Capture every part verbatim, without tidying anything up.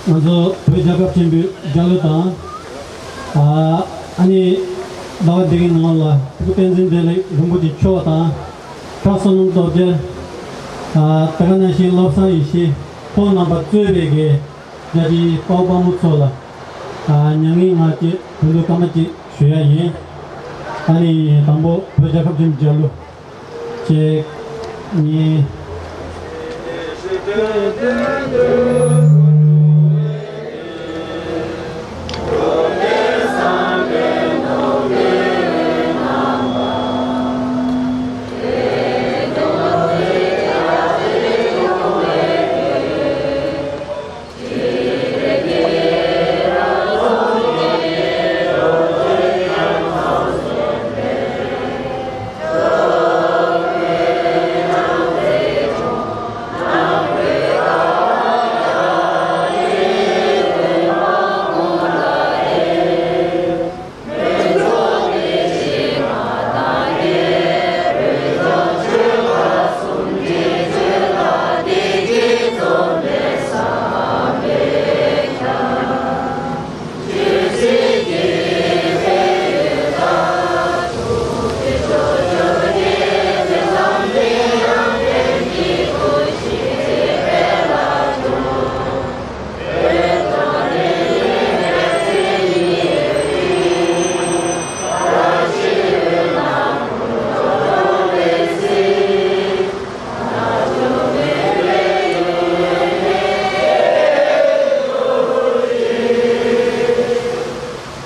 ང་ཚོ་བོད་རྒྱལ་ཁབ་ཆེན་པོའི་རྒྱལ་གླུ་དང་། ཨ་ཨ་ནི་ཟླ་བ་འདི་གི་ནང་ལ་སྐུ་བསྟན་འཛིན་བདེ་ལེགས་རིན་པོ་ཆེ་མཆོག་དང་། གྲྭ་བསོད་ནམས་སྟོབས་རྒྱལ། ཨ་དེ་ག་ནང་བཞིན་བློ་བཟང་ཡེ་ཤེས་ཁོང་རྣམ་པ་གཙོས་པའི་གི་རྒྱལ་སྤྱིའི་དཔའ་བོ་དཔའ་མོ་ཚོ་ལ་ཨ་མྱ་ངན་ངག་བཅད་དུས་འདུག་སྐར་མ་གཅིག་ཞུ་ཡ་ཡིན། ཨ་ནི་དང་པོ་བོད་རྒྱལ་ཁབ་ཆེན་པོའི་རྒྱལ་གླུ། གཅིག་གཉིས།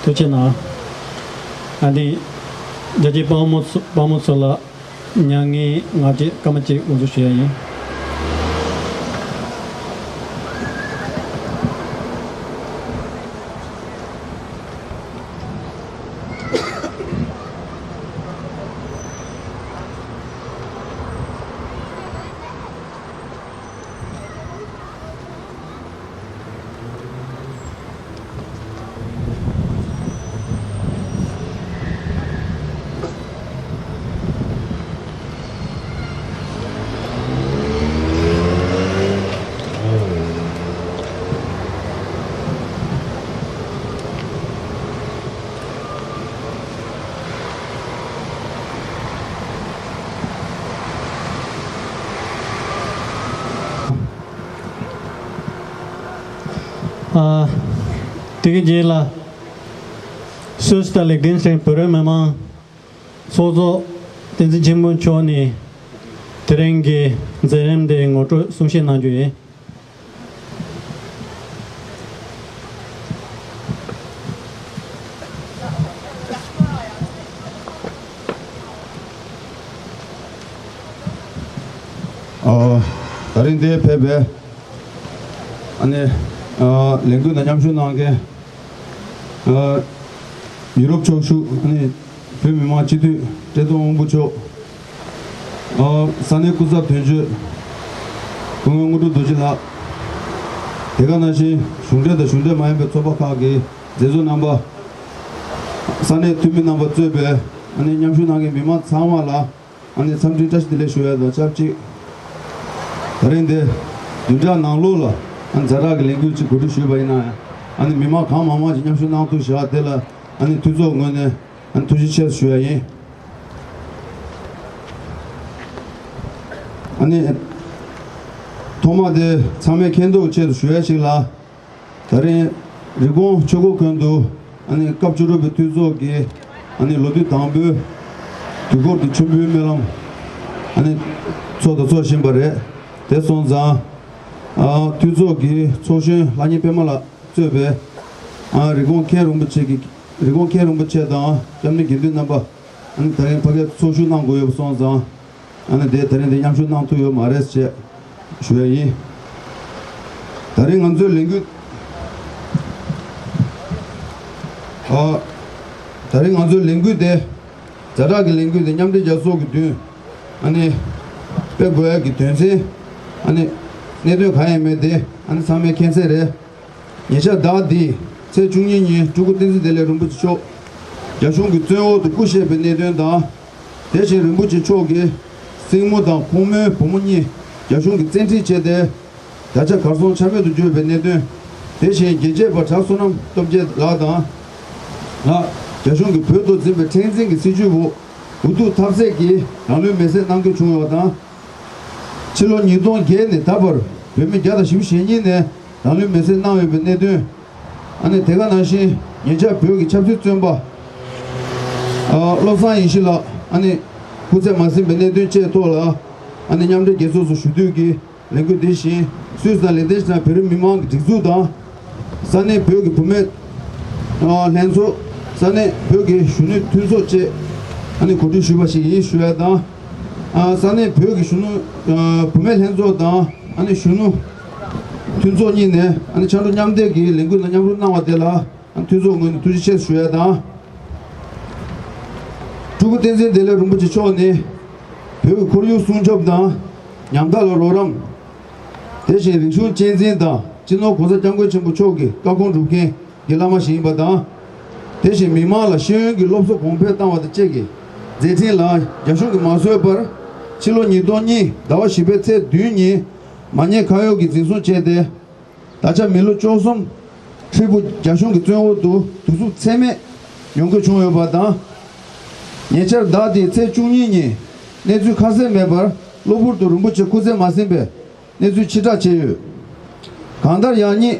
ཐུགས་རྗེ་གནང་། ཨ་ནི་རྒྱལ་སྤྱིའི་དཔའ་མོ་ཚོ་དཔའ་མོ་ཚོ་ལ་མྱ་ངན་ངག་བཅད་སྐར་མ་གཅིག་དབུ་འཛུགས་ཞུ་ཡ་ཡིན། ཨ། དེ་གི་རྗེས་ལ་སུད་སི་དང་ལིག་ཏེན་སྟེན་བོད་རིགས་མི་མང་ཚོགས་གཙོ་བསྟན་འཛིན་ཆོས་འཕེལ་མཆོག་ནས་དེ་རིང་གི་མཛད་རིམ་དེ་ངོ་སྤྲོད་གསུང་བཤད་གནང་རྒྱུ་ཡིན། ཨ། ད་རིང་འདིར་ཕེབས་པའི་ཨ་ནི་ཨ་ལས་འགུལ་ནང་མཉམ་ཞུགས་གནང་མཁན་ཨ་ཡུ་རོབ་ཕྱོགས་བཞུགས་ཨ་ནི་བོད་མི་མང་སྤྱི་འཐུས་བཀྲས་མཐོང་དབང་ཕྱུག་མཆོག་ཨ་ས་གནས་སྐུ་ཚབ་དོན་གཅོད་སྐུ་ངོ་དངོས་གྲུབ་རྡོ་རྗེ་ལགས། དེ་ག་ནང་བཞིན་གཞུང་འབྲེལ་དང་གཞུང་འབྲེལ་མ་ཡིན་པའི་ཚོགས་པ་ཁག་གི་མཛད་གཙོ་རྣམ་པ། ས་གནས་འཐུས་མི་རྣམ་པ་གཙོས་པའི་ཨ་ནི་མཉམ་ཞུགས་གནང་མཁན་མི་མང་ཚང་མ་ལ་ཨ་ནི་འཚམས་འདྲི་བཀྲ་ཤིས་བདེ་ལེགས་ཞུ་ཡ་དང་ཆབས་ཅིག་ད་རིང་འདི་བདུན་ཕྲག་ནང་ལོགས་ལ་ཨ་ནི་ཛ་དྲག་གི་ལས་འགུལ་ཅིག་གོ་སྒྲིག་ཞུས་པ་ཡིན་ན་ཡང་ཨ་ནི་མི་མང་གང་མང་མང་ཞིག་མཉམ་ཞུགས་གནང་ཐུབ་བཞག་དེ་ལ་ཨ་ནི་འཐུས་ཚོགས་ངོས་ནས་ཨ་ནི་ཐུགས་རྗེ་ཆེ་ཞུ་ཡ་ཡིན། ཨ་ནི་ཐོག་མ་དེ་ཚང་མས་མཁྱེན་རྟོགས་ཆེད་དུ་ཞུ་ཡ་ཞིག་ལ། ད་རིང་རི་ཀོན་ཆོས་འཁོར་དགོན་དུ་ཨ་ནི་སྐབས་བཅུ་དྲུག་པའི་འཐུས་ཚོགས་ཀྱི་ཨ་ནི་ལོ་དུས་དང་པོའི་དུས་འཁོར་གྱི་མཆོད་འབུལ་སྨོན་ལམ་ཨ་ནི་ཚོགས་དང་ཚོགས་བཞིན་པ་རེད། དེ་སོང་ཙང་ཨ་འཐུས་ཚོགས་ཀྱི་ཚོགས་གཞོན་ལྷ་གཉན་པད་མ་ལགས་གཙོས་པའི་ཨ་རི་ཀོན་མཁན་རིན་པོ་ཆེ་གི་རི་ཀོན་མཁན་རིན་པོ་ཆེ་དང་སྐྱབས་གནས་དགེ་འདུན་རྣམ་པ་ཨ་ནི་ད་རིང་ཕ་གིར་ཚོགས་ཞུགས་གནང་དགོས་ཡོད་པ་སོང་ཙང་། ཨ་ནི་དེ་ད་རིང་འདི་མཉམ་ཞུགས་གནང་ཐུབ་ཡོད་མ་རེད་ཅེས་ཞུ་ཡ་ཡིན། ད་རིང་ང་ཚོའི་ལས་འགུལ། ཨ། ད་རིང་ང་ཚོའི་ལས་འགུལ་དེ། ཛ་དྲག་གི་ལས་འགུལ་དེ་མཉམ་འབྲེལ་རྒྱལ་ཚོགས་ཀྱི་མདུན། ཨ་ནི། སྤེལ་དགོས་ཡ་གི་དོན་ཚན། ཨ་ནི། གནད་དོན་གང་ཡང་མེད་དེ། ཨ་ནི་ཚང་མས་མཁྱེན་གསལ་རེད། ཉེ་ཆར་ཟླ་འདིའི་ཚེས་བཅུ་གཉིས་ཉིན་སྤྲུལ་སྐུ་བསྟན་འཛིན་བདེ་ལེགས་རིན་པོ་ཆེ་མཆོག་རྒྱ་གཞུང་གི་བཙོན་འོག་ཏུ་སྐུ་གཤེགས་པའི་གནད་དོན་དང་། དེ་བཞིན་རིན་པོ་ཆེ་མཆོག་གི་སྲིང་མོ་དང་ཁོང་མོའི་བུ་མོ་གཉིས་རྒྱ་གཞུང་གིས་བཙན་ཁྲིད་བྱས་ཏེ། ད་ཆ་གར་སོང་ཆ་མེད་དུ་གྱུར་བའི་གནད་དོན། དེ་བཞིན་རྒྱལ་གཅེས་པ་གྲྭ་བསོད་ནམས་སྟོབས་རྒྱལ་ལགས་དང་། ལགས། རྒྱ་གཞུང་གིས་བོད་དུ་འཛིན་པའི་མཁྲེགས་འཛིན་གྱི་སྲིད་བྱུས་འོག་འུ་ཐུག་ཐབས་ཟད་ཀྱིས་རང་ལུས་མེར་སྲེག་གནང་དགོས་བྱུང་ཡོད་པ་དང་། ཕྱི་ལོ་ཉིས་སྟོང་བརྒྱད་ནས་ད་བར་བོད་མི་བརྒྱ་དང་བཞི་བཅུ་ཞེ་གཉིས་ནས་རང་ལུས་མེར་སྲེག་གནང་ཡོད་པའི་གནད་དོན། ཨ་ནི་དེ་ག་ནང་བཞིན་ཉེ་ཆར་བོད་ཀྱི་ཆབ་སྲིད་བཙོན་པ་ཨ་བློ་བཟང་ཡེ་ཤེས་ལགས་ཨ་ནི་སྐུ་ཚེ་མ་ཟིན་པའི་གནད་དོན་བཅས་ཐོག་ལ་ཨ་ནི་མཉམ་འབྲེལ་རྒྱལ་ཚོགས་སུ་ཞུ་འདོད་ཀྱི་ལས་འགུལ་དེ་བཞིན་སུད་སི་དང་ལིག་ཏེན་ཤི་ཏན་བོད་རིགས་མི་མང་གི་སྒྲིག་འཛུགས་དང་། ས་གནས་བོད་ཀྱི་བུད་མེད་ཨ་ལྷན་ཚོགས། ས་གནས་བོད་ཀྱི་གཞོན་ནུ་མཐུན་ཚོགས་བཅས་ཨ་ནི་གོ་སྒྲིག་ཞུས་པ་ཞིག་ཡིན་ཞུ་ཡ་དང་། ཨ་ས་གནས་བོད་ཀྱི་གཞོན་ནུ་ཨ་བུད་མེད་ལྷན་ཚོགས་དང་ཨ་ནི་གཞོན་ནུ་མཐུན་ཚོགས་གཉིས་ནས་ཨ་ནི་ཕྱག་རོགས་མཉམ་འདེགས་ཀྱི་ལས་འགུལ་ནང་མཉམ་རུབ་གནང་བ་དེ་ལ་ཨ་ནི་མཐུན་ཚོགས་ངོས་ནས་ཐུགས་རྗེ་ཆེ་ཞུ་ཡ་དང་། སྤྲུལ་སྐུ་བསྟན་འཛིན་བདེ་ལེགས་རིན་པོ་ཆེ་མཆོག་ནི་བོད་ཀྱི་ཁོར་ཡུག་སྲུང་སྐྱོབ་དང་ཉམ་ཐག་ལ་རོགས་རམ། དེ་བཞིན་རིག་གཞུང་གཅེས་འཛིན་དང་སྤྱི་ནོར་༸གོང་ས་༸སྐྱབས་མགོན་ཆེན་པོ་མཆོག་གི་བཀའ་དགོངས་སྒྲུབ་མཁན་གྱི་བླ་མ་ཞིག་ཡིན་པ་དང་། དེ་བཞིན་མི་མང་ལ་ཤེས་ཡོན་གྱི་སློབ་གསོ་གོང་འཕེལ་བཏང་བ་དང་བཅས་ཀྱི་མཛད་འཕྲིན་ལ་རྒྱ་གཞུང་གིས་མ་བཟོད་པར་ཕྱི་ལོ་ཉིས་སྟོང་གཉིས་ཟླ་བ་བཞི་པའི་ཚེས་བདུན་ཉིན་མ་ཉེས་ཁ་གཡོགས་ཀྱིས་འཛིན་བཟུང་བྱས་ཏེ། ད་ཆ་མི་ལོ་བཅུ་གསུམ་ཧྲིལ་པོ་རྒྱ་གཞུང་གི་བཙོན་འོག་ཏུ་གདུག་རྩུབ་ཚད་མེད་མྱོང་དགོས་བྱུང་ཡོད་པ་དང་། ཉེ་ཆར་ཟླ་འདིའི་ཚེས་བཅུ་གཉིས་ཉིན་གནས་ཚུལ་ཁ་གསལ་མེད་པར་གློ་བུར་དུ་རིན་པོ་ཆེ་སྐུ་ཚེ་མ་ཟིན་པའི་གནས་ཚུལ་ཕྱིར་བསྒྲགས་བྱས་ཡོད། གང་ལྟར་ཡང་སྙིང་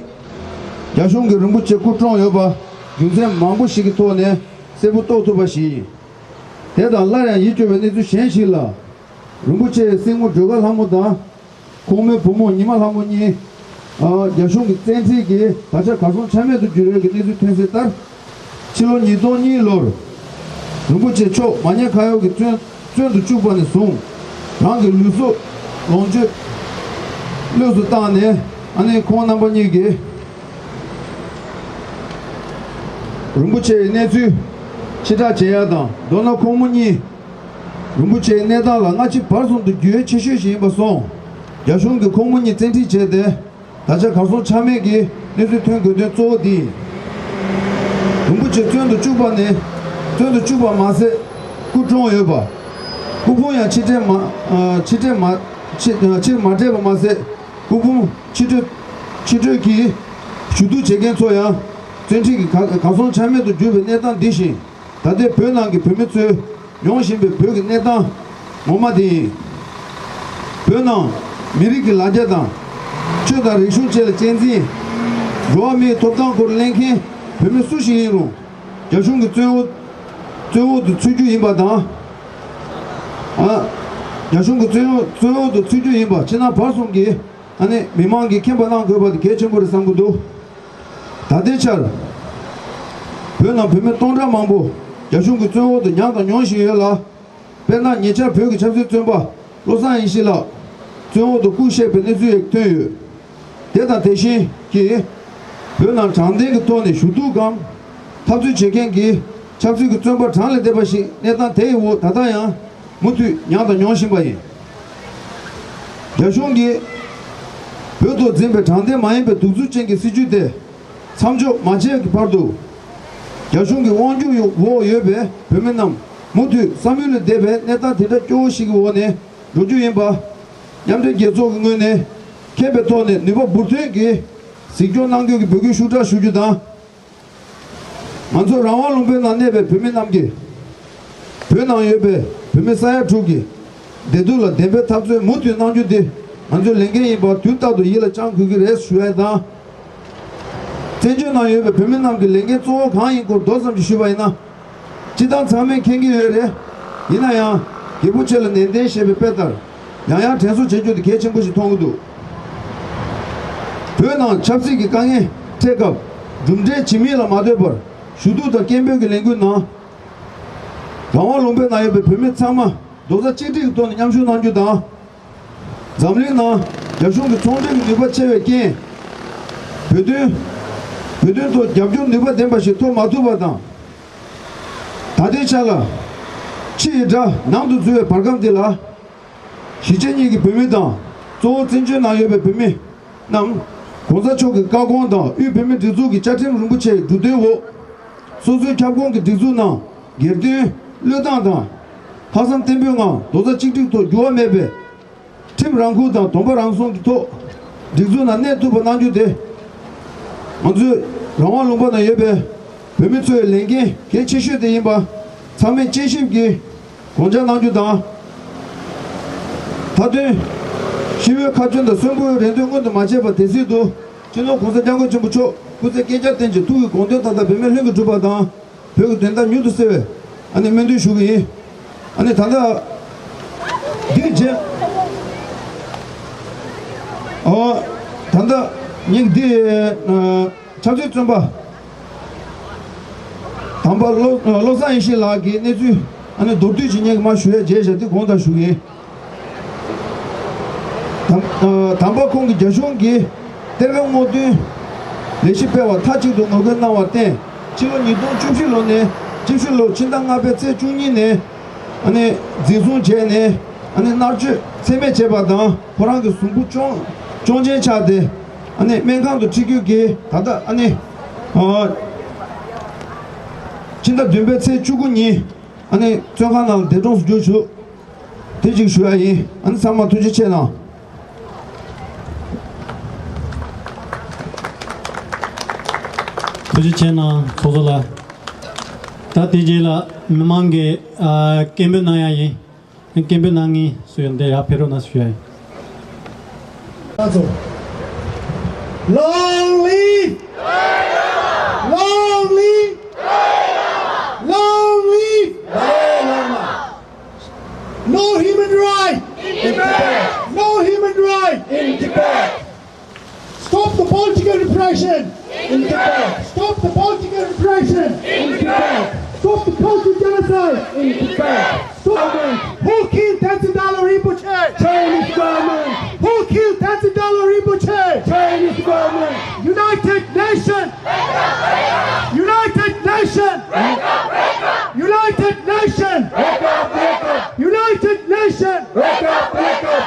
རྒྱ་གཞུང་གིས་རིན་པོ་ཆེ་སྐུ་བཀྲོངས་ཡོད་པ་རྒྱུ་མཚན་མང་པོ་ཞིག་གི་ཐོག་ནས་གསལ་པོ་རྟོགས་ཐུབ་པ་ཞིག་ཡིན། དེ་དང་སླར་ཡང་ཡིད་སྐྱོ་བའི་གནས་ཚུལ་གཞན་ཞིག་ལ། རིན་པོ་ཆེའི་སྲིང་མོ་སྒྲོལ་དཀར་ལྷ་མོ་དང་། ཁོང་མོའི་བུ་མོ་ཉི་མ་ལྷ་མོ་གཉིས། ཨ་རྒྱ་གཞུང་གི་བཙན་ཁྲིད་ཀྱིས་ད་ཆ་གར་སོང་ཆ་མེད་དུ་གྱུར་ཡོད་ཀྱི་གནས་ཚུལ་ཐོན་གསལ་ལྟར། ཕྱི་ལོ་ཉིས་སྟོང་གཉིས་ལོར། རིན་པོ་ཆེ་མཆོག་མ་ཉེས་ཁ་གཡོགས་ཀྱིས་བཙོན་བཙོན་དུ་བཅུག་པ་ནས་བཟུང་། རང་གི་ལུས་སྲོག་ལོངས་སྤྱོད་གནོད་སུ་བཏང་ནས་ཨ་ནི་ཁོང་རྣམ་པ་གཉིས་ཀྱིས། རིན་པོ་ཆེའི་གནས་ཚུལ་ཕྱིར་བསྒྲགས་བྱེད་ཡ་དང་མདོར་ན་ཁོང་མོ་གཉིས། རིན་པོ་ཆེའི་གནས་སྟངས་ལ་སྔ་ཕྱི་བར་གསུམ་དུ་འགྱུར་བ་ཆེ་ཤོས་ཤིག་ཡིན་པ་སོང་། རྒྱ་གཞུང་གིས་ཁོང་མོ་གཉིས་བཙན་ཁྲིད་བྱས་ཏེ། ད་ཆ་གར་སོང་ཆ་མེད་ཀྱི་གནས་ཚུལ་ཐོན་དགོས་དོན་གཙོ་བོ་འདི་ཡིན། རིན་པོ་ཆེ་བཙོན་དུ་བཅུག་པ་ནས། བཙོན་དུ་བཅུག་པ་མ་ཟད། སྐུ་བཀྲོངས་ཡོད་པ། སྐུ་ཕུང་ཡང་ཕྱིར་སྤྲད་མ། ཕྱིར་སྤྲད་མ། ཕྱིར་ཕྱིར་མ་སྤྲད་པ་མ་ཟད། སྐུ་ཕུང་ཕྱིར་སྤྲོད། ཕྱིར་སྤྲོད་ཀྱིས་ཞུ་གཏུག་བྱེད་མཁན་ཚོ་ཡང་བཙན་ཁྲིད་ཀྱིས་ག་གར་སོང་ཆ་མེད་དུ་གྱུར་བའི་གནས་སྟངས་འདི་བཞིན། ད་ལྟའི་བོད་ནང་གི་བོད་མི་ཚོས་མྱོང་བཞིན་པའི་བོད་ཀྱི་གནས་སྟངས་ངོ་མ་དེ་ཡིན། བོད་ནང་མི་རིགས་ཀྱི་ལ་རྒྱ་དང་། ཆོས་དང་རིག་གཞུང་བཅས་ལ་གཅེས་འཛིན། འགྲོ་བ་མིའི་ཐོབ་ཐང་སྐོར་གླེང་མཁན་བོད་མི་སུ་ཞིག་ཡིན་རུང་། རྒྱ་གཞུང་གི་བཙོན་འོག་བཙོན་འོག་ཏུ་ཚུད་རྒྱུ་ཡིན་པ་དང་། ཨ། རྒྱ་གཞུང་གི་བཙོན་འོག་བཙོན་འོག་ཏུ་ཚུད་རྒྱུ་ཡིན་པ་ཕྱི་ནང་བར་གསུམ་གྱི་ཨ་ནི་མི་མང་གིས་མཁྱེན་པ་གནང་དགོས་པ་དེ་གལ་ཆེན་པོ་རེད་བསམ་གྱི་འདུག་ད་ལྟའི་ཆར། བོད་ནང་བོད་མི་སྟོང་ཕྲག་མང་པོ་རྒྱ་གཞུང་གི་བཙོན་འོག་ཏུ་མྱངས་དང་མྱོང་བཞིན་ཡོད་ལ། དཔེར་ན་ཉེ་ཆར་བོད་ཀྱི་ཆབ་སྲིད་བཙོན་པ་བློ་བཟང་ཡེ་ཤེས་ལགས་བཙོན་འོག་ཏུ་སྐུ་གཤེགས་པའི་གནས་ཚུལ་ཡང་ཐོན་ཡོད། དེ་དང་དེ་བཞིན་གྱི། བོད་ནང་དྲང་བདེན་གྱི་ཐོག་ནས་ཞུ་གཏུག་གམ། འཐབ་རྩོད་བྱེད་མཁན་གྱི་ཆབ་སྲིད་ཀྱི་བཙོན་པ་གྲངས་ལས་འདས་པ་ཞིག་གནས་སྟངས་དེ་ཡི་འོག་ད་ལྟ་ཡང་མུ་མཐུད་མྱངས་དང་མྱོང་བཞིན་པ་ཡིན། རྒྱ་གཞུང་གིས་བོད་ཐོག་འཛིན་པའི་དྲང་བདེན་མ་ཡིན་པའི་གདུག་རྩུབ་ཅན་གྱི་སྲིད་བྱུས་དེ། མཚམས་འཇོག་མ་བྱས་ཀྱི་བར་དུ། རྒྱ་གཞུང་གི་དབང་སྒྱུར་འོག་ཡོད་པའི་བོད་མི་རྣམས་མུ་མཐུད་བསམ་ཡུལ་ལས་འདས་པའི་གནས་སྟངས་དེ་འདྲ་སྐྱོ་བོ་ཞིག་གི་འོག་ནས་འགྲོ་རྒྱུ་ཡིན་པ། མཉམ་འབྲེལ་རྒྱལ་ཚོགས་ཀྱི་ངོས་ནས་མཁྱེན་པའི་ཐོག་ནས་ནུས་པ་འབུར་ཐོན་གྱིས་གཟིགས་སྐྱོང་གནང་རྒྱུ་གི་འབོད་སྐུལ་ཤུགས་དྲག་ཞུ་རྒྱུ་དང་། ང་ཚོ་རང་དབང་ལུང་པའི་ནང་གནས་པའི་བོད་མི་རྣམས་ཀྱིས། བོད་ནང་ཡོད་པའི་བོད་མི་ས་ཡ་དྲུག་གི་བདེ་སྡུག་ལ་བདེན་པའི་འཐབ་རྩོད་མུ་མཐུད་གནང་རྒྱུ་དེ་ང་ཚོའི་ལས་འགན་ཡིན་པ་དུས་རྟག་ཏུ་ཡིད་ལ་བཅངས་དགོས་ཀྱི་རེད་ཞུ་ཡ་དང་། བཙན་བྱོལ་ནང་ཡོད་པའི་བོད་མི་རྣམས་ཀྱི་ལས་འགན་གཙོ་བོ་གང་ཡིན་སྐོར་མདོ་ཙམ་ཞིག་ཞུས་པ་ཡིན་ན། སྤྱིར་བཏང་ཚང་མས་མཁྱེན་གྱི་ཡོད་རེད། ཡིན་ན་ཡང་། རྒྱལ་པོ་ཆེ་ལ་ནན་ཏན་ཞེས་པའི་དཔེ་ལྟར། ཡང་ཡང་དྲན་གསོ་བྱེད་རྒྱུ་དེ་གལ་ཆེན་པོ་ཞིག་མཐོང་གི་འདུག་བོད་ནང་ཆབ་སྲིད་ཀྱི་དཀའ་ངལ་འཕྲད་སྐབས་གྲུབ་འབྲས་ཇི་མིན་ལ་མ་ལྟོས་པར་ཞུ་གཏུག་དང་སྐད་འབོད་ཀྱི་ལས་འགུལ་ནང་། རང་དབང་ལུང་པའི་ནང་ཡོད་པའི་བོད་མི་ཚང་མ་རྡོག་རྩ་གཅིག་སྒྲིལ་གྱི་ཐོག་ནས་མཉམ་ཞུགས་གནང་རྒྱུ་དང་། འཛམ་གླིང་ནང་རྒྱ་གཞུང་གི་ཚོང་འབྲེལ་གྱི་ནུས་པ་ཆེ་བའི་རྐྱེན། བོད་དོན། བོད་དོན་ཐོག་རྒྱབ་སྐྱོར་ནུས་པ་ལྡན་པ་ཞིག་ཐོབ་མ་ཐུབ་པ་དང་། ད་ལྟའི་ཆ་ལ། ཕྱི་ཡི་དགྲ་ནང་དུ་འཛུལ་བའི་བར་ཁམས་འདི་ལ། གཞིས་བྱེས་གཉིས་ཀྱི་བོད་མི་དང་། གཙོ་བོ་བཙན་བྱོལ་ནང་ཡོད་པའི་བོད་མི་རྣམས། ༸གོང་ས་མཆོག་གི་བཀའ་དགོངས་དང་དབུས་བོད་མིའི་སྒྲིག་འཛུགས་ཀྱི་བཅའ་ཁྲིམས་རིན་པོ་ཆེའི་འབྲུ་དོན་འོག་སོ་སོའི་ཁྱབ་ཁོངས་ཀྱི་སྒྲིག་འཛུགས་ནང་སྒེར་དོན་བློས་བཏང་དང་། ལྷག་བསམ་བརྟན་པོའི་ངང་རྡོག་རྩ་གཅིག་སྒྲིལ་ཐོག་འགྱུར་བ་མེད་པའི། ཁྲིམས་རང་ཁུར་དང་སྡོམ་པ་རང་སྲུང་གི་ཐོག་སྒྲིག་འཛུགས་ནང་གནས་ཐུབ་པ་གནང་རྒྱུ་དེ། ང་ཚོའི་རང་དབང་ལུང་པ་ན་ཡོད་པའི་བོད་མི་ཚོའི་ལས་འགན་གལ་ཆེ་ཤོས་དེ་ཡིན་པ་ཚང་མས་དཔྱད་ཞིབ་ཀྱིས་དགོངས་འཇགས་གནང་རྒྱུ་དང་། མཐའ་དོན་ཤི་བོའི་ཁ་ཆོན་དང་གསོན་པོའི་རེ་འདུན་མངོན་དུ་མ་བྱས་པ་དེ་སྲིད་དུ་སྤྱི་ནོར་༸གོང་ས་༸སྐྱབས་མགོན་ཆེན་པོ་མཆོག་སྐུ་ཚེ་བསྐལ་བརྒྱར་བརྟན་ཅིང་ཐུགས་ཀྱི་དགོངས་དོན་མཐའ་དག་འབད་མེད་ལྷུན་གྱིས་འགྲུབ་པ་དང་། བོད་ཀྱི་བདེན་མཐའ་མྱུར་དུ་གསལ་བའི་ཨ་ནི་སྨོན་འདུན་ཞུ་གི་ཡིན། ཨ་ནི་ད་ལྟ་འདི་རྗེས་ཨོ་ད་ལྟ་ངས་འདི་ཨ་ཆབ་སྲིད་བཙོན་པ་དམ་པ་བློ་བློ་བཟང་ཡེ་ཤེས་ལགས་ཀྱི་གནས་ཚུལ་ཨ་ནི་མདོར་བསྡུས་ཅིག་ངས་མར་ཞུ་ཡ་བརྗེད་བཞག་འདི་དགོངས་དག་ཞུ་གི་ཡིན། དམ་ཨ་དམ་པ་ཁོང་གིས་རྒྱ་གཞུང་གིས་གཏེར་ཁ་སྔོག་འདོན་ལས་གཞི་སྤེལ་བར་མཐའ་གཅིག་ཏུ་ངོ་རྒོལ་གནང་བར་བརྟེན། ཕྱི་ལོ་ཉིས་སྟོང་བཅུ་བཞི་ལོ་ནས་བཅུ་བཞི་ལོ་ཕྱི་ཟླ་ལྔ་པའི་ཚེས་བཅུ་གཉིས་ནས་ཨ་ནི་འཛིན་བཟུང་བྱས་ནས་ཨ་ནི་མནར་གཅོད་ཚད་མེད་བྱས་པ་དང་། ཁོ་རང་གི་གཟུགས་པོ་གཅོང་གཅོང་ཆེན་ཆགས་ཏེ་ཨ་ནི་སྨན་ཁང་དུ་འཁྲིད་རྒྱུ་གིས་ད་ལྟ་ཨ་ནི་ཨ་ཕྱི་ཟླ་བདུན་པའི་ཚེས་བཅུ་དགུ་ཉིན་ཨ་ནི་བཙོན་ཁང་ནང་ལ་འདས་གྲོངས་སུ་གྱུར་བྱུང་། དེ་གཅིག་ཞུ་ཡ་ཡིན། ཨ་ནི་ཚང་མ་ཐུགས་རྗེ་ཆེ་གནང་། ཐུགས་རྗེ་ཆེ་གནང་ཚོགས་གཙོ་ལགས། ད་དེ་རྗེས་ལ་མི་མང་གིས་ཨ་སྐད་འབོད་གནང་ཡ་ཡིན། སྐད་འབོད་གནང་མཁན་སུ་ཡོད་འདི་ཡར་ཕེབས་རོགས་གནང་ཞུ་ཡ་ཡིན། Long live! Long live! Long live! Dalai Lama! No human right! In Tibet! No human right! In Tibet! Stop the political repression! In Tibet! Stop the political repression! In Tibet! Stop the cultural genocide! In Tibet! Stop! Who killed Tenzin Dalung Rinpoche? Chinese government! Who killed Tenzin Dalung Rinpoche? Chinese government! United Nations! United Nations! United Nations! United Nations!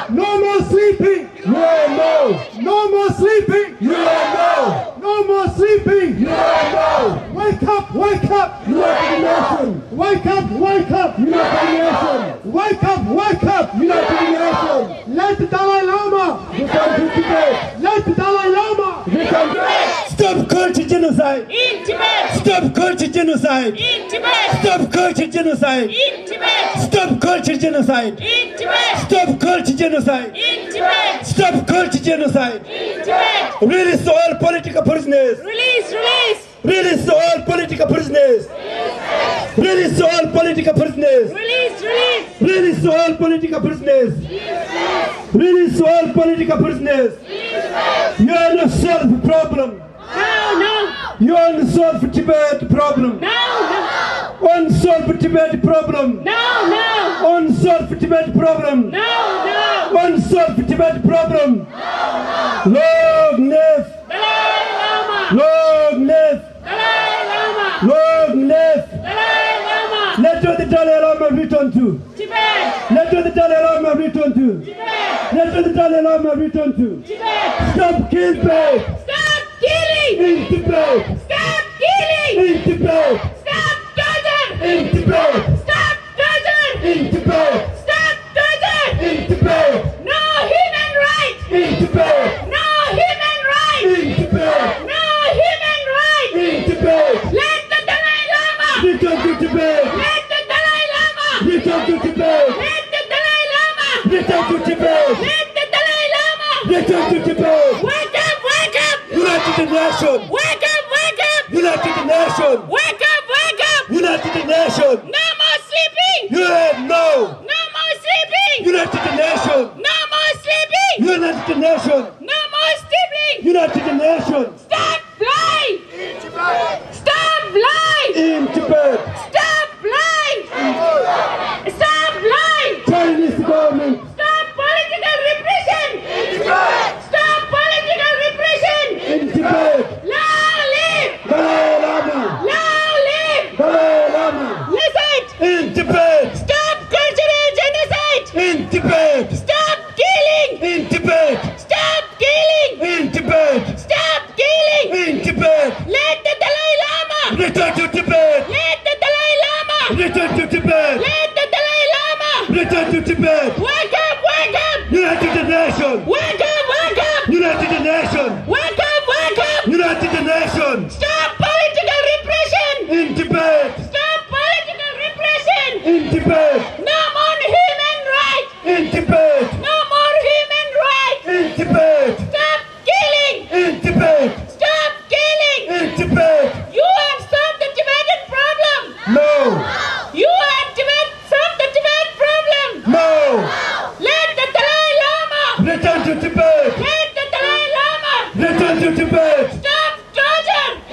No more sleeping! U N no! No more sleeping! U N no! No more sleeping! U N no! Wake up! Wake up! United Nations! Wake up! Wake up! United Nations! Wake up! Wake up! United Nations! Let the Dalai Lama! Return to Tibet! Let the Dalai Lama! Return to Tibet! Stop culture genocide! In Tibet! Stop culture genocide! In Tibet! Stop culture genocide! In Tibet! Stop culture genocide! In Tibet! Stop culture genocide! In Tibet! Stop culture genocide! In Tibet! Release all political prisoners! Release, release! Release all political prisoners! Release all political prisoners! Release, release! Release all political prisoners! Release all political prisoners! U N no solve problem! No, no! U N solve Tibet problem! No, no! Unsolved Tibet problem! No, no! Unsolved Tibet problem! No, no! Unsolved Tibet problem! No, no! Long live! Dalai Lama! Long live! Dalai Lama! Long live! Dalai Lama! Let the Dalai Lama return to Tibet! Let the Dalai Lama return to Tibet! Let the Dalai Lama return to Tibet! Stop killing! Stop killing! In Tibet! Stop killing! In Tibet! Stop torture! In Tibet! Stop torture! In Tibet! Stop torture! In Tibet! No human right! In Tibet! No human right! In Tibet! No human right! In Tibet! Let the Dalai Lama! Return to Tibet! Let the Dalai Lama! Return to Tibet! Let the Dalai Lama! Return to Tibet! Let the Dalai Lama! Return to Tibet! Wake up! Wake up! United Nations! Wake up! Wake up! United Nations! Wake up! Wake up! United Nations! No more sleeping! U N no! No more sleeping! United Nations! No more sleeping! United Nations! No more sleeping! United Nations! Stop lying! Stop lying! In Tibet! Stop lying! Stop lying! Chinese government! Stop political repression! In Tibet! Stop political repression! In Tibet! Long live! Dalai Lama! Long live! Dalai Lama! Genocide! In Tibet! Stop cultural genocide! In Tibet! Stop killing! In Tibet! Stop killing! In Tibet! Stop killing! In Tibet! Let the Dalai Lama! Return to Tibet! Let the Dalai Lama! Return to Tibet! Let the Dalai Lama! Return to Tibet! Wake up! Wake up! United Nations! Wake up! Wake up! United Nations! Wake up! Wake up! United Nations!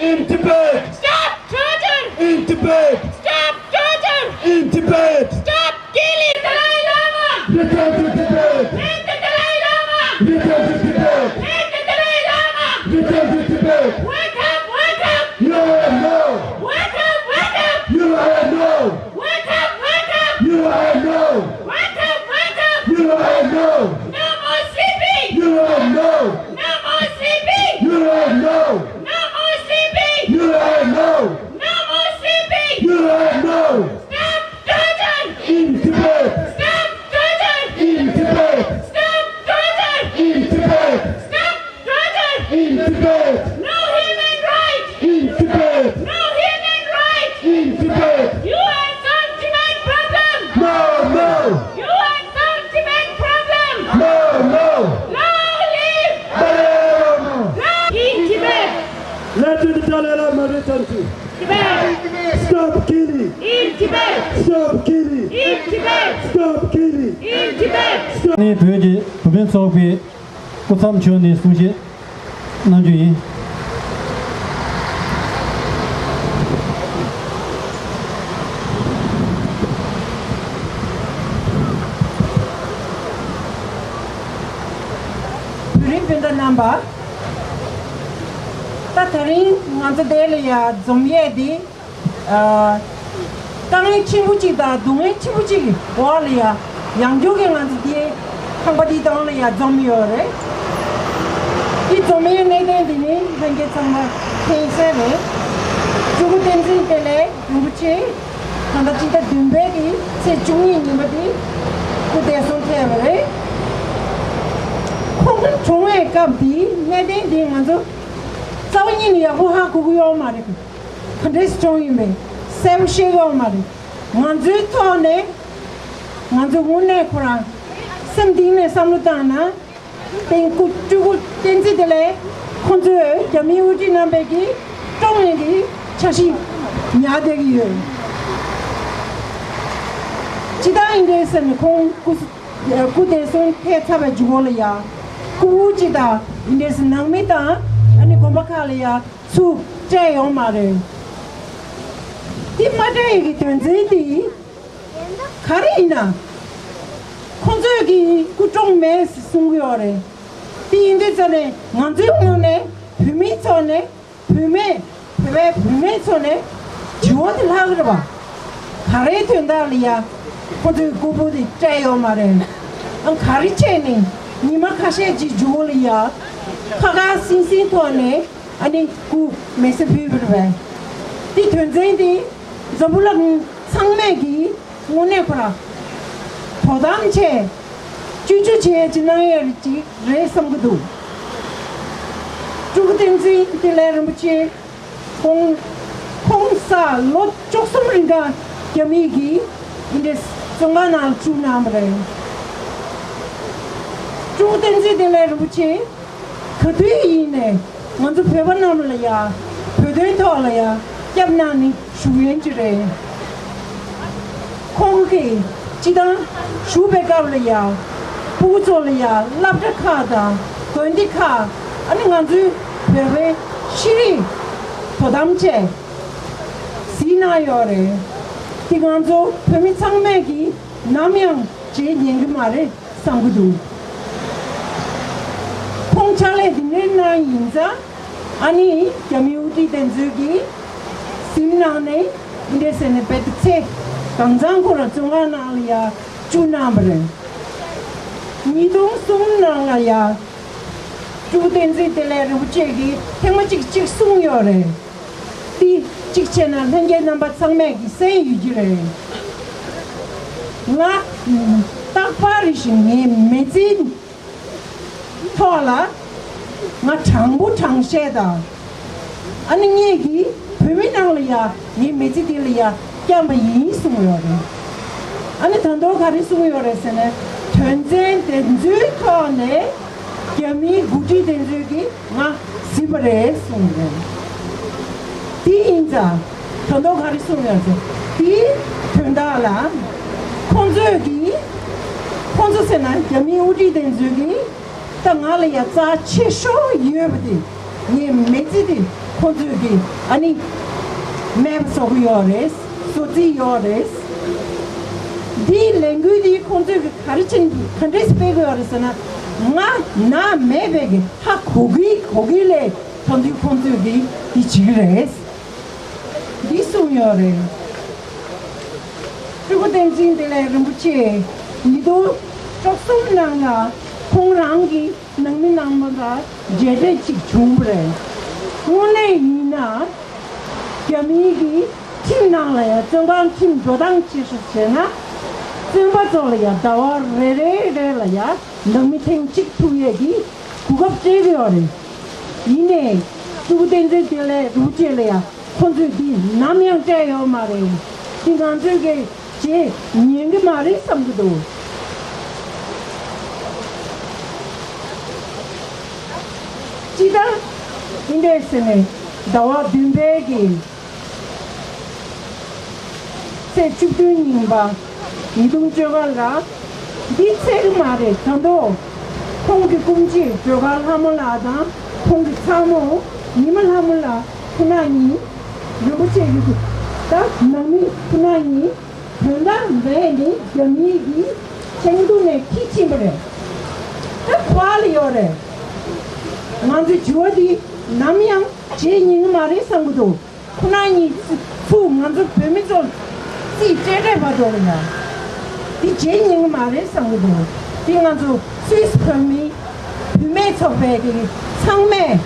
In Tibet! Stop torture! In Tibet! Stop torture! In Tibet! Stop killing! Dalai Lama! Return to Tibet! Free the Dalai Lama! Return to Tibet! Free the Dalai Lama! Return to Tibet! Wake up! Wake up! U N no! Wake up! Wake up! U N no! Wake up! Wake up! U N no! Wake up! Wake up! U N no! No more sleeping! U N no! No more sleeping! U N no! No more sleeping! U N no! No more sleeping! U N no! Stop torture! In Tibet! Stop torture! In Tibet! Stop torture! In Tibet! Stop torture! In Tibet! No human rights! In Tibet! No human rights! In Tibet! U N solve Tibet problem! No, no! U N solve Tibet problem! No, no! Long live! Dalai Lama! Long in Tibet! Let the Dalai Lama return to Tibet! Stop killing! In Tibet! Stop killing! In Tibet! Stop killing! In Tibet! Stop! ནས་བོད་ཀྱི་བུད་མེད་ཚོགས་པའི་སྐུ་མཚམས་ཕྱོགས་ནས་གསུང་བཤད་གནང་རྒྱུ་ཡིན། བོད་རིགས་སྤུན་ཟླ་རྣམ་པ། ད་དེ་རིང་ང་ཚོ་འདི་ལ་ཡ་འཛོམས་ཡས་འདི། ཨ། དཀའ་ངལ་ཆེན་པོ་གཅིག་དང་སྡུག་བསྔལ་ཆེན་པོ་གཅིག་གི་འོག་ལ་ཡ། ཡང་བསྐྱར་གྱི་ང་ཚོ་འདི་ཁང་པ་འདི་སྟེང་ལ་ཡ་འཛོམས་ཡོད་རེད། འདི་འཛོམས་ཡས་གནད་དོན་འདི་ནི་ལྷན་རྒྱས་ཚང་མ་མཁྱེན་གསལ་རེད། སྤྲུལ་སྐུ་བསྟན་འཛིན་བདེ་ལེགས་རིན་པོ་ཆེ་ད་ལྟ་སྤྱི་ཟླ་བདུན་པའི་གི་ཚེས་བཅུ་གཉིས་ཉིན་པ་འདི་སྐུ་འདས་གྲོངས་ཐལ་བ་རེད། ཁོང་གྲོངས་པའི་སྐབས་འདིའི་གནད་དོན་འདི་ང་ཚོ་རྩ་བ་ཉིད་ནས་ཡག་པོ་ཧ་གོ་གི་ཡོད་མ་རེད། ག་འདྲས་བྱུང་ཡིན་པས་གསལ་པོ་ཤེས་ཀྱི་ཡོད་མ་རེད། ང་ཚོའི་ཐོག་ནས་ང་ཚོ་དངོས་གནས་ཁོ་རང་སེམས་གཏིང་ནས་བསམ་བློ་བཏང་ན། དེང་སྐུ་སྤྲུལ་སྐུ་བསྟན་འཛིན་བདེ་ལེགས་ཁོང་ཚོས་རྒྱ་མིའི་དབུ་ཁྲིད་རྣམ་པས་ཀྱིས་བཀྲོངས་ནས་ཀྱི་འཆར་གཞི་ཉར་བསྡད་ཀྱི་ཡོད། ཅི་ལྟར་ཡིན་རེད་ཟེར་ནས་ཁོང་སྐུ་སྐུ་འདས་གྲོངས་ཐལ་ཚར་བའི་མཇུག་གུ་ལ་ཡ། སྐུ་དབུ་ཅིག་དང་ཡིན་རེད་ཟེར་ནང་མི་དང་ཨ་ནི་དགོན་པ་ཁག་ལ་ཡ་ཚུར་སྤྲད་ཡོད་མ་རེད། འདི་མ་སྤྲད་ཡས་ཀྱི་དོན་ཚན་འདི་ག་རེ་ཡིན་ན། ཁོང་ཚོས་ཀྱི་སྐུ་གྲོངས་མེད་ཟེར་གསུང་གི་ཡོད་རེད། དེ་ཡིན་དུས་ཙམ་ནས་ང་ཚོའི་ངོས་ནས་བོད་མིའི་ཕྱོགས་ནས། བུད་མེད། བོད་པའི་བུད་མེད་ཚོ་ནས་དྲི་བ་དེ་ལྷག་གི་རེད་པ། ག་རེའི་དོན་དག་ལ་ཡ། ཁོ་ཚོའི་སྐུ་ཕུང་དེ་སྤྲད་ཡོད་མ་རེད། ཨང་ག་རེ་བྱས་ནས་ཉི་མ་ཁ་ཤས་ཀྱི་མཇུག་ལ་ཡ། ཁ་ཁ་སིང་སིང་ཐོག་ནས་ཨ་ནི་སྐུ་མེ་སྲེག་ཕུལ་བ་རེད་པས། དེ་དོན་ཚན་དེ་འཛམ་བུ་གླིང་ཚང་མས་ཀྱིས། དངོས་གནས་ཁོ་རང་དོ་དམ་བྱས། བཅོས་བསྒྱུར་བྱས་ཅིག་གནང་ཡས་ཅིག་རེད་བསམ་གྱི་འདུག་སྤྲུལ་སྐུ་བསྟན་འཛིན་བདེ་ལེགས་རིན་པོ་ཆེ་ཁོང་ཁོང་ས་ལོ་བཅུ་གསུམ་རིང་ག་རྒྱ་མི་གིས་འདི་འདྲའི་བཙོན་ཁང་ནང་བཅུག་གནང་བ་རེད། སྤྲུལ་སྐུ་བསྟན་འཛིན་བདེ་ལེགས་རིན་པོ་ཆེ། ག་དུས་ཡིན་ནས་ང་ཚོ་བོད་པ་རྣམས་ལ་ཡ་བོད་དོན་ཐོག་ལ་ཡ་སྐྱབས་གནང་ནི་ཞུ་ཡོན་གྱི་རེད། ཁོང་གིས་སྤྱི་བཏང་བཞུགས་པའི་སྐབས་ལ་ཡ་སྤུ་གུ་ཚོ་ལ་ཡ་སློབ་གྲྭ་ཁག་དང་དགོན་སྡེ་ཁག་ཨ་ནི་ང་ཚོའི་བོད་པའི་ཤེས་རིག་དོ་དམ་བཅས་གཟིགས་གནང་ཡོད་རེད། དེ་ང་ཚོ་བོད་མི་ཚང་མས་ཀྱིས་ནམ་ཡང་བརྗེད་ཉན་གྱི་མ་རེད། བསམ་གྱི་འདུག་ཁོང་ཕྱག་ལས་འདི་འདྲའི་གནང་ཡིན་ཙང་ཨ་ནི་རྒྱ་མི་དབུ་ཁྲིད་དེ་ཚོས་ཀྱིས་གཟིམ་གནང་ནས་འདི་འདྲ་ཟེར་ནས་རྦད་དེ་ཚེ་གང་ཚང་ཁོ་རང་བཙོན་ཁང་ནང་ལ་ཡ་བཅུག་གནང་བ་རེད། ཉིས་སྟོང་གསུམ་ནང་ལ་ཡ་སྤྲུལ་སྐུ་བསྟན་འཛིན་བདེ་ལེགས་རིན་པོ་ཆེ་གིས་ཐེངས་མ་གཅིག་གཅིག་གསུངས་ཡོད་རེད། དེ་གཅིག་བྱས་ན་ལྷན་རྒྱས་རྣམ་པ་ཚང་མས་ཀྱིས་གསན་ཡོད་ཀྱི་རེད། ང་རྟག་པར་རེ་བཞིན་ངའི་མི་ཚེའི་ཐོག་ལ་ང་དྲང་པོ་དྲང་བཤད་དང་། ཨ་ནི་ངེད་ཀྱིས་བོད་མི་ནང་ལ་ཡ་ངའི་མི་ཚེ་འདི་ལ་ཡ་བསྐྱངས་པ་ཡིན་གསུངས་ཡོད་རེད། ཨ་ནི་ད་དུང་ག་རེ་གསུངས་ཡོད་རེད་ཟེར་ན། དོན་ཚན་དེ་ཚོའི་ཐོག་ནས་རྒྱ་མིའི་འགོ་ཁྲིད་དེ་ཚོས་ཀྱིས་ང་གཟིགས་པ་རེད་གསུངས་རེད། དེ་ཡིན་ཙང་ད་དུང་ག་རེ་གསུངས་ཡོད་ཟེར། དེའི་དོན་དག་ལ་ཁོང་ཚོས་ཀྱིས་ཁོང་ཚོ་ཟེར་ན་རྒྱ་མིའི་དབུ་ཁྲིད་དེ་ཚོས་ཀྱིས་ད་ང་ལ་ཡ་རྩ་ཆེ་ཤོས་ཡོད་པ་དེ་ངའི་མི་ཚེ་དེ་ ཁོང་ཚོས་ཀྱི་ཨ་ནི་སྨན་པ་བཟོ་གི་ཡོད་རེད། བཟོ་རྩིས་ཡོད་རེད། འདིའི་ལས་འགུལ་འདི་ཁོང་ཚོས་ཀྱི་ག་རེ་བྱེད་ག་འདྲས་སྤེལ་གི་ཡོད་རེད་ཟེར་ན། ང་ན་མེད་པའི་གི་ཧ་གོ་གི་གོ་གི་ལས་ཐོན་དུས་ཁོང་ཚོས་ཀྱི་འདི་བྱེད་ཀྱི་རེད། འདི་གསུངས་ཡོད་རེད། སྤྲུལ་སྐུ་བསྟན་འཛིན་བདེ་ལེགས་རིན་པོ་ཆེ་ཉིས་སྟོང་བཅུ་གསུམ་ནང་ལ་ཁོང་རང་གི་ནང་མི་ནང་མི་ལ་མཇལ་འཕྲད་ཅིག་བྱུང་བ་རེད། དངོས་གནས་ཡིན་ན་རྒྱ་མིའི་གི་ཁྲིམས་ནང་ལ་ཡང་བཙོན་ཁང་ཁྲིམས་འགྲོ་སྟངས་ཅི་ཞིག་བྱས་ན། བཙོན་པ་ཚོ་ལ་ཡང་ཟླ་བ་རེ་རེ་རེ་ལ་ཡང་ནང་མི་ཐེངས་གཅིག་ཐུག་ཡས་ཀྱི་གོ་སྐབས་སྤྲད་ཀྱི་ཡོད་རེད། ཡིན་ནའི་སྤྲུལ་སྐུ་བསྟན་འཛིན་བདེ་ལེགས་རིན་པོ་ཆེ་ལ་ཡང་ཁོང་ཚོས་འདི་ནམ་ཡང་སྤྲད་ཡོད་མ་རེད། འདི་ང་ཚོས་ཀྱི་བྱེད་ཉན་གི་མ་རེད་བསམ་གི་འདུག་སྤྱི་བཏང་ཨིན་འདྲས་ཟེར་ནས་ཟླ་བ་བདུན་པའི་གི་ཚེས་བཅུ་བདུན་ཉིན་པ་ཉིས་སྟོང་བཅོ་ལྔ་ལ་འདི་ཚད་གི་མ་རེད། ད་དུང་ཁོང་གི་སྐུ་མཆེད་སྒྲོལ་དཀར་ལྷ་མོ་ལགས་དང་ཁོང་གི་ཚ་མོ་ཉི་མ་ལྷ་མོ་ལགས་ཁོ་ན་གཉིས། རིན་པོ་ཆེ་གི་ད་ནང་མི་ཁོ་ན་གཉིས་དོན་དག་མེད་ནི་རྒྱ་མིའི་གི་ཁྲེང་ཏུའུ་ནས་ཁྱི་ཕྱིན་པ་རེད། ད་ག་པར་ལ་ཡོད་རེད། ང་ཚོའི་འགྱུར་བ་འདི་ནམ་ཡང་བརྗེད་ཉན་གི་མ་རེད་བསམ་གི་འདུག་ཁོ་ན་གཉིས་ཚུ་ང་ཚོ་བོད་མི་ཚོ་རྩིས་སྤྲད་སྤྲད་བར་དུ་ལ་ཡ་འདི་བརྗེད་ཉན་གི་མ་རེད་བསམ་གི་འདུག་འདི་ང་ཚོ་སུད་སི་བོད་མི་བུད་མེད་ཚོགས་པའི་གི་ཚང་མས་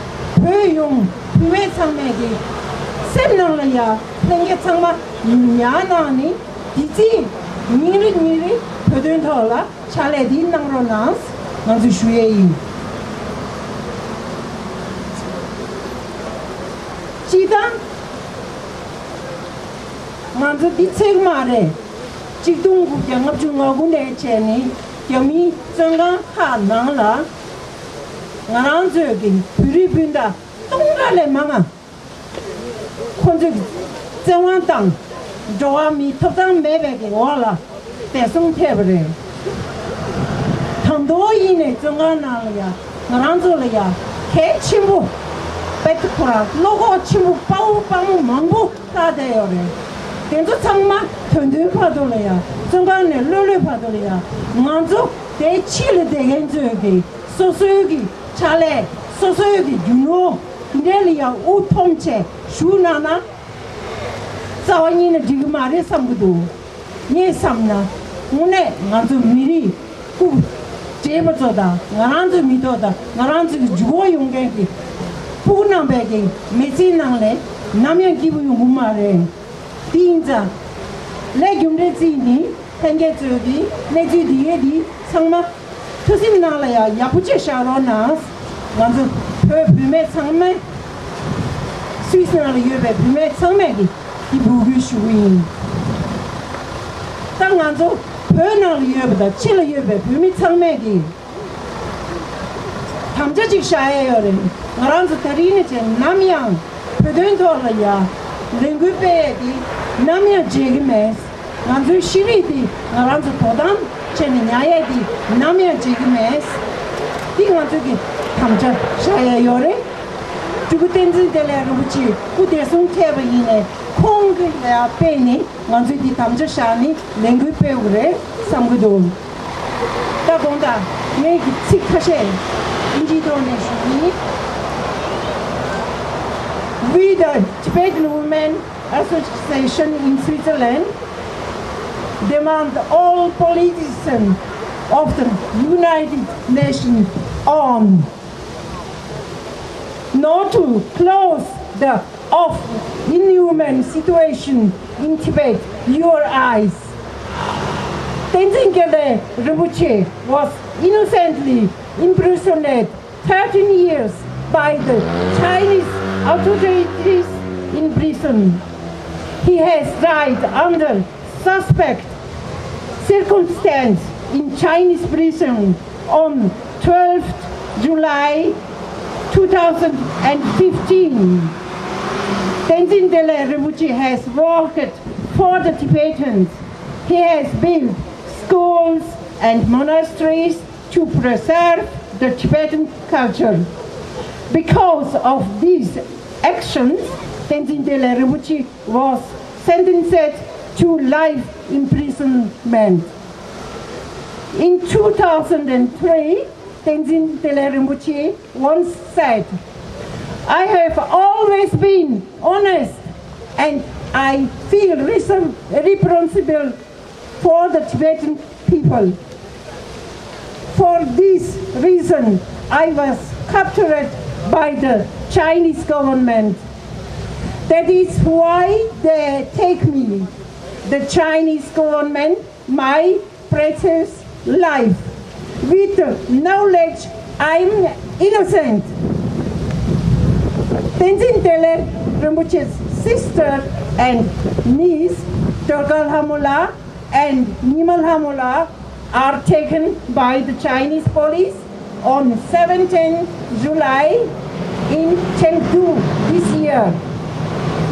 བོད་ཡོངས་བུད་མེད་ཚང་མས་གི་སེམས་ནང་ལ་ཡ་ལྷན་རྒྱས་ཚང་མ་ཉར་གནང་ནི། དེ་རྗེས་ཉིན་རེ་ཉིན་རེ་བོད་དོན་ཐོག་ལ་ཕྱག་ལས་འདི་གནང་རོགས་གནང་ང་ཚོས་ཞུ་ཡས་ཡིན། སྤྱིར་བཏང་ང་ཚོ་འདི་ཚེག་མ་རེད། གཅིག་སྟོང་དགུ་བརྒྱ་ལྔ་བཅུ་ང་དགུ་ནས་བྱས་ནས་རྒྱ་མིའི་བཙོན་ཁང་ཁག་ནང་ལ་ང་རང་ཚོའི་གི་བོད་རིགས་སྤུན་ཟླ་སྟོང་ཕྲག་ལས་མང་ང་། ཁོ་ཚོས་བཙན་དབང་དང་འགྲོ་བ་མིའི་ཐོབ་ཐང་མེད་པའི་གི་འོག་ལ་བདེ་སྲུང་ཐེབས་པ་རེད། ད་དུང་ཡིན་ནའི་བཙོན་ཁང་ནང་ལ་ཡ་ང་རང་ཚོ་ལ་ཡ་གལ་ཆེན་པོ་དཔེ་ཁོ་རང་བློ་ཁོག་ཆེན་པོ་དཔའ་བོ་དཔའ་མོ་མང་པོ་བཏགས་བསྡད་ཡོད་རེད། དེ་ཚོ་ཚང་མ་དོན་དོན་བར་དུ་ལ་ཡ་བཙོན་ཁང་ནས་གློད་གློད་བར་དུ་ལ་ཡ་ང་ཚོ་དེ་ཕྱི་ལ་བསྡད་མཁན་ཚོས་གི་སོ་སོའི་གི་ཕྱག་ལས་སོ་སོའི་གི་རྒྱུ་ནོར་འདི་འདྲ་ལ་ཡང་དབུགས་ཐོམ་བྱས་བཞུགས་གནང་ན་རྩ་བ་ཉིད་ནས་འགྲིག་གི་མ་རེད་བསམ་གི་འདུག་ངས་བསམ་ན་དངོས་གནས་ང་ཚོ་མི་རིགས་སྐུ་བགྲེས་པ་ཚོ་དང་ང་རང་ཚོའི་མི་ཐོག་དང་ང་རང་ཚོ་གི་འཇུག་སྒོ་ཡོང་མཁན་གྱི་སྤུ་གུ་རྣམ་པས་ཀྱི་མི་ཚེའི་ནང་ལས་ནམ་ཡང་སྐྱིད་པོ་ཡོང་གི་མ་རེད། དེ་ཡིན་ཙང་ལས་རྒྱུ་འབྲས་རྩིས་ནི་ལྷན་རྒྱས་ཚོས་ཀྱི་གནས་ཚུལ་འདི་ཡས་འདི་ཚང་མ། ཐུགས་སེམས་ནང་ལ་ཡང་ཡག་པོ་བྱས་བཞག་རོགས་གནང་། ང་ཚོ་བོད་བུད་མེད་ཚང་མས་སུད་སི་ནང་ལ་ཡོད་པའི་བུད་མེད་ཚང་མས་ཀྱི་འདི་འབོད་སྐུལ་ཞུ་གི་ཡིན། ད་ང་ཚོ་བོད་ནང་ལ་ཡོད་པ་དང་ཕྱི་ལ་ཡོད་པའི་བུད་མེད་ཚང་མས་ཀྱི་དམ་བཅའ་ཅིག་བཞག་ཡས་ཡོད་རེད། ང་རང་ཚོ་ད་རིང་ནས་བྱས་ནམ་ཡང་བོད་དོན་ཐོག་ལ་ཡ་ལས་འགུལ་སྤེལ་ཡས་འདི་ནམ་ཡང་བརྗེད་ཀྱི་མེད། ང་ཚོའི་ཤེས་རིག་འདི་ང་རང་ཚོ་དོ་དམ་བྱས་ནས་ཉར་ཡས་འདི་ནམ་ཡང་བརྗེད་ཀྱི་མེད། འདི་ང་ཚོ་གི་དམ་བཅའ་བཞག་ཡས་ཡོད་རེད། སྤྲུལ་སྐུ་བསྟན་འཛིན་བདེ་ལེགས་རིན་པོ་ཆེ་སྐུ་བདེ་སྲུང་ཐེབས་པ་ཡིན་ནའི་ཁོང་གི་ལ་དཔེ་ནི་ང་ཚོས་འདི་དམ་བཅའ་བཞག་ནས་ལས་འགུལ་སྤེལ་དགོས་རེད་བསམ་གི་འདུག་ད་དགོངས་དག་ངས་ཀྱི་ཚིག་ཁ་ཤས་ཨིན་ཇིའི་ཐོག་ནས་ཞུ་གི་ཡིན། We, the Tibetan Women Association in Switzerland, demand all politicians of the United Nations on not to close the of inhuman situation in Tibet, your eyes. Tenzin Gyaltsab Rinpoche was innocently imprisoned thirteen years by the Chinese authorities in prison. He has died under suspect circumstance in Chinese prison on twelfth July two thousand fifteen. Tenzin Gyaltsab Rinpoche has worked for the Tibetans. He has built schools and monasteries to preserve the Tibetan culture. Because of this actions, Tenzin Delek Rinpoche was sentenced to life imprisonment. In two thousand three, Tenzin Delek Rinpoche once said, "I have always been honest and I feel res- responsible for the Tibetan people. For this reason, I was captured by the Chinese government. That is why they take me, the Chinese government, my precious life. With knowledge, I'm innocent." Tenzin Delek Rinpoche's sister and niece, Dorka Lhamola and Nyima Lhamola, are taken by the Chinese police on seventeenth July in Chengdu this year.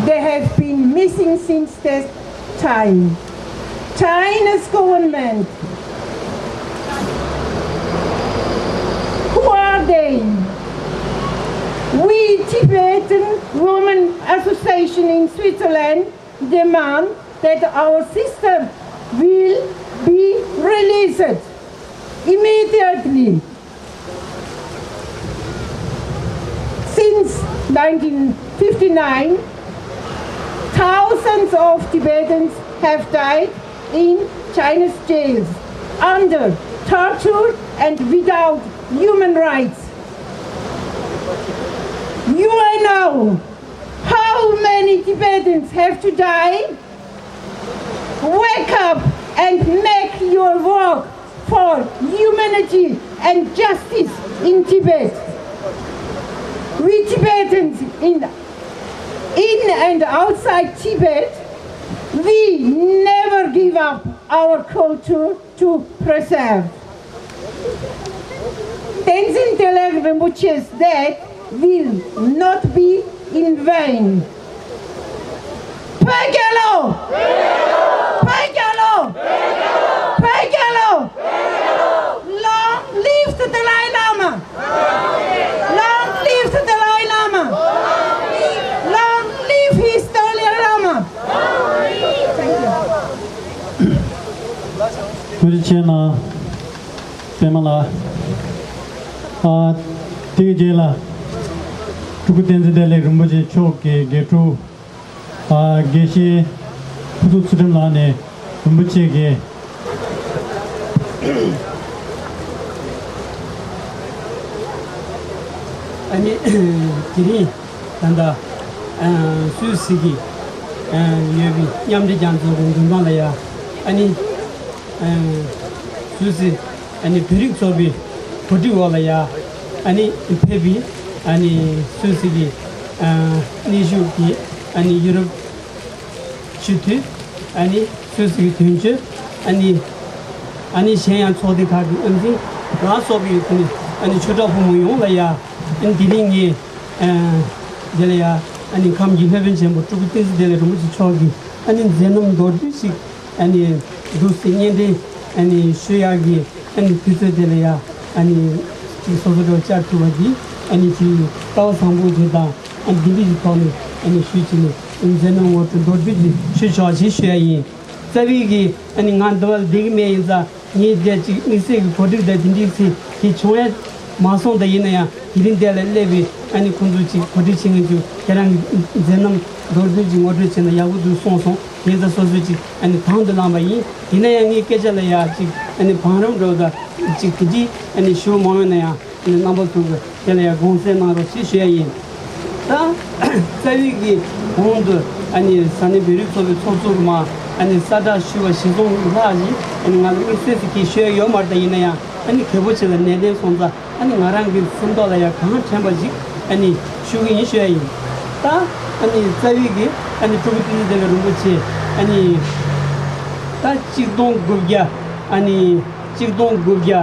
They have been missing since that time. China's government, who are they? We Tibetan Women Association in Switzerland demand that our sister will be released immediately. Since nineteen fifty-nine, thousands of Tibetans have died in China's jails under torture and without human rights. U N O, how many Tibetans have to die? Wake up and make your work for humanity and justice in Tibet. We Tibetans in, in and outside Tibet, we never give up our culture to preserve. Tenzin Delek Rinpoche's death will not be in vain. བོད་རྒྱལ་ལོ། བོད་རྒྱལ་ལོ། བོད་རྒྱལ་ལོ། Long live the Dalai Lama! Long live the Dalai Lama! Long live His Dalai Lama! Thank you. ཐུགས་རྗེ་ཆེ་གནང་། པད་མ་ལགས། ཨ། དེའི་རྗེས་ལ་སྤྲུལ་སྐུ་བསྟན་འཛིན་བདེ་ལེགས་རིན་པོ་ཆེ་མཆོག་གི་དགེ་ཕྲུག་ཨ། དགེ་བཤེས་ཕུན་ཚོགས་ཚུལ་ཁྲིམས་ལགས་ནས་རིན་པོ་ཆེ་གི། ཨ་ནི་དེ་རིང་ད་ལྟ་སུད་སི་གི་ཡོད་པའི་མཉམ་འབྲེལ་རྒྱལ་ཚོགས་ཀྱི་མགོན་པ་ལ་ཡ། ཨ་ནི་སུད་སི་ཨ་ནི་བོད་རིགས་ཚོགས་པའི་གོ་སྒྲིག་འོག་ལ་ཡ། ཨ་ནི་ཕེབས་པའི་ཨ་ནི་སུད་སི་གི་གནས་བཞུགས་ཀྱི་ཨ་ནི་ཡུ་རོབ་སྤྱི་འཐུས། ཨ་ནི་སུད་སི་གི་དོན་གཅོད། ཨ་ནི་ཨ་ནི་གཞན་ཡང་ཚོགས་སྡེ་ཁག་གི་དབུ་འཛིན་ལ་སོགས་པའི་ཨ་ནི་ཆོས་གྲོགས་ཕོ་མོ་ཡོངས་ལ་ཡ། ཨ་ནི་དེ་རིང་ངས་འདི་ལ་ཡ། ཨ་ནི་ཁམས་ཀྱི་སློབ་དཔོན་ཆེན་པོ་སྤྲུལ་སྐུ་བསྟན་འཛིན་བདེ་ལེགས་རིན་པོ་ཆེ་མཆོག་གི་ཨ་ནི་མཛད་རྣམ་མདོར་བསྡུས་ཤིག་ཨ་ནི་འདུག་སེ་སྙན་སྒྲོན་ཨ་ནི་ཞུ་ཡག་གི་ཨ་ནི་དུས་ཚོད་དེ་ལ་ཡ། ཨ་ནི་ཅིག་སོ་སོ་འགྲོ་བཅར་ཐུབ་པ་འདི་ཨ་ནི་ཅིག་སྐལ་བ་བཟང་པོ་ཞིག་དང་། ཨ་ནི་འདི་འདྲ་ཞིག་ཐོག་ནས་ཨ་ནི་ཞུས་ཅིག་ནས་མཛད་རྣམ་ངོ་སྤྲོད་མདོར་བསྡུས་ཅིག་ཞུས་ཆོག་ཅེས་ཞུ་ཡ་ཡིན། རྩ་བའི་གི་ཨ་ནི་ང་འདི་བ་ལ་བསྡད་གི་མེད་ཡིན་ཙང་། ངས་རྒྱ་གཅིག་དམིགས་བསལ་གྱི་གོ་སྒྲིག་དང་དེ་འདྲའི་ཚིག་དེ་བྱུང་ཡ་མ་སོང་། ད་ཡིན་ན་ཡང་དེ་རིང་འདི་ལ་སླེབས་པའི་ཨ་ནི་ཁོང་ཚོ་ཅིག་གོ་སྒྲིག་བྱེད་མཁན་ཚོ་ཁྱེད་རང་གི་མཛད་རྣམ་མདོར་བསྡུས་ཅིག་ངོ་སྤྲོད་བྱས་ན་ཡག་པོ་འདུག་གསུངས་སོང་། དེ་ཚོ་སོ་སོས་ཅིག་ཨ་ནི་དང་དུ་བླངས་པ་ཡིན། ཡིན་ན་ཡང་ངའི་སྐད་ཆ་ལ་ཡ་ཅིག་ཨ་ནི་བང་རིམ་འགྲོ་ད་ཅིག་དེ་འདྲའི་ཨ་ནི་ཞུ་མ་ཡོང་ན་ཡང་། ཨ་ནི་རྣམ་པ་ཚོ་གི་དེ་ལ་ཡང་དགོངས་སེལ་གནང་རོགས་ཞེས་ཞུ་ཡ་ཡིན། ད་རྩ་བའི་གི་གོང་དུ་ཨ་ནི་ས་གནས་བོད་རིགས་ཚོགས་པའི་ཚོགས་གཙོ་རུ་མ་ཨ་ནི་གསལ་བསྒྲགས་ཞུས་པ་གཞིར་བཟུང་ལྷག་ཅིག་ཨ་ནི་ང་ལ་དམིགས་བསལ་ཞིག་གིས་ཞུ་ཡ་ཡོད་མ་རེད། ད་ཡིན་ན་ཡང་ཨ་ནི་གལ་པོ་ཆེ་ལ་ནན་ཏན་སོང་ཙང་། ཨ་ནི་ང་རང་གི་སེམས་ཐོག་ལ་ཡང་གང་དྲན་པ་ཞིག་ཨ་ནི་ཞུ་གི་ཡིན་ཞུ་ཡ་ཡིན། ད་ཨ་ནི་རྩ་བའི་གི་ཨ་ནི་སྤྲུལ་སྐུ་བསྟན་འཛིན་བདེ་ལེགས་རིན་པོ་ཆེ་ཨ་ནི་ད་གཅིག་སྟོང་དགུ་བརྒྱ་ཨ་ནི་གཅིག་སྟོང་དགུ་བརྒྱ་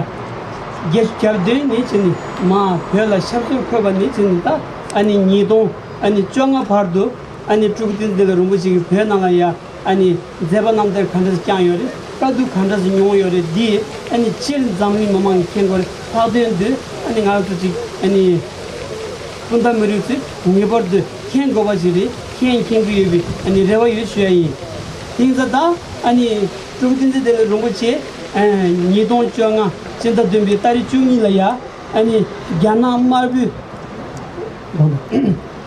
བརྒྱད་ཅུ་གྱ་བདུན་ནས་བྱས་ནས་མར་བོད་ལ་ཞབས་སོར་འཁོད་པ་ནས་བྱས་ནས། ད་ཨ་ནི་ཉིས་སྟོང་ཨ་ནི་བཅོ་ལྔ་བར་དུ་ཨ་ནི་སྤྲུལ་སྐུ་བསྟན་འཛིན་བདེ་ལེགས་རིན་པོ་ཆེ་གིས་བོད་ནང་ལ་ཡ་ཨ་ནི་མཛད་པ་རྣམ་ཐར་ག་འདྲ་བསྐྱངས་ཡོད་རེད། དཀའ་སྡུག་ག་འདྲ་ཞིག་མྱོང་ཡོད་རེད། འདི་ཨ་ནི་སྤྱིར་འཛམ་གླིང་མི་མང་གིས་མཁྱེན་དགོས་རེད། ལྷག་དོན་དུ་ཨ་ནི་ང་ཚོ་ཅིག་ཨ་ནི་སྤུན་ཟླ་མི་རིགས་ཚོས་ངེས་པར་དུ་ མཁྱེན་དགོས་པ་ཞིག་རེད། མཁྱེན་མཁྱེན་གྱི་ཡོད་པའི་ཨ་ནི་རེ་བ་ཡོད་ཞུ་ཡ་ཡིན། དེང་སང་ད་ཨ་ནི་སྤྲུལ་སྐུ་བསྟན་འཛིན་བདེ་ལེགས་རིན་པོ་ཆེ་ཨ་ཉིས་སྟོང་བཅོ་ལྔ་སྤྱི་ཟླ་བདུན་པའི་ཏ་རིག་བཅུ་གཉིས་ལ་ཡ་ཨ་ནི་རྒྱ་ནག་དམར་པོའི་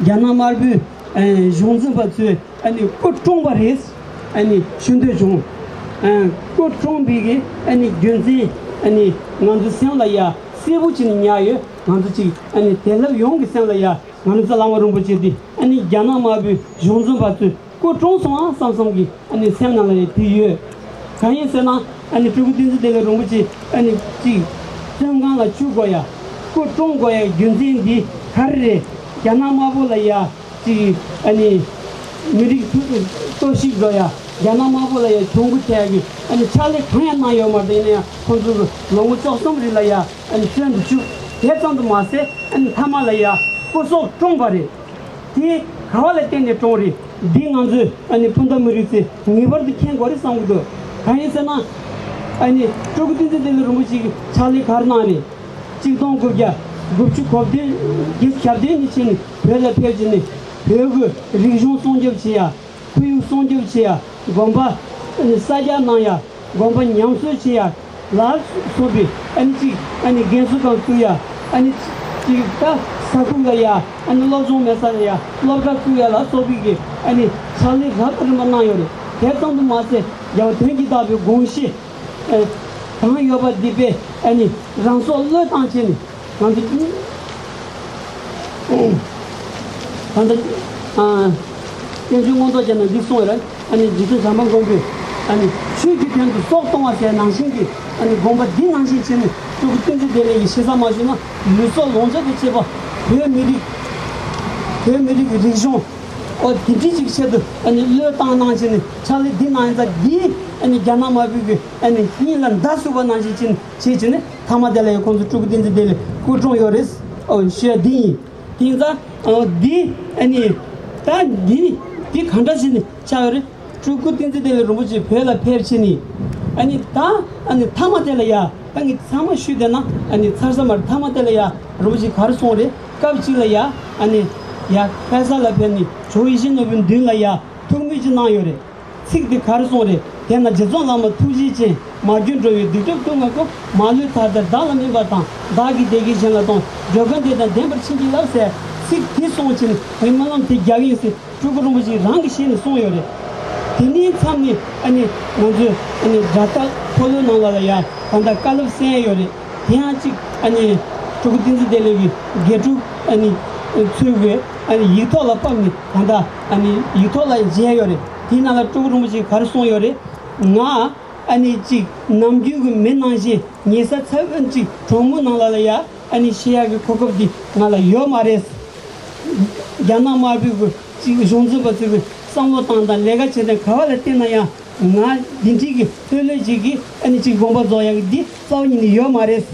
རྒྱ་ནག་དམར་པོའི་ཨ་གཞུང་འཛིན་པ་ཚོས་ཨ་ནི་སྐུ་བཀྲོངས་པ་རེད། ཨ་ནི་ཞུ་འདོད་བྱུང་། ཨ་སྐུ་བཀྲོངས་པའི་གི་ཨ་ནི་རྒྱུ་མཚན་ཨ་ནི་ང་ཚོའི་སེམས་ལ་ཡ་གསལ་པོ་བྱས་ནས་ཉར་ཡོད། ང་ཚོ་གཅིག་ཨ་ནི་དེང་རབས་ཡོངས་ཀྱི་སེམས་ལ་ཡ་ང་ཚོ་བླ་མ་རིན་པོ་ཆེ་འདི་ཨ་ནི་རྒྱ་ནག་དམར་པོའི་གཞུང་འཛིན་པ་ཚོས་སྐུ་བཀྲོངས་སོང་ཨ་བསམ་བསམ་གྱི་ཨ་ནི་སེམས་ནང་ལ་ཡ་དེ་ཡོད། གང་ཡིན་ཟེར་ན་ཨ་ནི་སྤྲུལ་སྐུ་བསྟན་འཛིན་བདེ་ལེགས་རིན་པོ་ཆེ་ཨ་ནི་གཅིག་བཙོན་ཁང་ལ་བཅུག་དགོས་ཡ། སྐུ་བཀྲོངས་དགོས་ཡ་རྒྱུ་མཚན་འདི་ག་རེ་རེད། རྒྱ་ནག་དམར་པོ་ལ་ཡ་གཅིག་ཨ་ནི་མི་རིགས་གཏོར་བཤིག་འགྲོ་ཡ། རྒྱ་ནག་དམར་པོ་ལ་ཡ་གྱོང་གུད་ཐེབས་ཡ་གི་ཨ་ནི་ཕྱག་ལས་གང་ཡང་གནང་ཡོད་མ་རེད། ཡིན་ན་ཡང་ཁོང་ཚོ་གི་ལོ་ངོ་བཅུ་གསུམ་རིང་ལ་ཡ་ཨ་ནི་བཙོན་དུ་བཅུག་དེ་ཙམ་དུ་མ་ཟད་ཨ་ནི་མཐའ་མ་ལ་ཡ་སྐུ་སྲོག་བཀྲོངས་པ་རེད། དེ་ག་བ་ལ་བརྟེན་ནས་བཀྲོངས་རེད། འདི་ང་ཚོས་ཨ་ནི་སྤུན་ཟླ་མི་རིགས་ཚོས་ངེས་པར་དུ་མཁྱེན་དགོས་རེད་བསམ་གྱི་འདུག་གང་ཡིན་ཟེར་ན་ཨ་ནི་སྤྲུལ་སྐུ་བསྟན་འཛིན་བདེ་ལེགས་རིན་པོ་ཆེ་གི་ཕྱག་ལས་ག་རེ་གནང་རེད། ཆིག་སྟོང་དགུ་བརྒྱ་དགུ་བཅུ་གོ་བདུན་གྱི་ཞག་བདུན་ནས་ཕྱིན་ནས་བོད་ལ་ཕེབས་ཀྱི་ནས་བོད་ཀྱི་རིག་གཞུང་སྲུང་སྐྱོབ་བྱེད་ཡ། ཁོར་ཡུག་སྲུང་སྐྱོབ་བྱེད་ཡ། དགོན་པ་ཨ་ནི་གསར་རྒྱག་གནང་ཡ། དགོན་པ་ཉམས་གསོ་བྱེད་ཡ་ལ་སོགས་པའི་ཨ་ནི་གཅིག་ཨ་ནི་རྒན་གསོ་ཁང་བཙུགས་ཡ། ཨ་ནི་གཅིག་ད་ས་ཁུག་ལ་ཡ་ཨ་ནི་སློབ་སྦྱོང་མེད་ས་ལ་ཡ་སློབ་གྲྭ་བཙུགས་ཡ་ལ་སོགས་པའི་གི་ཨ་ནི་ཕྱག་ལས་རབ་དང་རིམ་པ་གནང་ཡོད་རེད། དེ་ཙམ་དུ་མ་ཟད་རྒྱལ་བ་དོན་གྱིས་དག་པའི་དགོངས་གཞི་ཨ་གང་ཡོད་པ་འདི་པས་ཨ་ནི་རང་སྲོག་བློས་བཏང་བྱས་ནས་ང་ཚོ་ད་ལྟ་ཨ་བསྟན་ཆོས་མངོན་རྟོགས་རྒྱན་ནས་འདི་གསུངས་ཡོད་རེད། ཨ་ནི་རྗེ་བཙུན་བྱམས་པ་མགོན་པོས་ཨ་ནི་ཆོས་ཀྱི་དོན་དུ་སྲོག་གཏོང་བ་ཟེར་ནང་བཞིན་གྱི་ཨ་ནི་དགོངས་པ་འདི་ནང་བཞིན་བྱས་ནས་སྤྲུལ་སྐུ་བསྟན་འཛིན་བདེ་ལེགས་ཀྱི་ཞེ་ས་མ་ཞུས་ན་ལུས་སྲོག་ལོངས་སྤྱོད་དང་བཅས་པ་བོད་མི་རིགས་བོད་མི་རིགས་ཀྱི་རིག་གཞུང་ཨོ་དེ་འདྲའི་ཅིག་ཆེད་དུ་ཨ་ནི་བློས་བཏང་གནང་བྱས་ནས་ཕྱག་ལས་འདི་གནང་ཡིན་ཙང་འདིས་ཨ་ནི་རྒྱ་ནག་དམར་པོའི་གི་ཨ་ནི་སྙིང་ལ་མདའ་ཟུག་པ་ནང་བཞིན་བྱས་ནས་བྱས་བྱས་ནས་མཐའ་མ་དེ་ལ་ཡང་ཁོང་ཚོ་སྤྲུལ་སྐུ་བསྟན་འཛིན་བདེ་ལེགས་སྐུ་གྲོངས་ཡོད་རེད། ཨོ་ཞུ་ཡ་འདི་ཡིན། དེང་སང་ཨོ་འདི་ཨ་ནི་ད་འདི་འདི་ག་འདྲ་བྱས་ནས་ཆགས་ཡོད་རེད། སྤྲུལ་སྐུ་བསྟན་འཛིན་བདེ་ལེགས་རིན་པོ་ཆེ་བོད་ལ་ཕེབས་ཕྱིན་ནས་ཨ་ནི་ད་ཨ་ནི་མཐའ་མ་དེ་ལ་ཡ་ད་ངས་ཚང་མ་ཞུས་བསྡད་ན་ཨ་ནི་ཚར་ས་མ་རེད། མཐའ་མ་དེ་ལ་ཡ་རིན་པོ་ཆེ་ག་རེ་གསུངས་རེད། སྐབས་གཅིག་ལ་ཡ་ཨ་ནི་ཡ་ལྷ་ས་ལ་ཕེབས་ནས་ཇོ་བོ་ཡིད་བཞིན་ནོར་བུའི་མདུན་ལ་ཡ་ཐུགས་མོས་ཅིག་གནང་ཡོད་རེད། ཚིག་འདི་ག་རེ་གསུངས་རེད། དེས་ན་རྗེ་བཙུན་བླ་མ་ཐུགས་རྗེ་ཅན། མ་གྱུར་འགྲོ་བའི་སྡིག་སྒྲིབ་ཀུན་བཀག་གོ། མ་ལུས་ཐར་པར་བདག་ལ་སྨན་པ་དང་། བདག་གིས་བདེ་སྐྱིད་གཞན་ལ་གཏོང་། འགྲོ་ཀུན་བདེ་དང་ལྡན་པར་བྱིན་གྱིས་བརླབ་ཟེར་ཚིག་འདི་གསུངས་ཕྱིན་ནས་སྨོན་ལམ་དེ་རྒྱག་ཡིན་ཟེར་སྤྲུལ་སྐུ་རིན་པོ་ཆེ་རང་གི་ཞལ་ནས་གསུངས་ཡོད་རེད། དེ་ནས་མཚམས་ནས་ཨ་ནི་ང་ཚོས་ཨ་ནི་སྒྲ་ཐག་འཁོར་ལོའི་ནང་ལ་ལ་ཡ་ད་ལྟ་བཀའ་སློབ་གསན་ཡོད་རེད། དེ་ཡང་གཅིག་ཨ་ནི་སྤྲུལ་སྐུ་བསྟན་འཛིན་བདེ་ལེགས་ཀྱི་དགེ་ཕྲུག་ཨ་ནི་ཚོས་ཀྱིས་ཨ་ནི་ཡིག་ཐོག་ལ་ཕབ་ནས་ད་ལྟ་ཨ་ནི་ཡིག་ཐོག་ལ་མཇལ་ཡོད་རེད། དེའི་ནང་ལ་སྤྲུལ་སྐུ་རིན་པོ་ཆེས་ག་རེ་གསུངས་ཡོད་རེད། ང་ཨ་ནི་གཅིག་ནམ་རྒྱུན་གྱི་མི་ནང་བཞིན་ཉལ་ས་ཚ་བོ་གཅིག་གྲོང་མོ་ནང་ལ་ལ་ཡ་ཨ་ནི་ཤི་ཡག་གི་གོ་སྐབས་འདི་ང་ལ་ཡོད་མ་རེད། རྒྱ་ནག་དམར་པོའི་གི་གཅིག་གཞུང་འཛིན་པ་ཚོས་གི་བསམ་བློ་བཏང་དང་ལས་ཀ་བྱེད་སྟངས་ག་བ་ལ་བལྟས་ན་ཡང་ང་འདི་འདྲའི་གི་ལྷོད་ལྷོད་ཅིག་གི་ཨ་ནི་གཅིག་དགོངས་པ་རྫོགས་ཡག་གི་འདི་རྩ་བ་ཉིད་ནས་ཡོད་མ་རེད།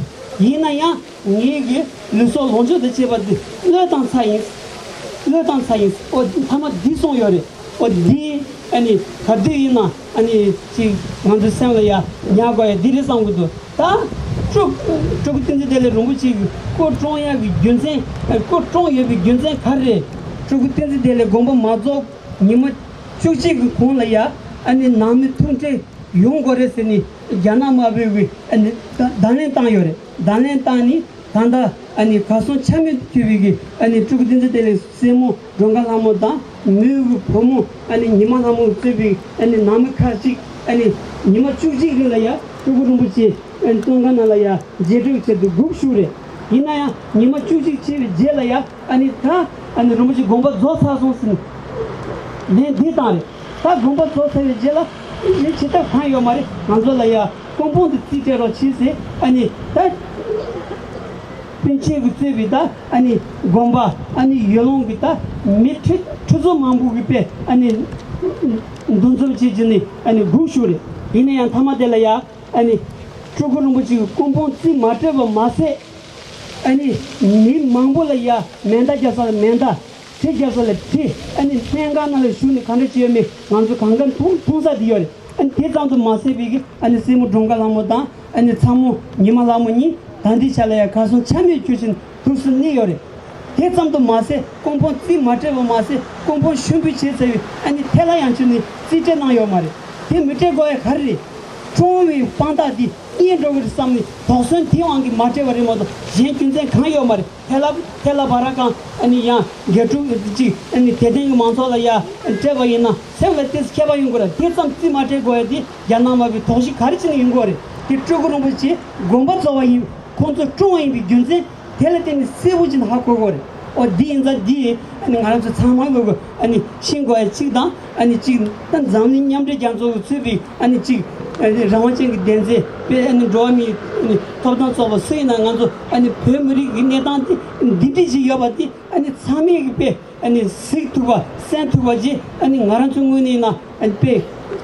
ཡིན་ན་ཡང་ངའི་གི་ལུས་སྲོག་ལོངས་སྤྱོད་དང་བཅས་པ་འདི་བློས་བཏང་ཚར་ཡིན། བློས་བཏང་ཚར་ཡིན། ཨོ་མཐའ་མ་འདི་སོང་ཡོད་རེད། ཨོ་འདི་ཨ་ནི་ག་དུས་ཡིན་ན་ཨ་ནི་ཅིག་ང་ཚོའི་སེམས་ལ་ཡ་ཉར་དགོས་ཡ་འདི་རེད་བསམ་གི་འདུག་ད་སྤྲུལ་སྤྲུལ་སྐུ་བསྟན་འཛིན་བདེ་ལེགས་རིན་པོ་ཆེ་གི་སྐུ་བཀྲོངས་ཡག་གི་རྒྱུ་མཚན། སྐུ་བཀྲོངས་ཡོད་པའི་རྒྱུ་མཚན་ག་རེ་རེད། སྤྲུལ་སྐུ་བསྟན་འཛིན་བདེ་ལེགས་དགོངས་པ་མ་རྫོགས་ཉི་མ་བཅུ་གཅིག་གི་གོང་ལ་ཡ་ཨ་ནི་ནང་མི་ཐུག་འཕྲད་ཡོང་དགོས་རེད་ཟེར་ནས་རྒྱ་ནག་དམར་པོས་གི་ཨ་ནི་བརྡ་བརྡ་ལན་བཏང་ཡོད་རེད། བརྡ་ལན་བཏང་ནས་ད་ལྟ་ཨ་ནི་གར་སོང་ཆ་མེད་དུ་གྱུར་བའི་གི་ཨ་ནི་སྤྲུལ་སྐུ་བསྟན་འཛིན་བདེ་ལེགས་སྲས་མོ་སྒྲོལ་དཀར་ལྷ་མོ་དང་མོའི་གི་བུ་མོ་ཨ་ནི་ཉི་མ་ལྷ་མོ་གཙོས་པའི་ཨ་ནི་ནང་མི་ཁག་ཅིག་ཨ་ནི་ཉི་མ་བཅུ་གཅིག་རིང་ལ་ཡ་སྤྲུལ་སྐུ་རིན་པོ་ཆེ་ཨ་ནི་བཙོན་ཁང་ནང་ལ་ཡ་མཇལ་འཕྲད་ཆེད་དུ་སྒུག་བཞུགས་རེད། ཡིན་ན་ཡང་ཉི་མ་བཅུ་གཅིག་ཕྱིན་པའི་རྗེས་ལ་ཡ་ཨ་ནི་ད་ཨ་ནི་རིན་པོ་ཆེ་དགོངས་པ་རྫོགས་ཚར་སོང་ཟེར་ནས་ལན་འདི་བཏང་རེད། ད་དགོངས་པ་རྫོགས་ཚར་བའི་རྗེས་ལ་ལན་བྱེད་ཐབས་གང་ཡོད་མ་རེད། ང་ཚོ་ལ་ཡ་སྐུ་ཕུང་འདི་རྩིས་སྤྲད་རོགས་བྱེད་ཟེར་ཨ་ནི་ད་སྤུན་མཆེད་ཀྱིས་གཙོས་པའི་ད་ཨ་ནི་དགོན་པ་ཨ་ནི་ཡུལ་ལུང་གི་ད་མི་ཁྲི་ཁྲི་ཚོ་མང་པོ་གིས་དཔེ་ཨ་ནི་འདུ་འཛོམས་བྱེད་ཀྱི་ནི་ཨ་ནི་སྒུག་བཞུགས་རེད། ཡིན་ན་ཡང་མཐའ་མ་དེ་ལ་ཡ་ཨ་ནི་སྤྲུལ་སྐུ་རིན་པོ་ཆེ་གི་སྐུ་ཕུང་རྩིས་མ་སྤྲད་པ་མ་ཟད། ཨ་ནི་མི་མང་པོ་ལ་ཡ་མེ་མདའ་རྒྱབ་ས་ལ་མེ་མདའ། གྲི་རྒྱབ་ས་ལ་གྲི། ཨ་ནི་སྨན་ཁང་ནང་ལ་བཞུགས་ནས་ག་འདྲ་བྱས་ཡོད་མེད་ང་ཚོ་གང་ག་མཐོང་མཐོང་ས་དེ་ཡོད་རེད། ཨ་ནི་དེ་ཙམ་དུ་མ་ཟད་པའི་གི་ཨ་ནི་སྲས་མོ་སྒྲོལ་དཀར་ལྷ་མོ་དང་ཨ་ནི་ཚ་མོ་ཉི་མ་ལྷ་མོ་གཉིས་ད་ལྟའི་ཆ་ལ་ཡ་གར་སོང་ཆ་མེད་གྱུར་ཕྱིན་དུས་སུ་གནས་ཡོད་རེད། དེ་ཙམ་དུ་མ་ཟད་ཀུན་སྤོང་རྩིས་མ་སྤྲད་པ་མ་ཟད་ཀུན་སྤོང་ཤུགས་འབུལ་བྱས་ཚར་བའི་ཨ་ནི་ཐལ་བ་ཡང་ཁྱོན་ནས་རྩིས་སྤྲད་གནང་ཡོད་མ་རེད། དེ་མི་སྤྲད་དགོས་ཡ་ག་རེ་རེད། ཀྲུང་དབྱང་དཔང་རྟགས་འདི་རྙེད་འགྲོ་གི་རེད་བསམ་ནས་དོགས་ཟོན་དེའི་དབང་གིས་མ་སྤྲད་པ་རེད་མ་གཏོགས་གཞན་རྒྱུ་མཚན་གང་ཡོད་མ་རེད། ཐལ་བ་ཐལ་བ་བ་ར་གང་ཨ་ནི་ཡང་དགེ་ཕྲུག་ཅིག་ཨ་ནི་དད་ལྡན་གྱི་མང་ཚོགས་ལ་ཡ་སྤྲད་པ་ཡིན་ན་སེམས་ལ་ཏོག་ཙམ་ཁྱད་པར་ཡོང་གི་རེད། དེ་ཙམ་རྩིས་མ་སྤྲད་དགོས་ཡ་དེ་རྒྱ་ནག་དམར་པོའི་དོགས་གཞི་ག་རེ་བྱས་ནས་ཡོང་གི་རེད། དེ་སྤྲུལ་སྐུ་རིན་པོ་ཆེ་དགོངས་པ་རྫོགས་པ་ཡིན། ཁོང་ཚོ་བཀྲོངས་པ་ཡིན་པའི་རྒྱུ་མཚན་དེ་ལ་བརྟེན་ནས་གསལ་པོ་ཅིག་ཧ་གོ་གོ་རེད། ཨོ་འདི་ཡིན་ཙང་འདི་ཨ་ནི་ང་རང་ཚོ་ཚང་མ་གོ་གོ་ཨ་ནི་ཤེས་དགོས་ཡ་གཅིག་དང་ཨ་ནི་གཅིག་ད་འཛམ་གླིང་མཉམ་འབྲེལ་རྒྱལ་ཚོགས་ཀྱིས་གཙོས་པའི་ཨ་ནི་གཅིག་ཨ་ནི་རང་དབང་ཅན་གྱི་སྡེ་ཚན་དཔེ་ཨ་ནི་འགྲོ་བ་མིའི་ཨ་ནི་ཐོབ་ཐང་ཚོགས་པ་སུ་ཡིན་ན་ང་ཚོ་ཨ་ནི་བོད་མི་རིགས་ཀྱི་གནས་སྟངས་འདི་འདི་འདྲ་ཞིག་ཡོད་པ་འདི་ཨ་ནི་ཚང་མས་ཀྱི་དཔེ་ཨ་ནི་གཟིགས་ཐུབ་པ་གསན་ཐུབ་པ་ཅིག་ཨ་ནི་ང་རང་ཚོའི་ངོས་ནས་ཡིན་ན་ཨ་ནི་དཔེ་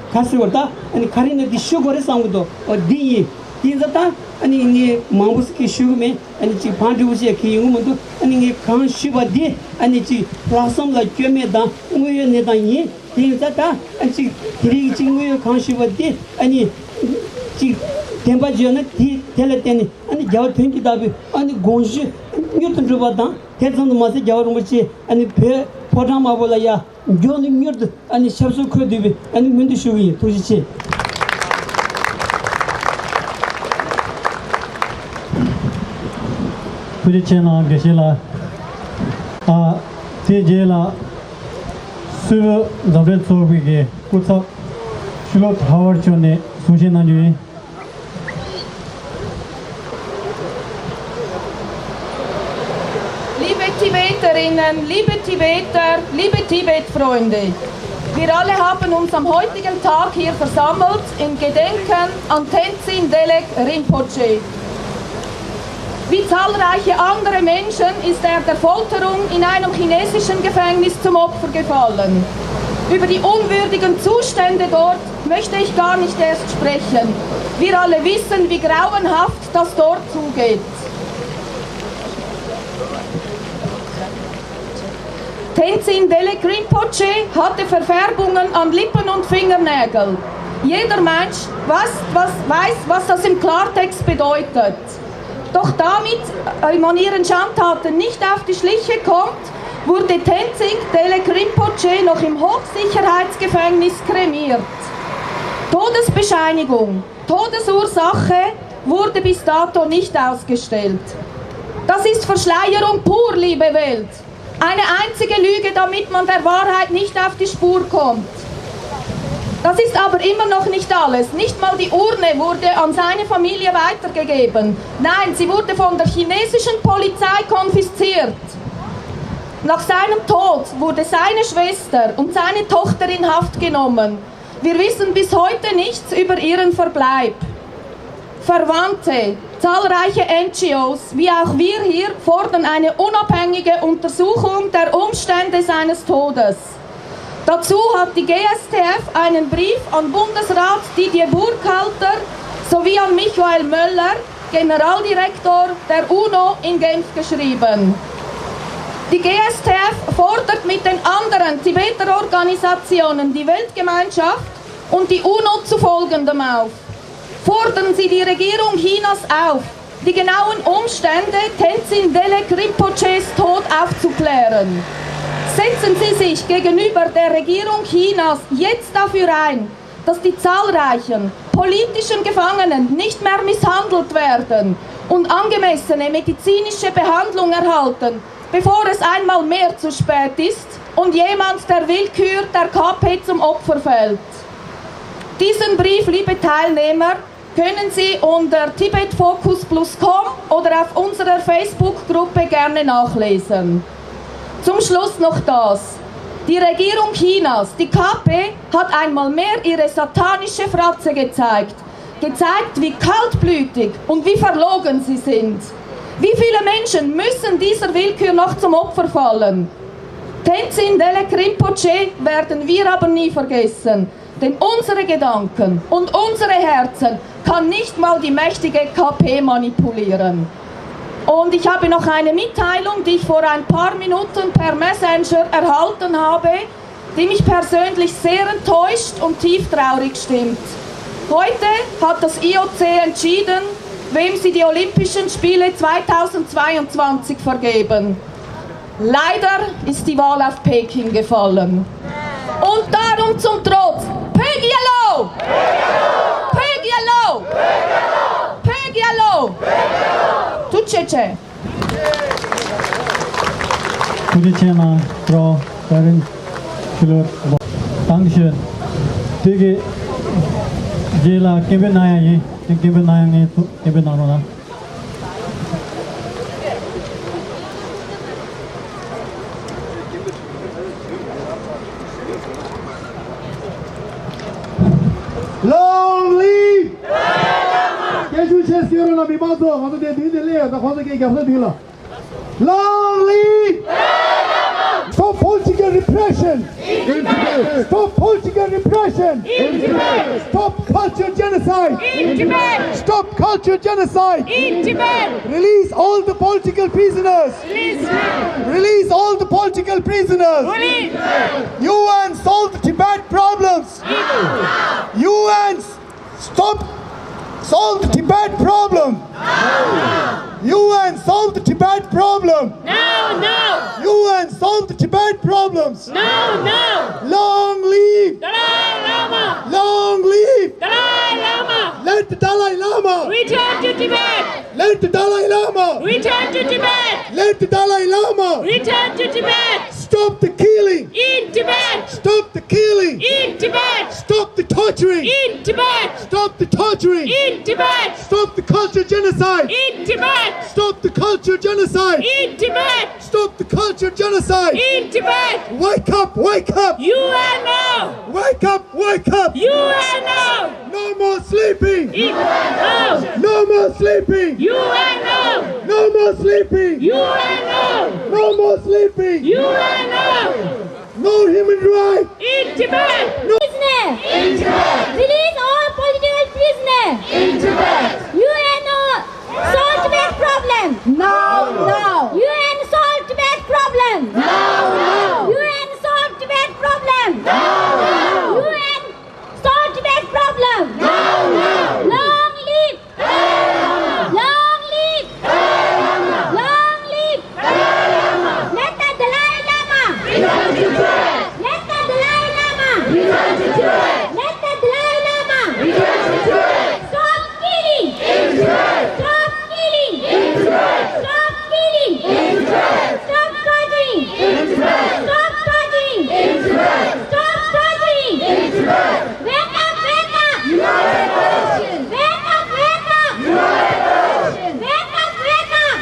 ག་ཟེར་བ་ད་ཨ་ནི་ག་རེ་ན་འདི་ཞུ་དགོས་རེད་བསམ་གི་འདུག་ཨོ་འདི་ཡིན། དེ་ཡིན་ཙང་ད་ཨ་ནི་ངས་མང་པོ་ཞིག་ཞུ་གི་མེད། ཨ་ནི་ཅིག་བང་འབྲས་བུ་ཞིག་གི་ཡོང་གི་མི་འདུག་ཨ་ནི་ངས་གང་ཞུས་པ་འདི་ཨ་ནི་ཅིག་ལྷག་བསམ་ལ་སྐྱོན་མེད་དང་དངོས་ཡོད་གནས་སྟངས་ཡིན། དེ་ཡིན་ཙང་ད་ཨ་ཅིག་དེ་རིང་ཅིག་དངོས་ཡོད་གང་ཞུས་པ་འདི་ཨ་ནི་ཅིག་བདེན་པ་བརྗོད་ན་དེ་དེ་ལ་བརྟེན་ནས་ཨ་ནི་རྒྱལ་བ་དོན་གྱི་བདག་པོའི་ཨ་ནི་དགོངས་ཞུ་མྱུར་དུ་འགྲུབ་པ་དང་དེ་ཙམ་དུ་མ་ཟད་རྒྱལ་བ་རིན་པོ་ཆེ་ཨ་ནི་བོད་ཕོ་བྲང་དམར་པོ་ལ་ཡ། མགྱོགས་ནས་མྱུར་དུ་ཨ་ནི་ཞབས་སོར་འཁོད་འདུག་པའི་ཨ་ནི་སྨོན་འདུན་ཞུ་གི་ཡིན། ཐུགས་རྗེ་ཆེ། ཐུགས་རྗེ་ཆེ་གནང་། དགེ་བཤེས་ལགས། ཨ་དེ་རྗེས་ལ་སུད་བོད་མཛའ་འབྲེལ་ཚོགས་པའི་གི་སྐུ་ཚབ་ཤུ་ལོ་ཐ་ཝར་མཆོག་ནས་གསུང་བཤད་གནང་རྒྱུ་ཡིན། Liebe Tibeterinnen, liebe Tibeter, liebe Tibet-Freunde, wir alle haben uns am heutigen Tag hier versammelt im Gedenken an Tenzin Delek Rinpoche. Wie zahlreiche andere Menschen ist er der Folterung in einem chinesischen Gefängnis zum Opfer gefallen. Über die unwürdigen Zustände dort möchte ich gar nicht erst sprechen. Wir alle wissen, wie grauenhaft das dort zugeht. Tenzin Delek Rinpoche hatte Verfärbungen an Lippen und Fingernägel. Jeder Mensch weiß, was, weiß, was das im Klartext bedeutet. Doch damit, äh, man ihren Schandtaten nicht auf die Schliche kommt, wurde Tenzin Delek Rinpoche noch im Hochsicherheitsgefängnis kremiert. Todesbescheinigung, Todesursache wurde bis dato nicht ausgestellt. Das ist Verschleierung pur, liebe Welt. Eine einzige Lüge, damit man der Wahrheit nicht auf die Spur kommt. Das ist aber immer noch nicht alles. Nicht mal die Urne wurde an seine Familie weitergegeben. Nein, sie wurde von der chinesischen Polizei konfisziert. Nach seinem Tod wurde seine Schwester und seine Tochter in Haft genommen. Wir wissen bis heute nichts über ihren Verbleib. Verwandte, zahlreiche N G Os, wie auch wir hier, fordern eine unabhängige Untersuchung der Umstände seines Todes. Dazu hat die G S T F einen Brief an Bundesrat Didier Burkhalter sowie an Michael Möller, Generaldirektor der UNO, in Genf geschrieben. Die G S T F fordert mit den anderen Tibeter Organisationen die Weltgemeinschaft und die UNO zu Folgendem auf. Fordern Sie die Regierung Chinas auf, die genauen Umstände Tenzin Delek Rinpoches Tod aufzuklären. Setzen Sie sich gegenüber der Regierung Chinas jetzt dafür ein, dass die zahlreichen politischen Gefangenen nicht mehr misshandelt werden und angemessene medizinische Behandlung erhalten, bevor es einmal mehr zu spät ist und jemand der Willkür der K P zum Opfer fällt. Diesen Brief, liebe Teilnehmer, können Sie unter tibetfocus plus com oder auf unserer Facebook-Gruppe gerne nachlesen. Zum Schluss noch das. Die Regierung Chinas, die K P, hat einmal mehr ihre satanische Fratze gezeigt. Gezeigt, wie kaltblütig und wie verlogen sie sind. Wie viele Menschen müssen dieser Willkür noch zum Opfer fallen? Tenzin Delek Rinpoche werden wir aber nie vergessen. Denn unsere Gedanken und unsere Herzen kann nicht mal die mächtige K P manipulieren. Und ich habe noch eine Mitteilung, die ich vor ein paar Minuten per Messenger erhalten habe, die mich persönlich sehr enttäuscht und tief traurig stimmt. Heute hat das I O C entschieden, wem sie die Olympischen Spiele zweitausendzweiundzwanzig vergeben. Leider ist die Wahl auf Peking gefallen. Und darum zum Trotz, Peggy Yellow! Peggy Yellow! Peggy Yellow! Tuchece! ཐུགས་རྗེ་ཆེ་གནང་། Frau Karin Schiller། Dankeschön། དེ་གི་རྗེས་ལ་སྐད་འབོད་གནང་ཡ་ཡིན། སྐད་འབོད་གནང་ཡ་ངས་སྐད་འབོད་གནང་རོགས་གནང་། Long live! སྐད་ཤུགས་ཆེ་ཟེར་རོགས་གནང་། མི་མང་ཚོ། ང་ཚོ་དེ་མདུན་དེ་སླེབས་ཡོད། ད་ཁོང་ཚོ་སྐད་རྒྱབ་ས་མདུན་ལ། Long live! Stop political repression! Stop political repression! Stop culture genocide! Stop culture genocide! Release all the political prisoners! Release all the political prisoners! U N solve the Tibet problems! U N stop, solve the Tibet problem! U N solve the Tibet problem! No, no! U N solve the Tibet problems! No, no! Long live! Dalai Lama! Long live! Dalai Lama! Let the Dalai Lama! Return to Tibet! Let the Dalai Lama! Return to Tibet! Let the Dalai Lama! Return to Tibet! Stop the killing! In Tibet! Stop the killing! In Tibet! Stop the torturing! In Tibet! Stop the torturing! In Tibet! Stop the culture genocide! In Tibet! Stop the culture genocide! In Tibet! Stop the culture genocide! In Tibet! Wake up! Wake up! U N O! Wake up! Wake up! U N O! No more sleeping! U N O! No more sleeping! U N O! No more sleeping! U N O! No more sleeping! U N O! No human right! In Tibet! No prisoner! In Tibet! Release all political prisoner! In Tibet! U N O solve Tibet problem! Now, now! U N solve Tibet problem! Now, now! U N solve Tibet problem! Now, now! U N solve Tibet problem! Now, now! Long live! Long live! Long live! Let the Dalai Lama! Let the Dalai Lama! Let the Dalai Lama! Stop killing! Stop killing! Stop killing! Stop torturing! Stop torturing! Stop torturing! Wake up, wake up! Wake up, wake up! Wake up, wake up!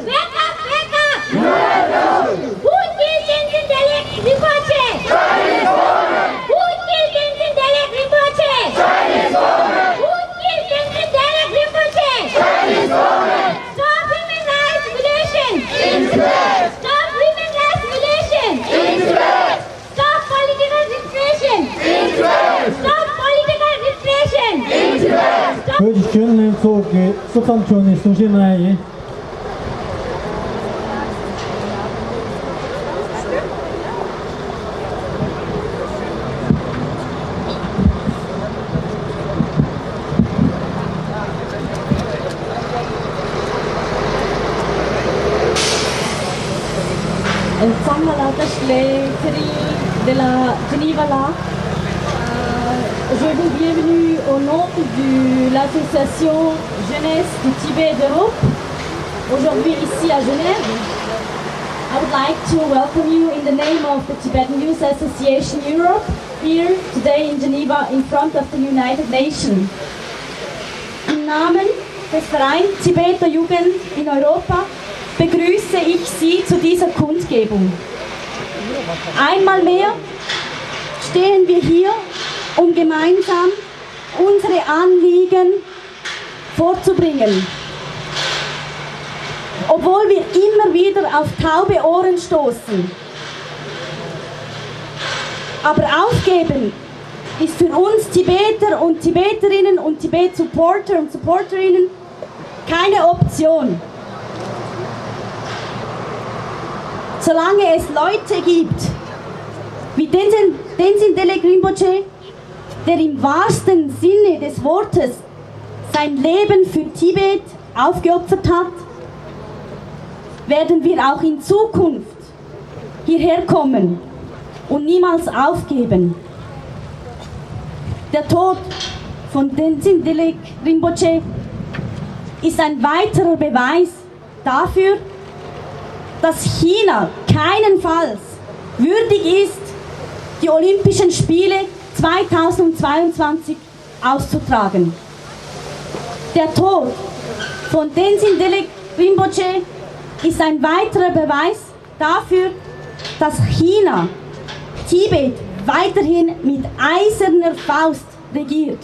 Wake up, wake up! Who killed Tenzin Delek Rinpoche? Who killed Tenzin Delek Rinpoche? Who killed Tenzin Delek Rinpoche? Stop human rights violation! Stop human rights violation! Stop political repression! Stop political repression! Stop བོད་ཀྱི་གཞོན་ནུ་ལྷན་ཚོགས་ཀྱི་སྐུ་ཚབ་མཆོག་ནས་གསུང་བཤད་གནང་ཡ་ཡིན། ཚང་མ་ལ་བཀྲ་ཤིས་བདེ་ལེགས། ཚེ་རིང་བདེ་ལེགས། ཇི་ནི་ཝ་ལ། Euh, je vous bienvenue au nom de l'association Jeunesse du Tibet d'Europe, aujourd'hui ici à Genève. I would like to welcome you in the name of the Tibetan Youth Association Europe, here today in Geneva in front of the United Nations. Im Namen des Vereins Tibeter Jugend in Europa begrüße ich Sie zu dieser Kundgebung. Einmal mehr stehen wir hier, um gemeinsam unsere Anliegen vorzubringen. Obwohl wir immer wieder auf taube Ohren stoßen. Aber aufgeben ist für uns Tibeter und Tibeterinnen und Tibet-Supporter und Supporterinnen keine Option. Solange es Leute gibt, wie Tenzin, Tenzin Delek Rinpoche, der im wahrsten Sinne des Wortes sein Leben für Tibet aufgeopfert hat, werden wir auch in Zukunft hierher kommen und niemals aufgeben. Der Tod von Tenzin Dilek Rinpoche ist ein weiterer Beweis dafür, dass China keinenfalls würdig ist, die Olympischen Spiele zweitausendzweiundzwanzig auszutragen. Der Tod von Tenzin Dilek Rinpoche ist ein weiterer Beweis dafür, dass China Tibet weiterhin mit eiserner Faust regiert.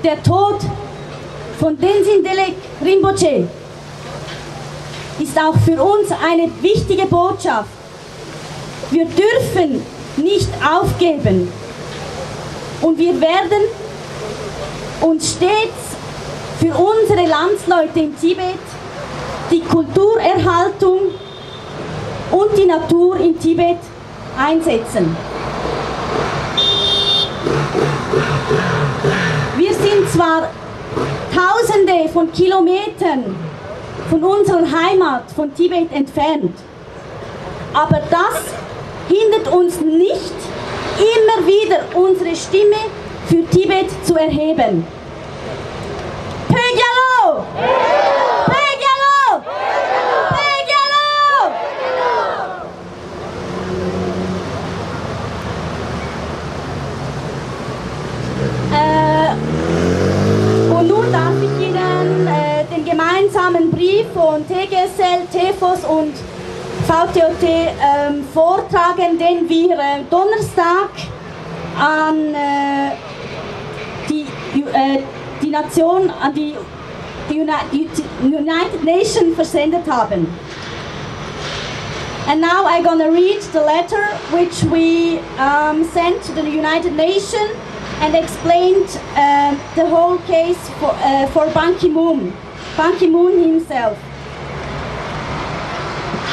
Der Tod von Tenzin Dilek Rinpoche ist auch für uns eine wichtige Botschaft. Wir dürfen nicht aufgeben und wir werden uns stets für unsere Landsleute in Tibet, die Kulturerhaltung und die Natur in Tibet einsetzen. Wir sind zwar Tausende von Kilometern von unserer Heimat, von Tibet entfernt, aber das hindert uns nicht, immer wieder unsere Stimme für Tibet zu erheben. Pögelo! Pögelo! Pögelo! Äh, und nun darf ich Ihnen äh, den gemeinsamen Brief von T G S L, T F O S und V T O T ähm, vortragen, den wir äh, Donnerstag an äh, die, äh, die Nation, an die Uni- United Nations versendet haben. And now I'm gonna read the letter which we um, sent to the United Nations and explained um, the whole case for, uh, for Ban Ki-moon. Ban Ki-moon himself.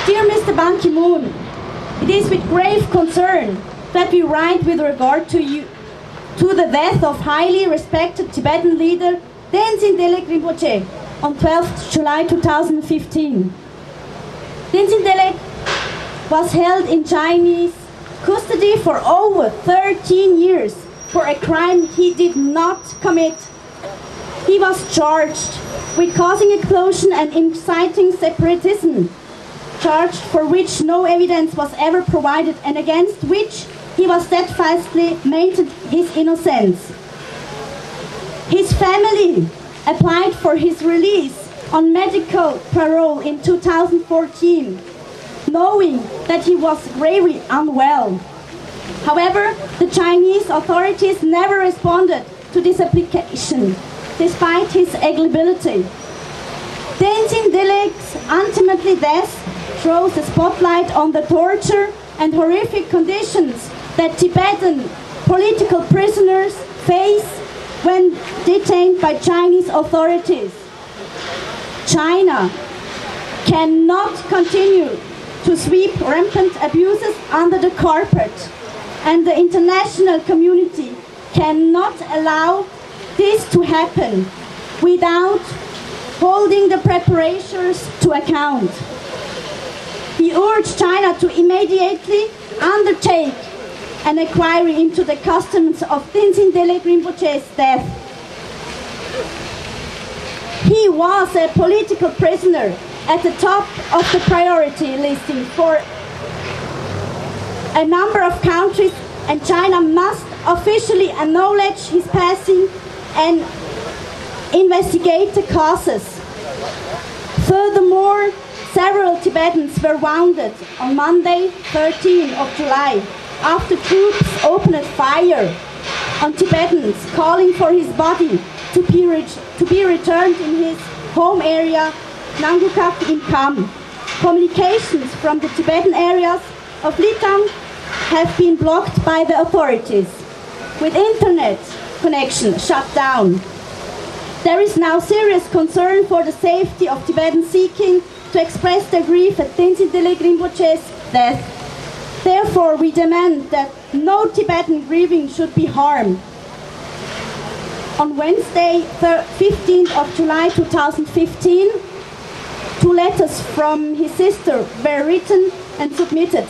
Dear Mister Ban Ki-moon, it is with grave concern that we write with regard to you to the death of highly respected Tibetan leader Tenzin Delek Rinpoche on twelfth July two thousand fifteen. Tenzin Delek was held in Chinese custody for over thirteen years for a crime he did not commit. He was charged with causing explosion and inciting separatism, charge for which no evidence was ever provided and against which he was steadfastly maintained his innocence. His family applied for his release on medical parole in two thousand fourteen, knowing that he was gravely unwell. However, the Chinese authorities never responded to this application, despite his eligibility. Tenzin Dilek's untimely death throws a spotlight on the torture and horrific conditions that Tibetan political prisoners face when detained by Chinese authorities. China cannot continue to sweep rampant abuses under the carpet, and the international community cannot allow this to happen without holding the perpetrators to account. We urge China to immediately undertake an inquiry into the customs of Tenzin Delek Rinpoche's death. He was a political prisoner at the top of the priority listing for a number of countries, and China must officially acknowledge his passing and investigate the causes. Furthermore, several Tibetans were wounded on Monday, thirteenth of July, after troops opened fire on Tibetans, calling for his body to be, ret- to be returned in his home area, Nangukak in Kham. Communications from the Tibetan areas of Litang have been blocked by the authorities, with internet connection shut down. There is now serious concern for the safety of Tibetans seeking to express their grief at Tenzin Delek Rinpoche's death. Therefore, we demand that no Tibetan grieving should be harmed. On Wednesday, thir- fifteenth of July two thousand fifteen, Two letters from his sister were written and submitted.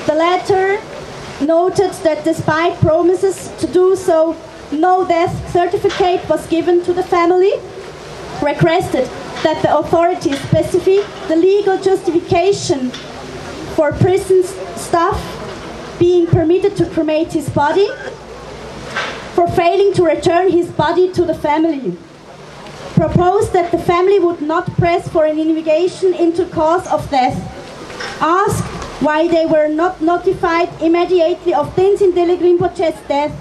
The letter noted that despite promises to do so, no death certificate was given to the family, requested that the authorities specify the legal justification for prison staff being permitted to cremate his body, for failing to return his body to the family, proposed that the family would not press for an investigation into cause of death, asked why they were not notified immediately of Tenzin Delek Rinpoche's death,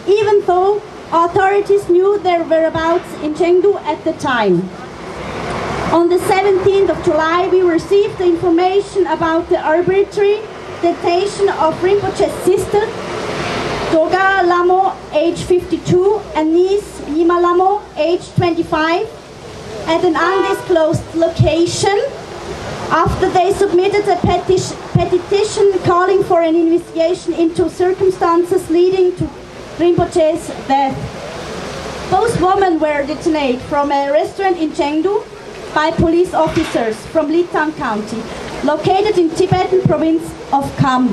even though authorities knew their whereabouts in Chengdu at the time. On the seventeenth of July, we received the information about the arbitrary detention of Rinpoche's sister, Doga Lamo, age fifty-two, and niece, Yima Lamo, age twenty-five, at an undisclosed location after they submitted a petition, petition calling for an investigation into circumstances leading to Rinpoche's death. Both women were detained from a restaurant in Chengdu by police officers from Litang County, located in Tibetan province of Kham.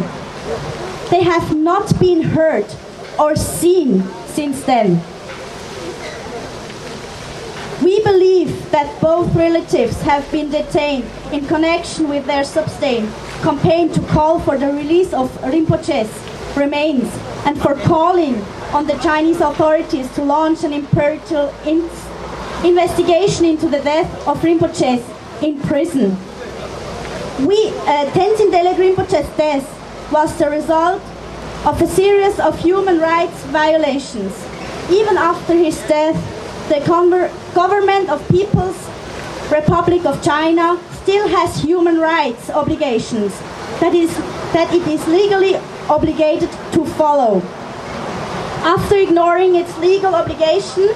They have not been heard or seen since then. We believe that both relatives have been detained in connection with their sustained campaign to call for the release of Rinpoche's remains and for calling on the Chinese authorities to launch an impartial in- investigation into the death of Rinpoche's in prison. We, uh, Tenzin Delek Rinpoche's death was the result of a series of human rights violations. Even after his death, the conver- government of People's Republic of China still has human rights obligations that is that it is legally obligated to follow. After ignoring its legal obligation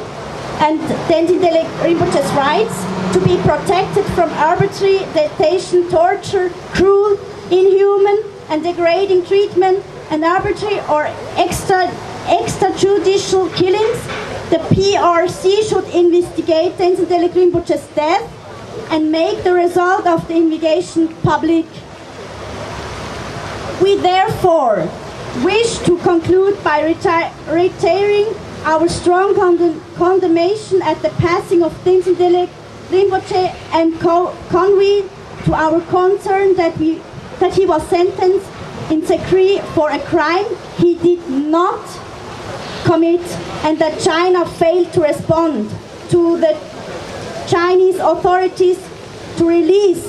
and Tenzin Delek Rinpoche's rights to be protected from arbitrary detention, torture, cruel, inhuman, and degrading treatment, and arbitrary or extra, extrajudicial killings, the P R C should investigate Tenzin Delek Rinpoche's death and make the result of the investigation public. We therefore wish to conclude by reti- reiterating our strong condemn- condemnation at the passing of Tenzin Delek Rinpoche and co- convey to our concern that we that he was sentenced in Sakri for a crime he did not commit, and that China failed to respond to the Chinese authorities to release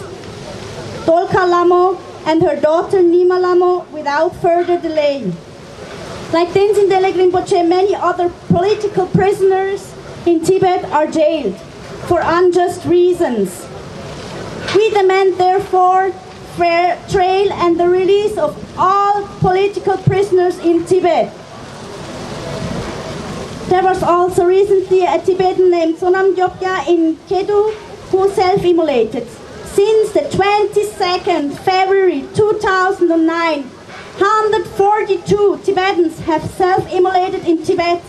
Dolka Lamo and her daughter Nima Lamo without further delay. Like Tenzin Delek Rinpoche, many other political prisoners in Tibet are jailed for unjust reasons. We demand, therefore, fair trial and the release of all political prisoners in Tibet. There was also recently a Tibetan named Sonam Gyopya in Kedu who self-immolated. Since the twenty-second February two thousand nine, one hundred forty-two Tibetans have self-immolated in Tibet,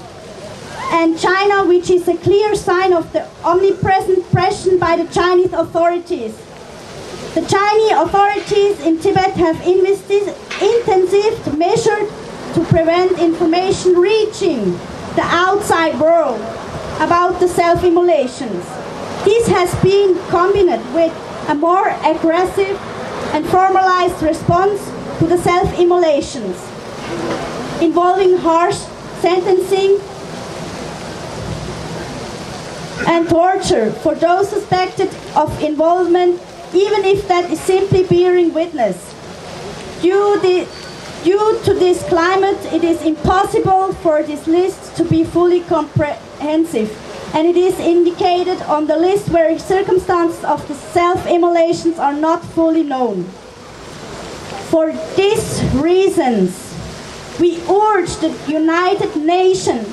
and China, which is a clear sign of the omnipresent pressure by the Chinese authorities. The Chinese authorities in Tibet have invested intensive measures to prevent information reaching the outside world about the self-immolations. This has been combined with a more aggressive and formalized response to the self-immolations, involving harsh sentencing and torture for those suspected of involvement, even if that is simply bearing witness. Due, the, due to this climate, it is impossible for this list to be fully comprehensive, and it is indicated on the list where circumstances of the self-immolations are not fully known. For these reasons, we urge the United Nations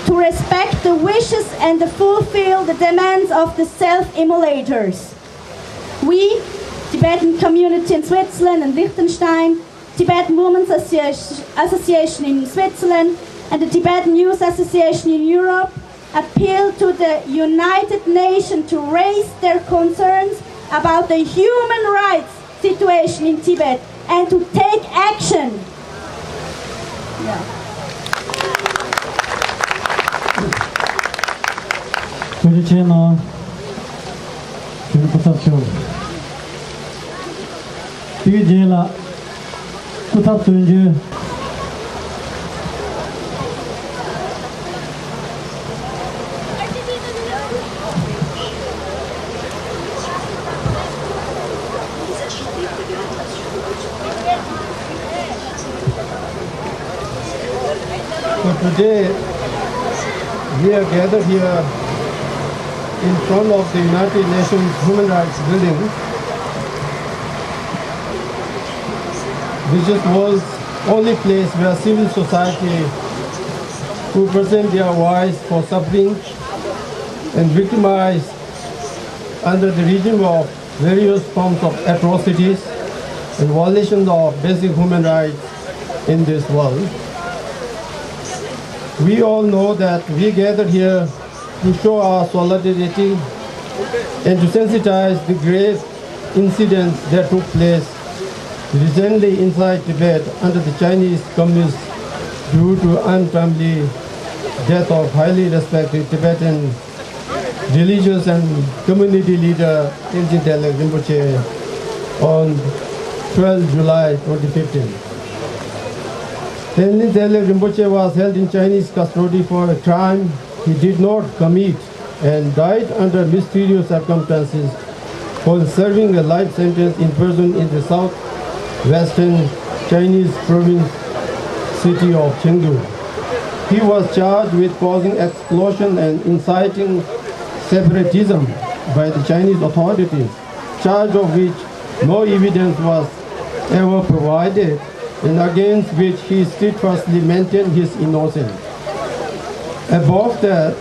to respect the wishes and to fulfill the demands of the self-immolators. We, Tibetan community in Switzerland and Liechtenstein, Tibetan Women's Association, Association in Switzerland, and the Tibetan Youth Association in Europe, appeal to the United Nations to raise their concerns about the human rights situation in Tibet and to take action. Yeah. ཐུགས་རྗེ་ཆེ་གནང་། ཞུ་སྐུ་ཚབ་མཆོག་དེའི་རྗེས་ལ་སྐུ་ཚབ་དོན་གཅོད། So today, we are gathered here in front of the United Nations Human Rights Building, which is was only place where civil society who present their voice for suffering and victimized under the regime of various forms of atrocities and violations of basic human rights in this world. We all know that we gathered here to show our solidarity and to sensitize the grave incidents that took place recently inside Tibet under the Chinese communists due to untimely death of highly respected Tibetan religious and community leader Tenzin Delek Rinpoche on twelfth July twenty fifteen. Tenzin Delek Rinpoche was held in Chinese custody for a crime he did not commit and died under mysterious circumstances while serving a life sentence in prison in the southwestern Chinese province city of Chengdu. He was charged with causing explosion and inciting separatism by the Chinese authorities, charge of which no evidence was ever provided and against which he steadfastly maintained his innocence. Above that,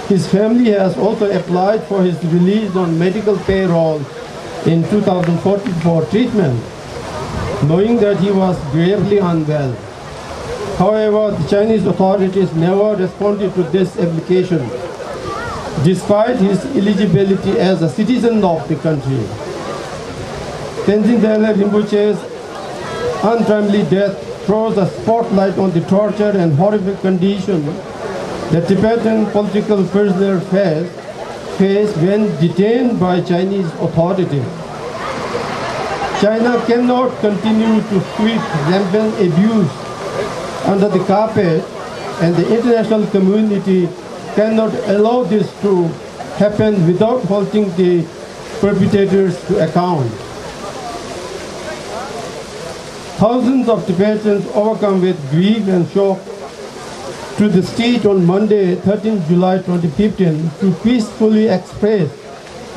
his family has also applied for his release on medical payroll in two thousand fourteen for treatment, knowing that he was gravely unwell. However, the Chinese authorities never responded to this application, despite his eligibility as a citizen of the country. Tenzin Delek Rinpoche's untimely death throws a spotlight on the torture and horrific condition the Tibetan political prisoner face, face when detained by Chinese authorities. China cannot continue to sweep rampant abuse under the carpet, and the international community cannot allow this to happen without holding the perpetrators to account. Thousands of Tibetans overcome with grief and shock to the street on Monday, thirteenth July twenty fifteen, to peacefully express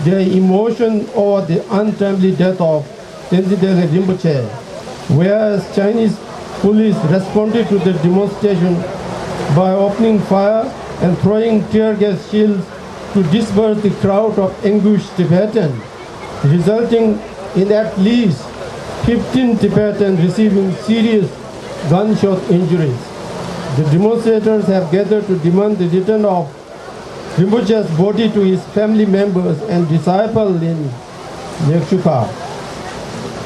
their emotion over the untimely death of Tenzin Delek Rinpoche, whereas Chinese police responded to the demonstration by opening fire and throwing tear gas shells to disperse the crowd of anguished Tibetans, resulting in at least fifteen Tibetans receiving serious gunshot injuries. The demonstrators have gathered to demand the return of Rinpoche's body to his family members and disciples in Nyakuchuka.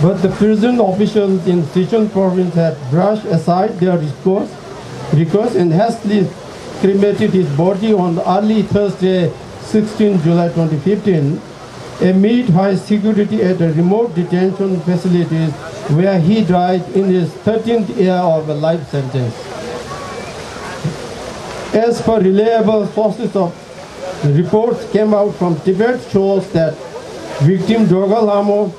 But the prison officials in Sichuan province had brushed aside their request, request and hastily cremated his body on early Thursday, sixteenth July twenty fifteen, amid high security at a remote detention facilities where he died in his thirteenth year of a life sentence. As per reliable sources, of reports came out from Tibet shows that victim Dorga Lhamo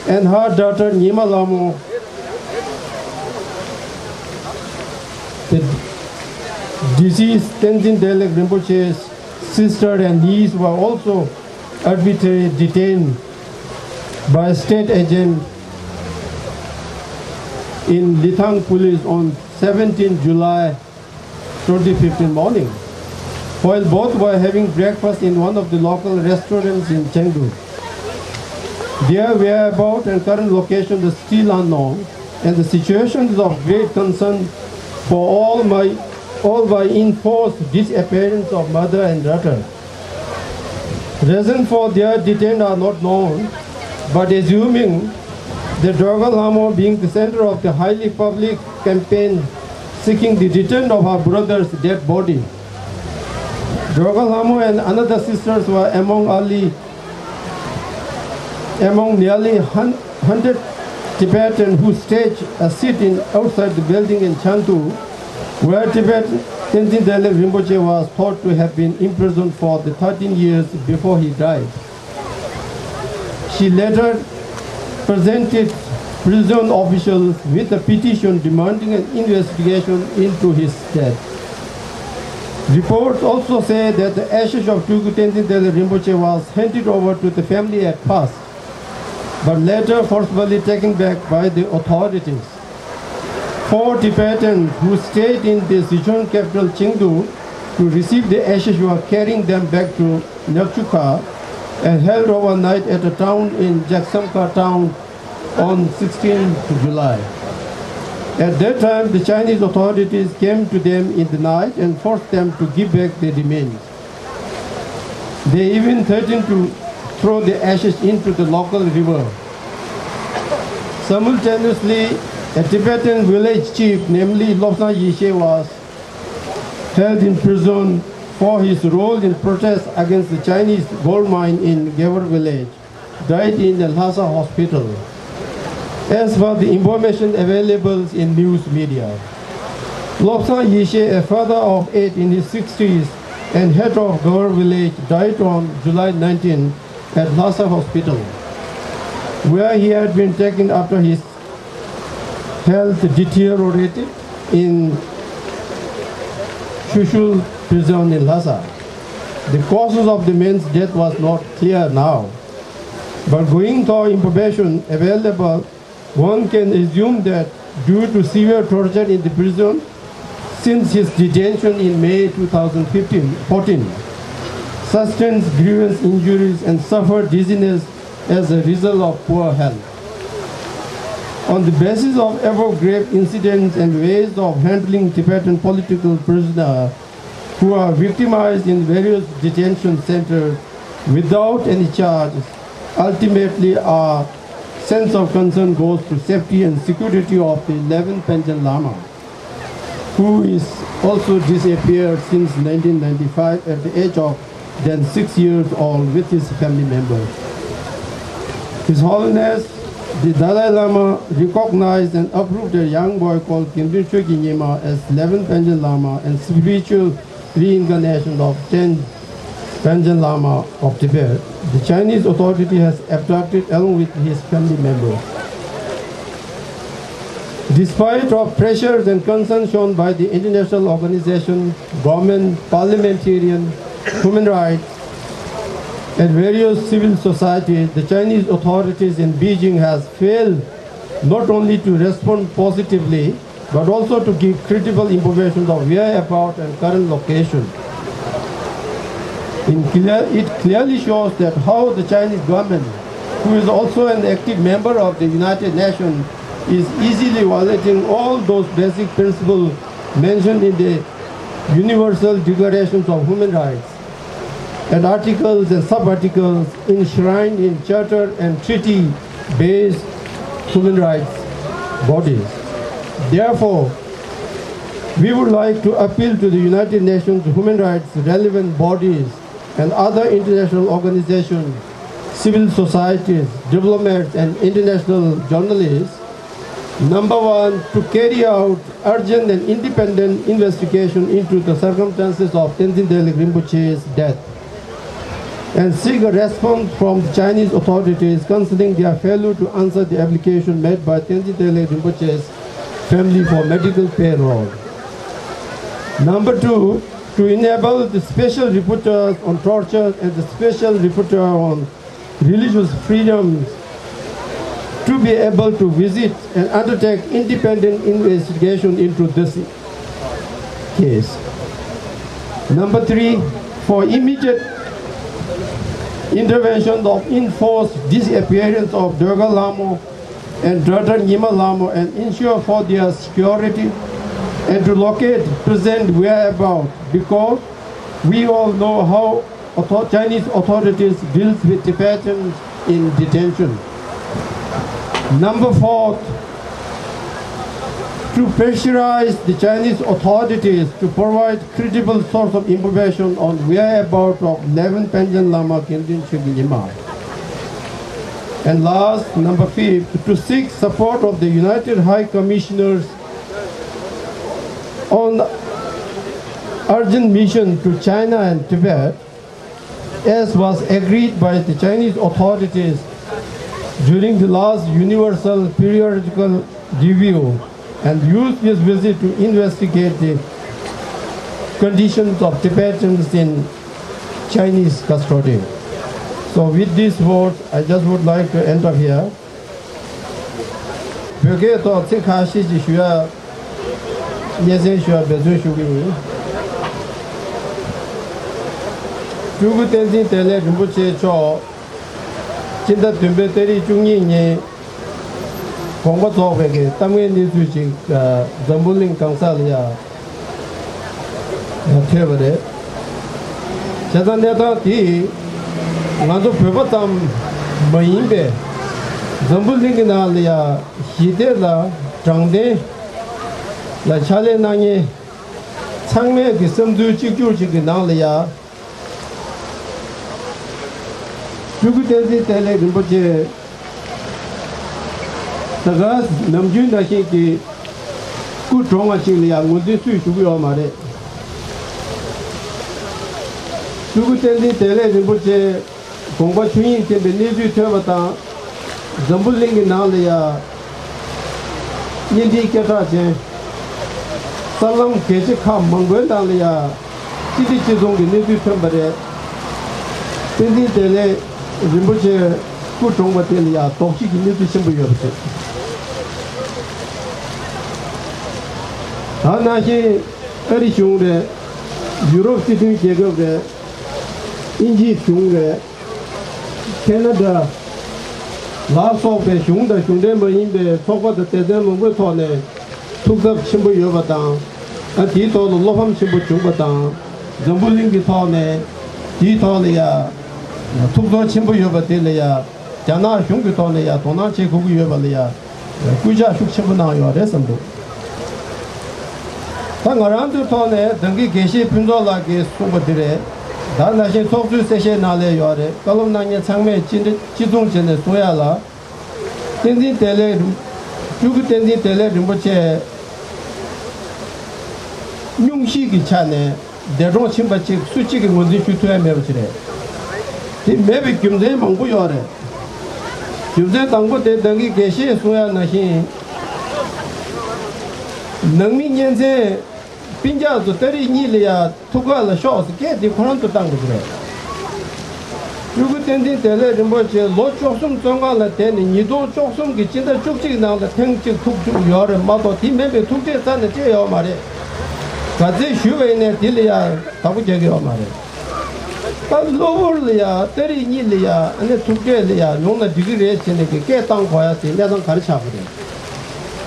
and her daughter Nyima Lhamo, the deceased Tenzin Delek Rinpoche's sister and niece, were also arbitrarily detained by state agent in Lithang police on seventeenth July twenty fifteen morning, while both were having breakfast in one of the local restaurants in Chengdu. Their whereabouts and current location is still unknown, and the situation is of great concern for all my all by enforced disappearance of mother and daughter. Reason for their detention are not known, but assuming that Dorga Lhamo being the center of the highly public campaign seeking the return of her brother's dead body, Dorga Lhamo and another sisters were among early among nearly hundred Tibetans who staged a sit-in outside the building in Changtu, where Tibet Tenzin Delek Rinpoche was thought to have been imprisoned for the thirteen years before he died. She later presented prison officials with a petition demanding an investigation into his death. Reports also say that the ashes of Tulku Tenzin Delek Rinpoche was handed over to the family at first, but later forcibly taken back by the authorities. Four Tibetans who stayed in the Sichuan capital Chengdu to receive the ashes were carrying them back to Nyakchuka and held overnight at a town in Jaksamka town on sixteenth July. At that time, the Chinese authorities came to them in the night and forced them to give back the remains. They even threatened to throw the ashes into the local river. Simultaneously, a Tibetan village chief, namely Lobsang Yeshe, was held in prison for his role in protest against the Chinese gold mine in Gewar village, died in a Lhasa hospital, as per the information available in news media. Lobsang Yeshe, a father of eight in his sixties and head of Gewar village, died on July nineteenth at Lhasa hospital, where he had been taken after his health deteriorated in Shushul prison in Lhasa. The causes of the man's death was not clear now, but going through information available, one can assume that due to severe torture in the prison since his detention in May two thousand fifteen fourteen, sustained grievous injuries and suffered dizziness as a result of poor health. On the basis of above grave incidents and ways of handling Tibetan political prisoners who are victimized in various detention centers without any charge, ultimately our sense of concern goes to safety and security of the eleventh Panchen Lama, who is also disappeared since nineteen ninety-five at the age of then six years old with his family members. His Holiness the Dalai Lama recognized and approved a young boy called Gemdun Chökyi Nyima as eleventh Panchen Lama and spiritual reincarnation of tenth Panchen Lama of Tibet. The Chinese authority has abducted along with his family members. Despite of pressures and concerns shown by the international organization, government, parliamentarian, human rights, and various civil society, the Chinese authorities in Beijing has failed not only to respond positively, but also to give credible information of whereabouts and current location. In clear, it clearly shows that how the Chinese government, who is also an active member of the United Nations, is easily violating all those basic principles mentioned in the Universal Declarations of Human Rights and articles and sub-articles enshrined in charter and treaty-based human rights bodies. Therefore, we would like to appeal to the United Nations human rights relevant bodies and other international organizations, civil societies, diplomats, and international journalists, number one, to carry out urgent and independent investigation into the circumstances of Tenzin Delek Rinpoche's death and seek a response from the Chinese authorities concerning their failure to answer the application made by Tenzin Delek Rinpoche's family for medical payroll. Number two, to enable the special rapporteurs on torture and the special rapporteur on religious freedoms to be able to visit and undertake independent investigation into this case. Number three, for immediate intervention of enforced disappearance of Dorga Lama and daughter Nyima Lama and ensure for their security and to locate present whereabouts, because we all know how author- Chinese authorities deals with Tibetans in detention. Number four, to pressurize the Chinese authorities to provide credible source of information on whereabouts of eleven Panchen Lama Kendin Chökyi Nyima. And last, number five, to seek support of the United High Commissioners on urgent mission to China and Tibet, as was agreed by the Chinese authorities during the last Universal Periodical Review, and use this visit to investigate the conditions of Tibetans in Chinese custody. So with these words, I just would like to end up here. བོད་སྐད་ཐོག་ཚིག་ཁ་ཤས་ཅིག་ཞུ་ཡ། སྙན་སེང་ཞུ་ཡ་འབད་བརྩོན་ཞུ་གི་ཡིན། སྤྲུལ་སྐུ་བསྟན་འཛིན་བདེ་ལེགས་རིན་པོ་ཆེ་མཆོག་སྤྱི་ཟླ་བདུན་པའི་ཏ་རིག་བཅུ་གཉིས་ཉིན་དགོངས་པ་རྫོགས་པའི་གི་གཏམ་ངན་གནས་ཚུལ་ཅིག་འཛམ་བུ་གླིང་གང་ས་ལ་ཡ་ཐོས་པ་རེད། བྱས་ཙང་གནས་སྟངས་དེ་ང་ཚོ་བོད་པ་ཙམ་མ་ཡིན་པའི་འཛམ་བུ་གླིང་གི་ནང་ལ་ཡ་ཞི་བདེ་ལ་དྲང་བདེན་ལ་ཕྱག་ལས་གནང་མཁན་ཚང་མས་ཀྱི་བསམ་ཚུལ་གཅིག་གྱུར་ཅིག་གི་ནང་ལ་ཡ། སྤྲུལ་སྐུ་བསྟན་འཛིན་བདེ་ལེགས་རིན་པོ་ཆེ་ད་ག་ནམ་རྒྱུན་ནང་བཞིན་གྱི་སྐུ་གྲོངས་པ་ཞིག་ལ་ཡང་ངོས་འཛིན་སུས་ཞུ་གི་ཡོད་མ་རེད། སྤྲུལ་སྐུ་བསྟན་འཛིན་བདེ་ལེགས་རིན་པོ་ཆེ་དགོངས་པ་ཆོས་དབྱིངས་བསྟན་པའི་གནས་ཚུལ་ཐོན་པ་དང་། འཛམ་བུ་གླིང་གི་ནང་ལ་ཡ། བརྙན་འཕྲིན་སྐད་གྲགས་ཅན། གསར་ལམ་གལ་ཆེ་ཁག་མང་པོའི་ནང་ལ་ཡ། སྤྱི་བདེ་སྤྱི་ཚོགས་ཀྱི་གནས་ཚུལ་ཐོན་པ་རེད། བསྟན་འཛིན་བདེ་ལེགས་རིན་པོ་ཆེ་སྐུ་གྲོངས་པ་དེ་ལ་ཡ་དོགས་གཞི་གི་གནས་ཚུལ་ཆེན་པོ་ཡོད་པ་རེད། ད་ནང་བཞིན་ཨ་རི་གཞུང་རེད། ཡུ་རོབ་སྲིད་དོན་རྒྱལ་ཁབ་རེད། དབྱིན་ཇིའི་གཞུང་རེད། ཁེ་ན་ཌ་ལ་སོགས་པའི་གཞུང་དང་གཞུང་འབྲེལ་མ་ཡིན་པའི་ཚོགས་པ་དང་སྡེ་ཚན་མང་པོའི་ཐོག་ནས་ཐུགས་འཚབ་ཆེན་པོ་ཡོད་པ་དང་། ཨ་དེའི་ཐོག་ལ་བློ་ཕམ་ཆེན་པོ་བྱུང་བ་དང་། འཛམ་བུ་གླིང་གི་ཐོག་ནས་དེའི་ཐོག་ལ་ཡ་ཐུགས་ཚོར་ཆེན་པོ་ཡོད་པ་དེ་ལ་ཡ་རྒྱ་ནག་གཞུང་གི་ཐོག་ནས་ཡ་དོ་སྣང་བྱེད་དགོས་ཀྱི་ཡོད་པ་ལ་ཡ། སྐུལ་ལྕག་ཤུགས་ཆེན་པོ་གནང་ཡོད་རེད་བསམ་འདུག་ད་ང་རང་ཚོའི་ཐོག་ནས་ད་གིན་དགེ་བཤེས་ཕུན་ཚོགས་ལགས་ཀྱིས་གསུངས་པ་འདི་རེད། ད་ནང་བཞིན་ཚོགས་གཙོའི་གསལ་བཤད་ནང་ལ་ཡོད་རེད། བཀའ་སློབ་གནང་མཁན་ཚང་མས་སྤྱི་འདི་སྤྱི་མཚུངས་བྱས་ནས་གསུང་ཡ་ལ། བསྟན་འཛིན་བདེ་ལེགས་རིན། སྤྲུལ་སྐུ་བསྟན་འཛིན་བདེ་ལེགས་རིན་པོ་ཆེ་སྙུང་གཞི་གི་ཆ་ནས། འདས་གྲོངས་ཕྱིན་པ་གཅིག་སུ་གཅིག་གིས་ངོས་འཛིན་ཞུ་ཐུབ་ཡ་མེད་པ་ཅིག་རེད། དེ་མེད་པའི་རྒྱུ་མཚན་མང་པོ་ཡོད་རེད། རྒྱུ་མཚན་དང་པོ་དེ་ད་གིན་དགེ་བཤེས་གསུང་ཡ་ནང་བཞིན། ནང་མི་གཉེན་ཚན་སྤུན་ཀྱག་ཚོ་ཏ་རིག་གཉིས་ལ་ཡ་ཐུག་ག་ལ་ཤོག་ཟེར་སྐད་དེ་ཁོ་རང་ཚོ་བཏང་དགོས་ཀྱི་རེད། སྤྲུལ་སྐུ་བསྟན་འཛིན་བདེ་ལེགས་རིན་པོ་ཆེ་ལོ་བཅུ་གསུམ་བཙོན་ཁང་ལ་བསྡད་ནས་ཉིས་སྟོང་བཅུ་གསུམ་གྱི་སྤྱི་ཟླ་བཅུ་གཅིག་ནང་ལ་ཐེངས་གཅིག་ཐུག་བཅུག་ཡོད་རེད་མ་གཏོགས་དེ་མིན་པའི་ཐུག་འཕྲད་རྩ་ནས་སྤྲད་ཡོད་མ་རེད། ག་ཚོད་ཞུས་པ་ཡིན་ནའི་དེ་ལ་ཡ་བདག་པོ་རྒྱག་གི་ཡོད་མ་རེད། ད་གློ་བུར་ལ་ཡ་ཏ་རིག་གཉིས་ལ་ཡ་ཨ་ནི་ཐུག་འཕྲད་ལ་ཡ་ཡོང་ན་འགྲིག་གི་རེད་ཟེར་ནས་ཀྱི་སྐད་བཏང་དགོས་ཡ་དེ་གནས་སྟངས་ག་རེ་ཆགས་ཀྱི་རེད།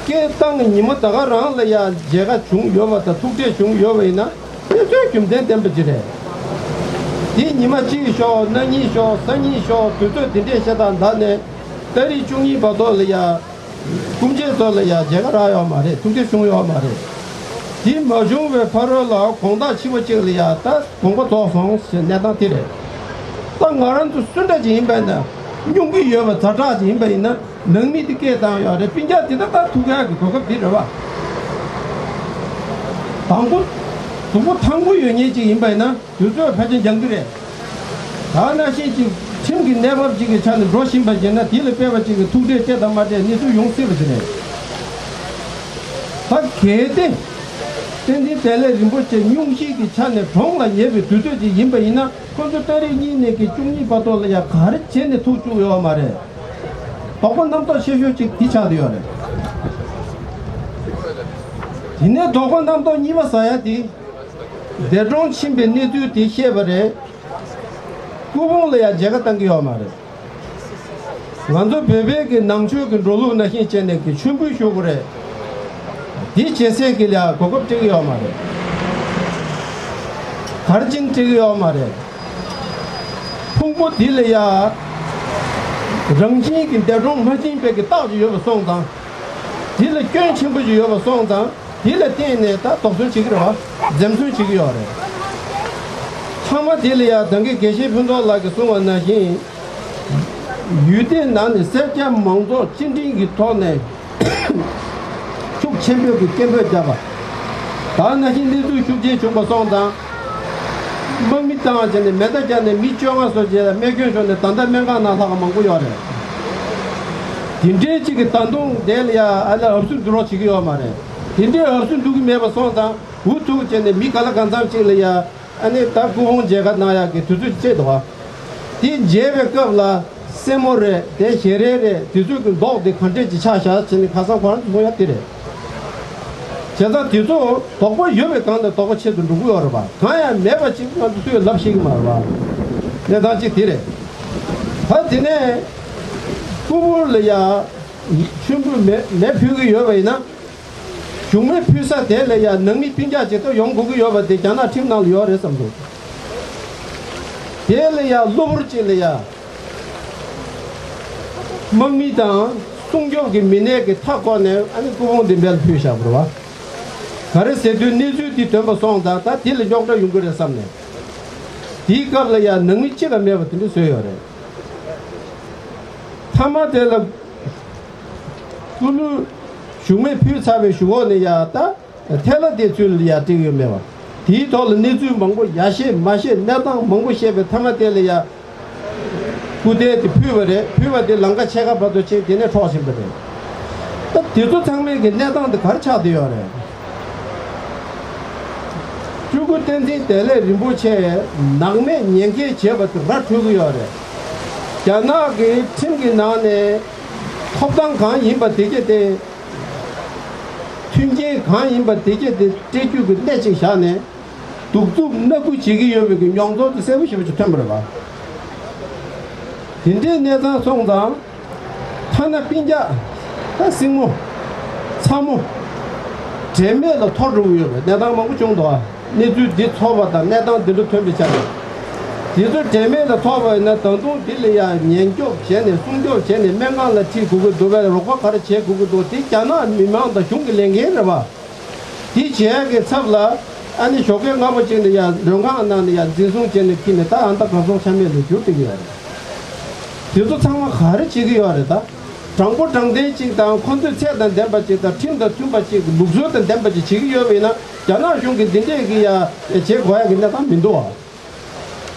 སྐད་བཏང་ནས་ཉི་མ་ད་ག་རང་ལ་ཡ་མཇལ་ཁ་བྱུང་ཡོད་པ་དང་ཐུག་འཕྲད་བྱུང་ཡོད་པ་ཡིན་ན། དེ་ཚོའི་རྒྱུ་མཚན་ལྡན་པ་ཅིག་རེད། དེ་ཉི་མ་གཅིག་ཤོག་གནངས་ཉིན་ཤོག་གཟའ་ཉིན་ཤོག་དུས་ཚོད་དེ་འདྲས་བཤད་སྟངས་ད་ནས་ཏ་རིག་བཅུ་གཉིས་བར་དུ་ལ་ཡ། སྐུ་མཆེད་ཚོ་ལ་ཡ་མཇལ་ཁ་རག་ཡོད་མ་རེད། ཐུག་འཕྲད་བྱུང་ཡོད་མ་རེད། དེ་མ་བྱུང་བའི་ཕ་རོལ་ལ་དགོང་དག་ཕྱི་པོ་གཅིག་ལ་ཡ་ད་དགོངས་པ་རྫོགས་སོང་ཞེས་གནས་སྟངས་དེ་རེད། ད་ང་རང་ཚོ་སུ་འདྲ་ཅིག་ཡིན་པ་ཡིན་ན་སྙུང་གི་ཡོད་པ་ཛ་དྲག་ཅིག་ཡིན་པ་ཡིན་ན། ནང་མི་དེ་སྐད་བཏང་ཡོད་རེད། སྤུན་ཀྱག་དེ་ད་ལྟ་ཐུག་ཡག་གི་གོ་སྐབས་དེ་རེད་བ། དང་པོ། གཟུགས་པོ་ཐང་པོ་ཡོད་མཁན་ཅིག་ཡིན་པ་ཡིན་ན་དུས་ཚོད་ཕལ་ཆེར་འགྱངས་ཀྱི་རེད། ད་ནང་བཞིན་ཅིག་ཁྲིམས་ཀྱི་གནས་བབ་ཅིག་གི་ཆ་ནས་འགྲོ་བཞིན་པ་ཡིན་ན་དེ་ལ་དཔེ་བ་ཅིག་གི་ཐུག་འཕྲད་སྤྲད་དང་མ་སྤྲད་གནས་ཚུལ་ཡོང་སྲིད་པ་ཅིག་རེད། ད་གལ་ཏེ། བསྟན་འཛིན་བདེ་ལེགས་རིན་པོ་ཆེ་སྙུང་གཞི་གི་ཆ་ནས་གྲོངས་ལ་ཉེ་བའི་དུས་ཚོད་ཅིག་ཡིན་པ་ཡིན་ན། ཁོ་ཚོ་ཏ་རིག་གཉིས་ནས་ཀྱི་བཅུ་གཉིས་བར་དུ་ལ་ཡ་ག་རེ་བྱས་ནས་ཐུག་བཅུག་ཡོད་མ་རེད། དོགས་པ་རྣམ་རྟོག་ཆེ་ཤོས་ཅིག་དེ་ཆགས་བསྡད་ཡོད་རེད། དེ་ནས་དོགས་པ་རྣམ་རྟོག་གཉིས་པ་ཟ་ཡ་དེ། འདས་གྲོངས་ཕྱིན་པའི་གནས་ཚུལ་དེ་བཤད་པ་རེད། སྐུ་ཕུང་ལ་ཡ་མཇལ་ཁ་བཏང་གི་ཡོད་མ་རེད། ང་ཚོ་བོད་པའི་གི་ནང་ཆོས་ཀྱི་འགྲོ་ལུགས་ནང་བཞིན་བྱས་ནས་ཀྱི་མཆོད་འབུལ་ཞུ་དགོས་རེད། དེ་བྱེད་སའི་གི་ལ་ཡ་གོ་སྐབས་སྤྲད་ཀྱི་ཡོད་མ་རེད། ག་རེ་བྱས་ནས་སྤྲད་ཀྱི་ཡོད་མ་རེད། ཕུང་པོ་དེ་ལ་ཡ་རང་བཞིན་གྱི་འདས་གྲོངས་མ་ཕྱིན་པའི་གི་རྟགས་ཅིག་ཡོད་པ་སོང་ཙང་། དེ་ལ་སྐྱོན་ཆེན་པོ་ཅིག་ཡོད་པ་སོང་ཙང་། དེ་ལ་བརྟེན་ནས་ད་དོགས་ཟོན་བྱེད་ཀྱི་རེད་བ། འཛེམ་ཟོན་བྱེད་ཀྱི་ཡོད་རེད། ཚང་མ་དེ་ལ་ཡ་ད་གིན་དགེ་བཤེས་ཕུན་ཚོགས་ལགས་ཀྱིས་གསུངས་པ་ནང་བཞིན། ཡུལ་སྡེ་ནང་ནས་སེར་སྐྱ་མང་ཚོགས་སྤྱི་འབྲིང་གི་ཐོག་ནས་ཤུགས་ཆེན་པོས་ཀྱི་སྐད་འབོད་བརྒྱབ་པ། ད་ནང་བཞིན་གནས་ཚུལ་ཤུགས་ཆེན་བྱུང་པ་སོང་ཙང་། དམག་མི་བཏང་བྱས་ནས་མེ་མདའ་བརྒྱབ་ནས་མི་བཅོ་ལྔ་སོགས་བྱས་ལ་རྨས་སྐྱོན་བྱུང་ནས་ད་ལྟ་སྨན་ཁང་ནང་ལྷག་མང་པོ་ཡོད་རེད། དེ་འདྲའི་གཅིག་གི་ད་དུང་དེ་ལ་ཡ་ཨ་ལ་འུབ་སུ་འདུ་རོགས་བྱེད་ཀྱི་ཡོད་མ་རེད། དེ་འདྲའི་འུབ་སུ་འདུ་གི་མེད་པ་སོང་ཙང་འུ་ཐུག་བྱས་ནས་མི་ག་ལ་གང་འཚམ་གཅིག་ལ་ཡ་ཨ་ནི་ད་སྐུ་ཕུང་མཇལ་ཁ་གནང་ཡག་གི་དུས་ཚོད་ཅིག་སྤྲད་འདུག་བ། དེ་མཇལ་བའི་སྐབས་ལ་སེན་མོ་རེད་དེ་ཞལ་རས་རེད་དེ་ཚོ་གི་མདོག་དེ་ག་འདྲས་ཀྱི་ཆགས་བཞག་བྱས་ནས་ཁ་སང་ཁོ་རང་ཚོ་མཐོང་ཡག་དེ་རེད། བྱས་ཙང་དེ་ཚོ་དོགས་པ་ཡོད་པའི་སྒང་ལ་དོགས་པ་ཆེ་རུ་འགྲོ་གི་ཡོད་རེད་པ། གང་ཡང་མེད་པ་ཅིག་ང་ཚོ་སུས་ལབ་ཤེས་ཀྱི་མ་རེད་པ། གནས་སྟངས་ཅིག་དེ་རེད། ད་དེ་ནས་སྐུ་ཕུང་ལ་ཡ་མཆོད་འབུལ་མེ་མེ་ཕུལ་གྱི་ཡོད་པ་ཡིན་ན། གཞུང་མེ་ཕུལ་ས་དེ་ལ་ཡ་ནང་མི་སྤུན་ཀྱག་ཅིག་ཏུ་ཡོང་དགོས་ཀྱི་ཡོད་པ་དེ་རྒྱ་ནག་ཁྲིམས་ནང་ལ་ཡོད་རེད་བསམ་འདུག་དེ་ལ་ཡ་གློ་བུར་ཅིག་ལ་ཡ། དམག་མི་དང་སྲུང་སྐྱོབ་ཀྱི་མི་སྣས་ཀྱི་མཐའ་བསྐོར་ནས་ཨ་ནི་སྐུ་ཕུང་འདི་འབལ་ཕུལ་བཞག་པ་རེད་བ། ག་རེ་ཟེར་དུས་གནས་ཚུལ་འདི་ཐོན་པ་སོང་ཙང་ད་དེ་ལ་རྙོག་དྲ་ཡོང་གི་རེད་བསམ་ནས། དེའི་སྐབས་ལ་ཡ་ནང་མི་གཅིག་ལ་མེད་པ་དེ་འདྲ་བཟོས་ཡོད་རེད། མཐའ་མ་དེ་ལ་སྐུ་ལུས་གཞུང་མེ་ཕུལ་ཚར་བའི་གཞུག་འོག་ནས་ཡ་ད། ཐལ་བ་དེ་ཚུར་ལ་ཡར་སྤྲད་ཡོད་མེད་པ། དེའི་ཐོག་ལ་གནས་ཚུལ་མང་པོ་ཡར་བཤད་མར་བཤད་གནས་སྟངས་མང་པོ་བཤད་པའི་མཐའ་མ་དེ་ལ་ཡ། སྐུ་རྟེན་དེ་ཕུལ་བ་རེད། ཕུལ་བ་དེ་ལམ་ཁ་ཕྱེད་ཀ་བར་དུ་ཕྱིན་དེ་ནས་འཕྲོག་ཕྱིན་པ་རེད། ད་དེ་ཚོ་ཚང་མའི་གི་གནས་སྟངས་དེ་ག་རེ་ཆགས་བསྡད་ཡོད་རེད། སྤྲུལ་སྐུ་བསྟན་འཛིན་བདེ་ལེགས་རིན་པོ་ཆེ་ནག་མེད་ཉེན་ཁའི་བྱས་པ་དེ་ར་འཕྲོད་ཀྱི་ཡོད་རེད། རྒྱ་ནག་གི་ཁྲིམས་ཀྱི་ནང་ནས་ཐོབ་ཐང་གང་ཡིན་པ་དེ་གྱད་དེ། མཐུན་རྐྱེན་གང་ཡིན་པ་དེ་གྱད་དེ་སྤྲད་རྒྱུ་གི་སྣེ་གཅིག་བཞག་ནས། གདུག་རྩུབ་སྣ་ཁུལ་བྱེད་ཀྱི་ཡོད་པའི་གི་མྱོང་ཚོར་དེ་གསལ་པོ་ཞེ་པོ་ཅིག་ཐོན་པ་རེད་བ། དེ་འདྲའི་གནས་སྟངས་སོང་ཙང་། ཐ་ན་སྤུན་ཀྱག་ད་སྲིང་མོ། ཚ་མོ། དྲན་མེད་ལ་འཐོར་འགྲོ་གི་ཡོད་པའི་གནས་སྟངས་མང་པོ་བྱུང་འདུག་བ། གནས་ཚུལ་འདི་ཚོར་བ་དང་གནས་སྟངས་འདི་འདྲ་ཐོན་པའི་ཆ་ནས། དེ་ཚོ་དྲན་མེད་ལ་ཐོར་བ་ཡིན་ན་ད་དུང་འདི་ལ་ཡང་ཉེན་སྐྱོབ་བྱས་ནས་སྲུང་སྐྱོབ་བྱས་ནས་སྨན་ཁང་ལ་ཁྲིད་དགོས་ཀྱི་འདུག་བས་རོགས་པ་ག་རེ་བྱེད་དགོས་ཀྱི་འདུག་དེ་རྒྱ་ནག་མི་མང་དང་གཞུང་གི་ལས་འགན་རེད་བ། དེ་བྱས་ཀྱི་ཚབ་ལ་ཨ་ནི་ཞོགས་ཀས་སྔ་པོ་ཅིག་ནས་ཡང་མགྲོན་ཁང་ནང་ནས་ཡང་འཛིན་བཟུང་བྱས་ནས་ཁྱེར་ནས་ད་ཨ་མདའ་གར་སོང་ཆ་མེད་ལ་བསྒྱུར་བསྡད་ཀྱི་ཡོད་རེད། དེ་ཚོ་ཚང་མ་ག་རེ་བྱེད་ཀྱི་ཡོད་རེད་ད། དྲང་པོ་དྲང་བདེན་ཅིག་དང་ཁོ་ཚོའི་ཚད་དང་ལྡན་པ་ཅིག་དང་ཁྲིམས་དང་མཐུན་པ་ཅིག་ལུགས་སྲོལ་དང་ལྡན་པ་ཅིག་བྱེད་ཀྱི་ཡོད་པ་ཡིན་ན་རྒྱ་ནག་གཞུང་གིས་འདི་འདྲས་ཀྱི་ཡ་བྱེད་དགོས་ཡ་གི་གནས་སྟངས་མི་འདུག་ཨ།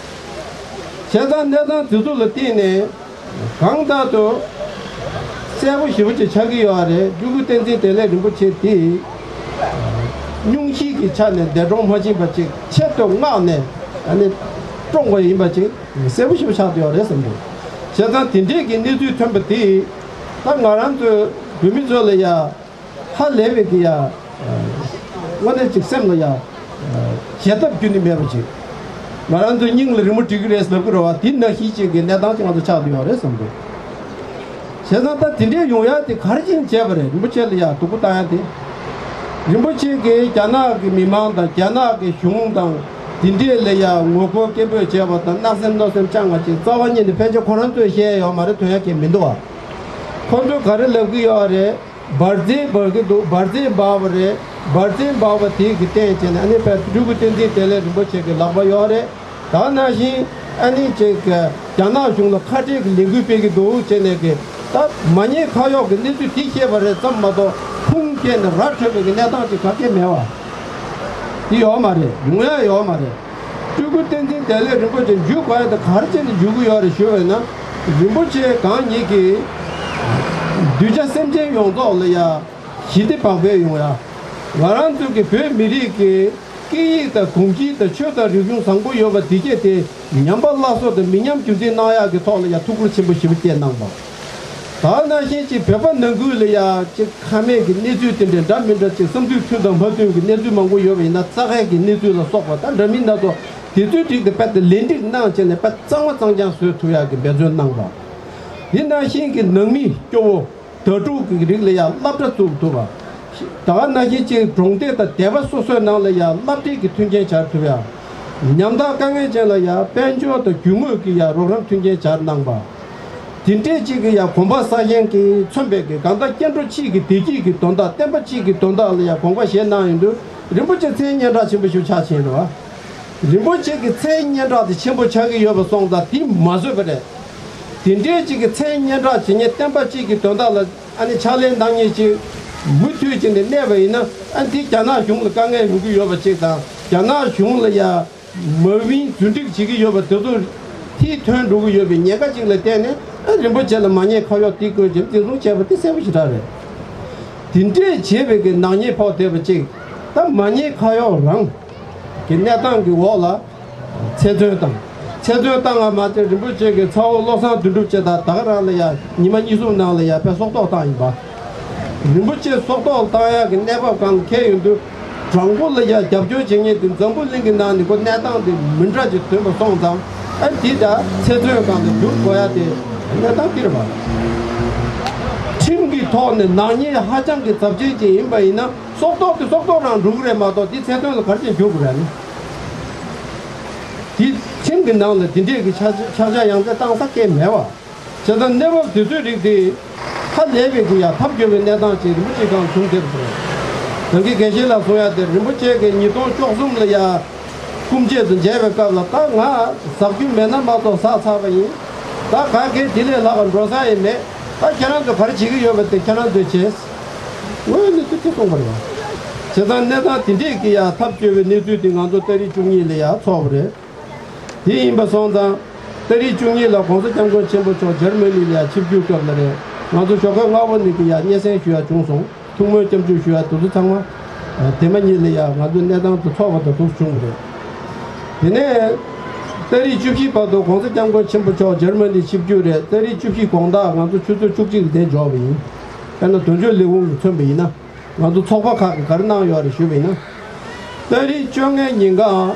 བྱས་ཙང་གནས་སྟངས་དེ་ཚོ་ལ་བརྟེན་ནས་གང་ལྟར་དུ་གསལ་པོ་ཞེ་པོ་ཅིག་ཆགས་ཀྱི་ཡོད་རེད། སྤྲུལ་སྐུ་བསྟན་འཛིན་བདེ་ལེགས་རིན་པོ་ཆེ་དེ་སྙུང་གཞི་གི་ཆ་ནས་འདས་གྲོངས་མ་ཕྱིན་པ་ཅིག་ཆེད་དུ་མངགས་ནས་ཨ་ནི་བཀྲོངས་པ་ཡིན་པ་ཅིག་གསལ་པོ་ཞེ་པོ་ཆགས་ཀྱི་ཡོད་རེད་བསམ་འདུག་བྱས་ཙང་དེ་འདྲས་ཀྱི་གནས་ཚུལ་ཐོན་པ་དེ་ད་ང་རང་ཚོའི་བོད་མི་ཚོ་ལ་ཡ། ཧ་ལས་པའི་གི་ཡ། དངོས་གནས་ཅིག་སེམས་ལ་ཡ། བརྗེད་ཐབས་རྒྱུ་ནི་མེད་པ་ཅིག་ང་རང་ཚོའི་སྙིང་ལ་རི་མོ་བྲིས་ཀྱི་རེད་ལབ་ཀྱི་རེད་བ། དེ་ནང་བཞིན་ཅིག་གི་གནས་སྟངས་ཅིག་ང་ཚོ་ཆགས་བསྡད་ཡོད་རེད་བསམ་འདུག་བྱས་ཙང་ད་དེ་འདྲའི་ཡོང་ཡ་དེ་ག་རེ་བྱས་ནས་བྱས་པ་རེད། རིན་པོ་ཆེ་ལ་ཡ་སྡུག་པོ་བཏང་ཡ་དེ། རིན་པོ་ཆེ་གིས་རྒྱ་ནག་གི་མི་མང་དང་རྒྱ་ནག་གི་གཞུང་དང་དེ་འདྲས་ལ་ཡ་ངོ་རྒོལ་སྐད་འབོད་བྱས་པ་དང་གནག་སེམས་གནོད་སེམས་བཅངས་པ་ཅིག་རྩ་བ་ཉིད་ནས་ཕལ་ཆེར་ཁོ་རང་ཚོས་བཤད་ཡ་ཡོད་མ་རེད། ཐོན་ཡ་གང་མི་འདུག་བ། ཁོ་ཚོས་ག་རེ་ལབ་ཀྱི་ཡོད་རེད། འབར་རྫས་འབར་གྱི་འདུག་འབར་རྫས་འབར་བ་རེད། འབར་རྫས་འབར་བ་དེ་གི་སྟེང་བྱས་ནས་ཨ་ནི་ཕར་སྤྲུལ་སྐུ་བསྟན་འཛིན་བདེ་ལེགས་རིན་པོ་ཆེ་གི་ལག་པ་ཡོད་རེད། ད་ནང་བཞིན་ཨ་ནི་ཅིག་རྒྱ་ནག་གཞུང་ལ་ཁ་བྲལ་གྱི་ལས་འགུལ་སྤེལ་གྱི་འདུག་བྱས་ནས་གི་ད་མ་ཉེས་ཁ་གཡོག་གི་གནས་ཚུལ་དེ་བཤད་པ་རེད་ཙམ་མ་གཏོགས་ཁུངས་སྐྱེལ་ནས་ར་འཕྲོད་པའི་གི་གནས་སྟངས་ཅིག་ག་གེ་མེད་བ། དེ་ཡོད་མ་རེད། ཡོང་ཡ་ཡོད་མ་རེད། སྤྲུལ་སྐུ་བསྟན་འཛིན་བདེ་ལེགས་རིན་པོ་ཆེ་འཇུ་དགོས་ཡ་དེ་ག་རེ་བྱས་ནས་འཇུ་གི་ཡོད་རེད་ཞུ་བས་ན། རིན་པོ་ཆེ་གང་ཉིད་ཀྱིས་གདུལ་བྱ་སེམས་ཅན་ཡོངས་རྫོགས་ལ་ཡ་ཞི་བདེ་བག་ཕེབས་ཡོང་ཡ། ང་རང་ཚོ་གི་བོད་མི་རིགས་ཀྱི་སྐད་ཡིག་དང་གོམས་གཤིས་དང་ཆོས་དང་རིག་གཞུང་བཟང་པོ་ཡོད་པ་དེ་གྱད་དེ་ཉམས་པ་སླར་གསོ་དང་མི་ཉམས་རྒྱུན་འཛིན་གནང་ཡག་གི་ཐོག་ལ་ཡ་ཐུགས་ཁུར་ཆེན་པོ་ཞེ་པོ་བསྐྱེད་གནང་བ། ད་ནང་བཞིན་གྱི་བོད་པ་ནང་ཁུལ་ལ་ཡ་གཅིག་ཁ་མེད་ཀྱི་གནས་ཚུལ་དེ་འདྲའི་འདྲ་མི་འདྲ་གཅིག་བསམ་ཚུལ་མཐུན་དང་མ་མཐུན་གྱི་གནས་ཚུལ་མང་པོ་ཡོད་པ་ཡིན་ན་རྩ་ཁའི་གི་གནས་ཚུལ་ལ་སོགས་པ་ད་འདྲ་མིན་སྣ་ཚོགས་དེ་ཚོའི་རིགས་དེ་དཔེ་དེ་ལེན་སྒྲིག་གནང་བྱས་ནས་དཔེ་གཙང་མ་གཙང་རྐྱང་བཟོ་ཐུབ་ཡག་གི་འབད་བརྩོན་གནང་བ། དེ་ནང་བཞིན་གྱི་ནང་མི་སྐྱོ་བོ་དྭ་ཕྲུག་གི་རིགས་ལ་ཡ་སློབ་གྲྭ་བཙུགས་ཐུབ་པ། ད་ག་ནང་བཞིན་གཅིག་གྲོང་སྡེ་དང་སྡེ་པ་སོ་སོའི་ནང་ལ་ཡང་སློབ་ཁྲིད་ཀྱི་མཐུན་རྐྱེན་སྦྱར་ཐུབ་ཡ། ཉམ་ཐག་དཀའ་ངལ་ཅན་ལ་ཡང་དཔལ་འབྱོར་དང་རྒྱུ་དངོས་ཀྱི་ཡང་རོགས་རམ་མཐུན་རྐྱེན་སྦྱར་གནང་པ། དེ་འདྲས་གཅིག་གི་ཡང་གོམ་པ་སྲ་ཞན་གྱིས་མཚོན་པའི་གི་གང་ལྟར་སྐྱེ་འགྲོ་གཅིག་གི་བདེ་སྐྱིད་ཀྱི་དོན་དག་བསྟན་པ་གཅིག་གི་དོན་དག་ལ་ཡང་དགོངས་པ་བཞེས་གནང་ཡོང་དུས་རིན་པོ་ཆེ་མཚན་སྙན་གྲགས་ཆེན་པོ་ཞིག་ཆགས་ཕྱིན་རེད་བ། རིན་པོ་ཆེ་གི་མཚན་སྙན་གྲགས་དེ་ཆེན་པོ་ཆགས་ཀྱི་ཡོད་པ་སོང་ཙང་དེ་མ་བཟོད་པ་རེད། དེ་འདྲའི་གཅིག་གི་མཚན་སྙན་གྲགས་བྱེད་མཁན་བསྟན་པ་གཅིག་གི་དོན་དག་ལ་ཨ་ནི་ཕྱག་ལས་གནང་མཁན་ཅིག་མུ་མཐུད་ཅིག་ནས་གནས་པ་ཡིན་ན་ཨ་འདི་རྒྱ་ནག་གཞུང་ལ་དཀའ་ངལ་ཡོང་གི་ཡོད་པ་གཅིག་དང་རྒྱ་ནག་གཞུང་ལ་ཡ་མ་དབྱིན་རྫུན་སྒྲིག་བྱེད་ཀྱི་ཡོད་པ་དེ་ཚོ་ཐིག་ཐོན་འགྲོ་གི་ཡོད་པའི་ཉེན་ཁ་ཅིག་ལ་བརྟེན་ནས་ཨ་རིན་པོ་ཆེ་ལ་མ་ཉེས་ཁ་གཡོག་དེ་བཀོད་ཅིང་འཛིན་བཟུང་བྱས་པ་དེ་གསལ་པོ་ཞེ་དྲག་རེད། དེ་འདྲས་བྱས་པའི་གི་ནག་ཉེས་ཕོག་བསྡད་པ་གཅིག་ད་མ་ཉེས་ཁ་གཡོག་རང་གི་གནས་སྟངས་ཀྱི་འོག་ལ། ཚེ་བཙོན་བཏང་། ཚེ་བཙོན་བཏང་བ་མ་ཚད་རིན་པོ་ཆེ་གི་ཚ་བོ་བློ་བཟང་དོན་གྲུབ་བཅས་དང་ད་ག་རང་ལ་ཡང་ཉི་མ་གཉིས་གསུམ་ནང་ལ་ཡང་དཔེ་སྲོག་ཐོག་བཏང་ཡིན་པ། རིན་པོ་ཆེ་སྲོག་ཐོག་བཏང་ཡག་གི་གནས་བབ་སྒང་ལ་འཁེལ་ཡོང་དུས་དྲང་པོ་ལ་ཡང་རྒྱབ་སྐྱོར་བྱེད་མཁན་དེ་འཛམ་བུ་གླིང་གི་ནང་ནས་ཁོ་གནས་སྟངས་དེ་མི་འདྲ་ཅིག་ཐོན་པ་སོང་ཙང་ཨ་འདི་ད་ཚེ་བཙོན་སྒང་ལ་བསྒྱུར་དགོས་ཡ་དེ་གནས་སྟངས་འདི་རེད་པ། ཁྲིམས་ཀྱི་ཐོག་ནས་ནག་ཉེས་ཧ་ཅང་གི་ཚབས་ཆེན་ཅིག་ཡིན་པ་ཡིན་ན་སྲོག་ཐོག་དེ་སྲོག་ཐོག་རང་འགྲོ་གི་རེད་མ་གཏོགས་དེ་ཚེ་བཙོན་ལ་ག་རེ་བྱས་འགྱུར་དགོས་རེད་ནི། དེ་ཁྲིམས་ཀྱི་ནང་ལ་དེ་འདྲས་ཀྱི་ཆག་ཆག་ཆག་ཡང་རྩེ་བཏང་ས་སྐད་མེད་བ། བྱས་ཙང་གནས་བབ་དེ་ཚོའི་རིགས་དེ་ཧ་ལས་པའི་གི་ཡ་ཐབས་སྐྱོ་བའི་གནས་སྟངས་ཅིག་རིན་པོ་ཆེ་སྒང་བྱུང་བསྡད་པ་རེད། ད་གིན་དགེ་བཤེས་ལགས་གསུང་ཡ་དེ་རིན་པོ་ཆེ་གི་ཉིས་སྟོང་བཅུ་གསུམ་ལ་ཡ་སྐུ་མཆེད་དུ་མཇལ་བའི་སྐབས་ལ་ད་ང་ཟག་རྒྱུ་མེད་ན་མ་གཏོགས་ཟག་ཚར་བ་ཡིན། ད་ག་གེ་དེ་ལས་ལྷག་འགྲོ་ས་ཡི་མེད། ད་ཁྱེད་རང་ཚོ་ག་རེ་བྱེད་ཀྱི་ཡོད་པ་དེ་ཁྱེད་རང་ཚོས་བྱས། ངོས་ནས་ཚུལ་དེ་གསུངས་པ་རེད་བ། བྱས་ཙང་གནས་སྟངས་དེ་འདྲས་ཀྱི་ཡ་ཐབས་སྐྱོ་བའི་གནས་ཚུལ་དེ་ང་ཚོ་ཏ་རིག་བཅུ་གཉིས་ལ་ཡ་ཚོགས་པ་རེད། དེ་ཡིན་པ་སོང་ཙང་། ཏ་རིག་བཅུ་གཉིས་ལ་༸གོང་ས་༸སྐྱབས་མགོན་ཆེན་པོ་མཆོག་འཇར་མ་ནི་ལ་ཡ་ཆིབས་བསྒྱུར་སྐབས་ལ་རེད། ང་ཚོ་ཞོགས་ཀས་སྔ་པོ་ནས་ཀྱི་ཡ་སྙན་སེང་ཞུ་ཡ་བྱུང་སོང་། ཐུགས་སྨོན་སྐྱབས་འཇུག་ཞུ་ཡ་དེ་ཚོ་ཚང་མ། དེ་མ་ཉིད་ལ་ཡ་ང་ཚོའི་གནས་སྟངས་དེ་ཚོགས་པ་དང་ཐུགས་བྱུང་བ་རེད། དེ་ནས། ཏ་རིག་བཅུ་བཞི་བར་དུ་༸གོང་ས་༸སྐྱབས་མགོན་ཆེན་པོ་མཆོག་འཇར་མ་ནི་ཆིབས་བསྒྱུར་རེད། ཏ་རིག་བཅུ་བཞི་དགོང་དག་ང་ཚོ་ཆུ་ཚོད་བཅུ་གཅིག་ལ་འདིར་འབྱོར་བ་ཡིན། དཔེར་ན་དོན་གཅོད་ལས་ཁུངས་ལ་མཚོན་པ་ཡིན་ན། ང་ཚོ་ཚོགས་པ་ཁག་གིས་ག་རེ་གནང་ཡོད་རེད་ཞུས་པ་ཡིན་ན། ཏ་རིག་བཅོ་ལྔའི་ཉིན་གང་།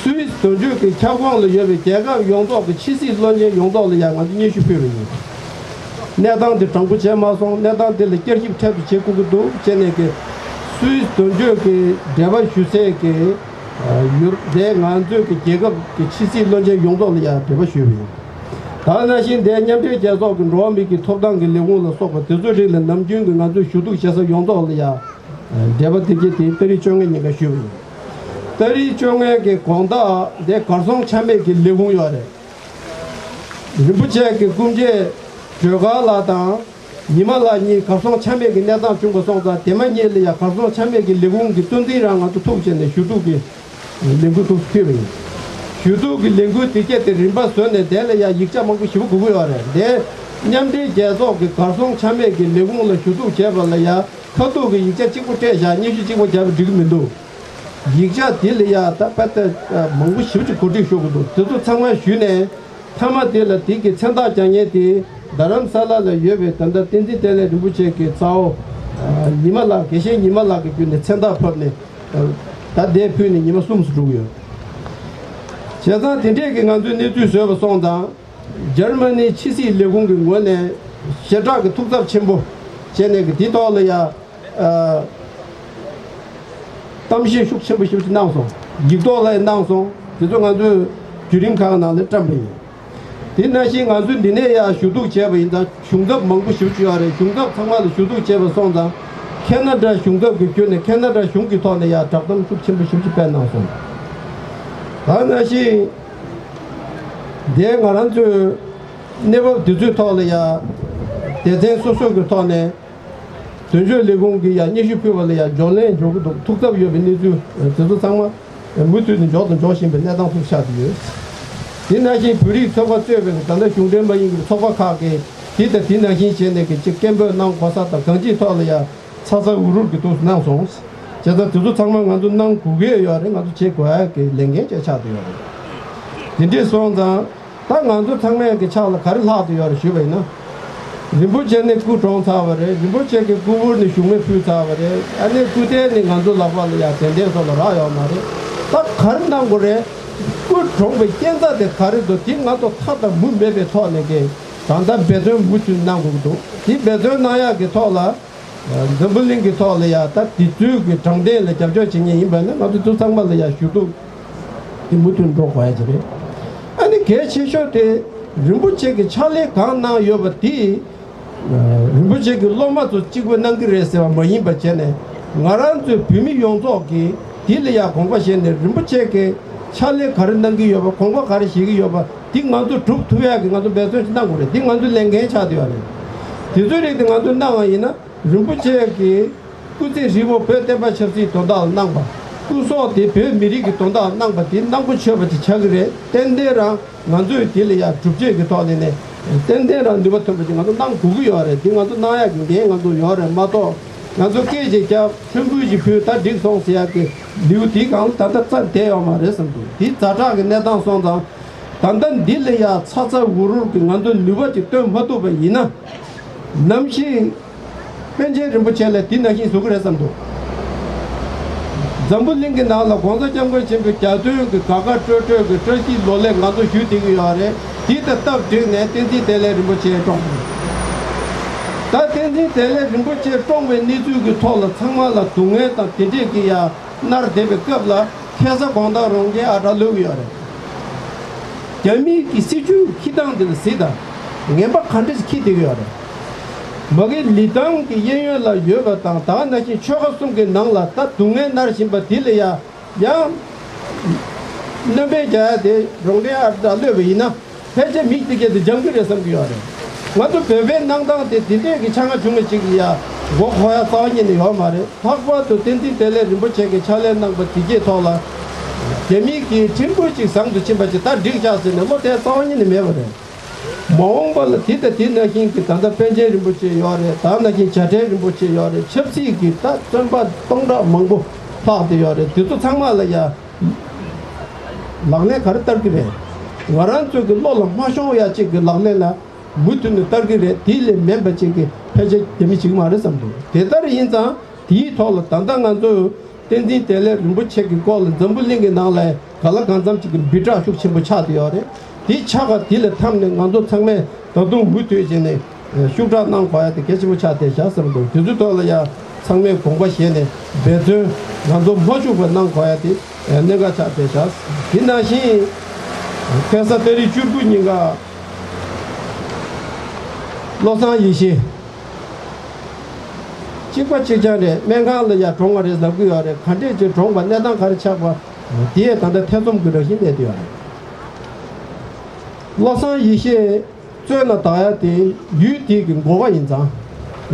སུད་སི་དོན་གཅོད་ཀྱི་ཁྱབ་ཁོངས་ལ་ཡོད་པའི་རྒྱལ་ཁབ་ཡོངས་རྫོགས་ཀྱི་ཕྱི་སྲིད་བློན་ཆེན་ཡོངས་རྫོགས་ལ་ཡང་ང་ཚོས་སྙན་ཞུ་ཕུལ་བ་ཡིན། གནས་སྟངས་འདི་དྲང་པོ་བྱས་མ་སོང་། གནས་སྟངས་འདི་ལ་བསྐྱར་ཞིབ་འཕྲལ་དུ་བྱེད་དགོས་ཀྱི་འདུག་ཅེས་ནས་ཀྱི། སུད་སི་དོན་གཅོད་ཀྱི་འབྲེལ་བ་ཞུ་སའི་གི། ཡུར་དེ་ང་ཚོའི་གི་རྒྱལ་ཁབ་ཀྱི་ཕྱི་སྲིད་བློན་ཆེན་ཡོངས་རྫོགས་ལ་ཡང་འབྲེལ་བ་ཞུས་པ་ཡིན། ད་ནང་བཞིན་དེ་མཉམ་འབྲེལ་རྒྱལ་ཚོགས་ཀྱི་འགྲོ་བ་མིའི་གི་ཐོབ་ཐང་གི་ལས་ཁུངས་ལ་སོགས་པ་དེ་ཚོའི་རིགས་ལ་ནམ་རྒྱུན་གྱི་ང་ཚོས་ཞུ་གཏུག་བྱེད་ས་ཡོངས་རྫོགས་ལ་ཡང་། འབྲེལ་བ་དེ་གྱད་དེ་ཏ་རིག་བཅོ་ལྔའི་ཉིན་ཀ་ཞུས་པ་ཡིན། ཏ་རིག་བཅོ་ལྔའི་གི་དགོང་དག་དེ་གར་སོང་ཆ་མེད་ཀྱི་ལས་ཁུངས་ཡོད་རེད། རིན་པོ་ཆེ་གི་སྐུ་མཆེད་སྒྲོལ་དཀར་ལགས་དང་ཉི་མ་ལགས་གཉིས་གར་སོང་ཆ་མེད་ཀྱི་གནས་སྟངས་བྱུང་བ་སོང་ཙང་དེ་མ་ཉིད་ལ་ཡང་གར་སོང་ཆ་མེད་ཀྱི་ལས་ཁུངས་ཀྱི་གཙོ་འཛིན་རང་ང་ཚོ་ཐུག་བྱས་ནས་ཞུ་གཏུག་གི་ལས་འགུལ་ཐུགས་སུ་ཕུལ་བ་ཡིན། ཞུ་གཏུག་གི་ལས་འགུལ་དེ་གྱད་དེ་རིམ་པ་བཟོས་ནས་དེ་ལ་ཡང་ཡིག་ཆ་མང་པོ་ཞེ་པོ་དགོས་ཀྱི་ཡོད་རེད་དེ། མཉམ་འབྲེལ་རྒྱལ་ཚོགས་ཀྱི་གར་སོང་ཆ་མེད་ཀྱི་ལས་ཁུངས་ལ་ཞུ་གཏུག་བྱས་པ་ལ་ཡང་ཁ་ཐུག་གི་ཡིག་ཆ་གཅིག་པོ་སྤྲད་བཞག་སྙན་ཞུ་གཅིག་པོ་བརྒྱབ་པ་འགྲིག་གི་མི་འདུག་ཡིག་ཆ་དེ་ལ་ཡ་ད་དཔེ་ད་མང་པོ་ཞེ་པོ་ཅིག་གོ་སྒྲིག་ཞུ་དགོས་འདུག་དེ་ཚོ་ཚང་མ་ཞུས་ནས་མཐའ་མ་དེ་ལ་དེ་གི་མཚན་རྟགས་རྒྱག་མཁན་དེ་རྡ་རམ་ས་ལ་ལ་ཡོད་པའི་ད་ལྟ་བསྟན་འཛིན་བརྟན་ལྷིང་རིན་པོ་ཆེ་གི་ཚ་བོ་ཉི་མ་ལགས། དགེ་བཤེས་ཉི་མ་ལགས་ཀྱི་བརྒྱུད་ནས་མཚན་རྟགས་ཕབ་ནས་ད་དེ་ཕུལ་ནས་ཉི་མ་གསུམ་སུ་འགྲོ་གི་ཡོད། བྱས་ཙང་དེ་འདྲས་ཀྱི་ང་ཚོའི་གནས་ཚུལ་བཟོས་པ་སོང་ཙང་། འཇར་མ་ནིའི་ཕྱི་སྲིད་ལས་ཁུངས་ཀྱི་ངོས་ནས་ཞེ་དྲག་གི་ཐུགས་འཚབ་ཆེན་པོ་བྱས་ནས་ཀྱི་དེའི་ཐོག་ལ་ཡ། ཨ། གཏམ་བཤད་ཤུགས་ཆེན་པོ་ཞེ་པོ་ཅིག་གནང་སོང་། ཡིག་ཐོག་ལ་ཡང་གནང་སོང་། དེ་ཚོ་ང་ཚོས་བརྒྱུད་རིམ་ཁག་ནང་ལ་བཀྲམ་པ་ཡིན། དེ་ནང་བཞིན་ང་ཚོས་འདི་ནས་ཡང་ཞུ་གཏུག་བྱས་པ་ཡིན་ཙང་གཞུང་ཚབ་མང་པོ་ཞེ་པོ་ཅིག་ཡོད་རེད། གཞུང་ཚབ་ཚང་མ་ལ་ཞུ་གཏུག་བྱས་པ་སོང་ཙང་ཁེ་ན་ཌ་གཞུང་ཚབ་ཀྱི་བརྒྱུད་ནས་ཁེ་ན་ཌ་གཞུང་གི་ཐོག་ནས་ཡང་བསྒྲགས་གཏམ་ཤུགས་ཆེན་པོ་ཞེ་པོ་ཅིག་སྤེལ་གནང་སོང་། ད་ནང་བཞིན་འདི་ང་རང་ཚོའི་གནས་བབ་འདི་ཚོའི་ཐོག་ལ་ཡང་སྡེ་ཚན་སོ་སོ་གི་ཐོག་ནས། དོན་གཅོད་ལས་ཁུངས་ཀྱིས་ཡང་སྙན་ཞུ་ཕུལ་བ་ལ་ཡང་འབྱོར་ལན་འབྱོར་གྱི་འདུག་ཐུགས་འཚབ་ཡོད་པའི་གནས་ཚུལ་དེ་ཚོ་ཚང་མ་མུ་མཐུད་ནས་འབྱོར་དང་འབྱོར་བཞིན་པའི་གནས་སྟངས་ཤིག་ཆགས་ཀྱི་ཡོད། དེ་ནང་བཞིན་བོད་རིགས་ཚོགས་པ་གཙོས་པའི་ད་ལྟ་གཞུང་འབྲེལ་མ་ཡིན་པའི་ཚོགས་པ་ཁག་གིས་དེ་དང་དེ་ནང་བཞིན་བྱས་ནས་ཀྱི་གཅིག་སྐད་འབོད་གནང་དགོས་ས་དང་གང་ཅིའི་ཐོག་ལ་ཡང་ཚ་ཚ་འུར་འུར་གྱི་ཐོག་ཏུ་གནང་སོང་། བྱས་ཙང་དེ་ཚོ་ཚང་མ་ང་ཚོ་གནང་དགོས་ཀྱི་ཡོད་རེད། ང་ཚོ་བྱེད་དགོས་ཡ་གི་ལས་འགན་ཅིག་ཆགས་བསྡད་ཡོད་རེད། དེ་འདྲས་སོང་ཙང་། ད་ང་ཚོ་ཚང་མས་ཀྱི་ཕྱག་ལ་ག་རེ་ལྷག་བསྡད་ཡོད་རེད་ཞུས་པ་ཡིན་ན། རིན་པོ་ཆེ་ནི་སྐུ་གྲོངས་ཚར་བ་རེད། རིན་པོ་ཆེ་གི་སྐུ་ཕུར་ནི་བཞུགས་མེད་ཕུལ་ཚར་བ་རེད། ཨ་ནི་སྐུ་རྟེན་ནི་ང་ཚོ་ལག་པ་ལ་ཡ་ཏན་ཏན་སོགས་ལ་རག་ཡོད་མ་རེད། ད་ག་རེ་གནང་དགོས་རེད། སྐུ་གྲོངས་པའི་རྐྱེན་རྩ་དེ་ག་རེ་འདུག་དེ་ང་ཚོ་མཐའ་དང་མུ་མེད་པའི་ཐོག་ནས་ཀྱི་ད་ལྟ་འབད་བརྩོན་མུ་མཐུད་གནང་དགོས་ཀྱི་འདུག་དེ་འབད་བརྩོན་གནང་ཡག་གི་ཐོག་ལ། འཛམ་བུ་གླིང་གི་ཐོག་ལ་ཡ་ད་དེ་ཚོའི་གི་དྲང་བདེན་ལ་རྒྱབ་སྐྱོར་བྱེད་མཁན་ཡིན་པ་ན་ང་ཚོ་ཚང་མ་ལ་ཡ་ཞུ་གཏུག་དེ་མུ་མཐུད་འགྲོ་དགོས་ཡ་ཅིག་རེད། ཨ་ནི་གལ་ཆེ་ཤོས་དེ་རིན་པོ་ཆེ་གི་ཕྱག་ལས་གང་གནང་ཡོད་པ་དེ། རིན་པོ་ཆེ་གི་སློབ་མ་ཚོ་གཅིག་པ་གནང་གི་རེད་ཟེར་བ་མ་ཡིན་པ་བྱས་ནས་ང་རང་ཚོའི་བོད་མི་ཡོངས་རྫོགས་ཀྱིས་དེ་ལ་ཡ་དགོངས་པ་བཞེས་ནས་རིན་པོ་ཆེ་གི་ཕྱག་ལས་ག་རེ་གནང་གི་ཡོད་པ་དགོངས་པ་ག་རེ་བཞེས་ཀྱི་ཡོད་པ་འདི་ང་ཚོ་སྒྲུབ་ཐུབ་ཡག་གི་ང་ཚོ་འབད་བརྩོན་ཞིག་གནང་དགོས་རེད། འདི་ང་ཚོའི་ལས་འགན་ཆགས་བསྡད་ཡོད་རེད། དེ་ཚོའི་རིགས་དེ་ང་ཚོས་གནང་བ་ཡིན་ན་རིན་པོ་ཆེ་གི་སྐུ་ཚེ་ཧྲིལ་པོ་བོད་བསྟན་པ་ཆབ་སྲིད་དོན་དག་ལ་གནང་པ། སྐུ་སྲོག་དེ་བོད་མི་རིགས་ཀྱི་དོན་དག་ལ་གནང་པ་དེ་གནང་དགོས་ཆོད་པ་ཅིག་ཆགས་ཀྱི་རེད། ཏན་ཏན་རང་ང་ཚོས་དེ་ལ་ཡ་སྒྲུབ་བྱེད་ཀྱི་ཐོག་ནས་ནས་ཏན་ཏན་རང་ནུས་པ་ཐོན་པ་ཅིག་ང་ཚོ་གནང་དགོས་ཀྱི་ཡོད་རེད། དེ་ང་ཚོ་གནང་ཡག་གི་འགན་ང་ཚོ་ཡོད་རེད་མ་གཏོགས་ང་ཚོ་སྐད་ཅིག་བརྒྱབ་ཕྲུ་གུ་ཅིག་ཕུལ་ད་འགྲིག་སོང་ཟེར་ཡག་གི་ལེའུ་དེའི་སྒང་ལ་ད་ལྟ་རྩ་བསྡད་ཡོད་མ་རེད་བསམ་འདུག་དེ་ཛ་དྲག་གི་གནས་སྟངས་སོང་ཙང་ད་ལྟ་འདི་ལ་ཡ་ཚ་ཚ་འུར་འུར་གྱི་ང་ཚོ་ནུས་པ་ཅིག་བཏོན་མ་ཐུབ་པ་ཡིན་ན་ནམ་ཞིག་པཎ་ཆེན་རིན་པོ་ཆེ་ལ་འདི་ནང་བཞིན་བཟོ་གི་རེད་བསམ་འདུག་འཛམ་བུ་གླིང་གི་ནང་ལ་༸གོང་ས་༸སྐྱབས་མགོན་ཆེན་པོའི་རྒྱ་སྟོན་གྱི་དགའ་དགའ་སྤྲོ་སྤྲོ་གི་བཀྲ་ཤིས་ལོ་ལེགས་ང་ཚོ་ཞུས་བསྡད་ཀྱི་ཡོད་རེད། འདི་དང་སྟབས་བསྒྲིགས་ནས་བསྟན་འཛིན་བདེ་ལེགས་རིན་པོ་ཆེ་བཀྲོངས། ད་བསྟན་འཛིན་བདེ་ལེགས་རིན་པོ་ཆེ་བཀྲོངས་པའི་གནས་ཚུལ་གྱི་ཐོག་ལ་ཚང་མ་ལ་སྡུག་བསྔལ་དང་དེ་འདྲས་ཀྱི་ཡ་མནར་བསྡད་པའི་སྐབས་ལ་ཁ་སང་དགོང་དག་རོང་ཆེན་ཨ་གྲགས་ལོས་ཀྱི་ཡོད་རེད། རྒྱ་མིའི་གི་སྲིད་ཇུས་འཁྱེར་སྟངས་དེ་ལ་གཟིགས་དང་། ངན་པ་ག་འདྲས་འཁྱེར་བསྡད་ཀྱི་ཡོད་རེད། མ་གི་ལི་ཐང་གི་གཡས་གཡོན་ལ་ཡོད་པ་དང་ད་ག་ནང་བཞིན་ཆོལ་ཁ་གསུམ་གྱི་ནང་ལ་ད་སྡུག་བསྔལ་མནར་བཞིན་པ་དེ་ལ་ཡ་ཡང་སྣོན་པ་རྒྱག་ཡ་དེ་རོང་འབྲས་ཨ་གྲགས་གློད་པ་ཡིན་ན་ཕལ་ཆེར་མི་དེ་གས་དེ་འཇམ་གྱི་རེད་བསམ་གྱི་ཡོད་རེད། ང་ཚོ་བོད་པའི་གནང་སྟངས་དེ་དེ་འདྲས་ཀྱི་ཆ་ང་ཆུང་ངུ་ཅིག་ལ་ཡ་མགོ་འཁོར་ཡ་རྩ་བ་ཉིད་ནས་ཡོད་མ་རེད། ལྷག་པར་དུ་བསྟན་འཛིན་བདེ་ལེགས་རིན་པོ་ཆེ་གི་ཕྱག་ལས་གནང་པ་དེ་གས་ཐོག་ལ་རྒྱ་མིའི་གི་ཁྲིམས་བཀོད་ཅིག་བཟང་དུ་ཕྱིན་པ་ཅིག་ད་འགྲིག་ཤག་ཟེར་ནས་བློ་དེ་རྩ་བ་ཉིད་ནས་མེད་པ་རེད། མ་འོངས་པ་ལ་དེ་དང་དེ་ནང་བཞིན་གྱི་ད་ལྟ་པཎ་ཆེན་རིན་པོ་ཆེ་ཡོད་རེད། ད་ནང་བཞིན་བྱ་བྲལ་རིན་པོ་ཆེ་ཡོད་རེད། ཆབ་སྲིད་ཀྱི་ད་བཙོན་པ་སྟོང་ཕྲག་མང་པོ་ལྷག་བསྡད་ཡོད་རེད། དེ་ཚོ་ཚང་མ་ལ་ཡ་ལག་ལེན་ག་རེ་བསྟར་གྱི་རེད། ང་རང་ཚོའི་གི་བློ་ལ་མ་ཤོང་ཡ་གཅིག་གི་ལག་ལེན་ལ་མུ་མཐུད་ནས་བསྟར་གྱི་རེད། དེ་ལས་མེད་པ་ཅིག་གི་ཕལ་ཆེར་རྒྱ་མི་བྱེད་ཀྱི་མ་རེད་བསམ་འདུག་དེ་ལྟར་ཡིན་ཙང་དེའི་ཐོག་ལ་ད་ལྟ་ང་ཚོས་བསྟན་འཛིན་བདེ་ལེགས་རིན་པོ་ཆེ་གི་སྐོར་ལ་འཛམ་བུ་གླིང་གི་ནང་ལ་གང་ལ་གང་འཚམ་ཅིག་གི་སྦི་དྲག་ཤུགས་ཆེན་པོ་ཆགས་བསྡད་ཡོད་རེད། དེ་ཆགས་པ་དེ་ལ་འཐམས་ནས་ང་ཚོ་ཚང་མས་ད་དུང་མུ་མཐུད་བྱས་ནས་ཤུགས་དྲག་གནང་དགོས་ཡ་དེ་གལ་ཆེན་པོ་ཆགས་བསྡད་བཞག་བསམ་འདུག་དེ་ཚོའི་ཐོག་ལ་ཡ་ཚང་མས་དགོངས་པ་བཞེས་ནས་འབད་བརྩོན་ང་ཚོ་མ་བཅུག་པ་གནང་དགོས་ཡ་དེ་གནད་འགག་ཆགས་བསྡད་བཞག་དེ་ནང་བཞིན་ཁ་སང་ཏ་རིག་བཅུ་དགུ་ཉིན་ཀ་བློ་བཟང་ཡེ་ཤེས། གཅིག་པ་གཅིག་རྐྱང་རེད། སྨན་ཁང་ལ་ཡ་གྲོངས་པ་རེད་ལབ་ཀྱི་ཡོད་རེད། ག་འདྲས་ཅིག་གྲོངས་པ་གནས་སྟངས་ག་རེ་ཆགས་པ་དེ་ཡས་ད་ལྟ་ཐེ་ཚོམ་གྱི་རང་བཞིན་གནས་བསྡད་ཡོད་རེད། བློ་བཟང་ཡེ་ཤེས་བཙོན་ལ་བཏང་ཡ་དེ་ཡུལ་དེ་གི་འགོ་པ་ཡིན་ཙང་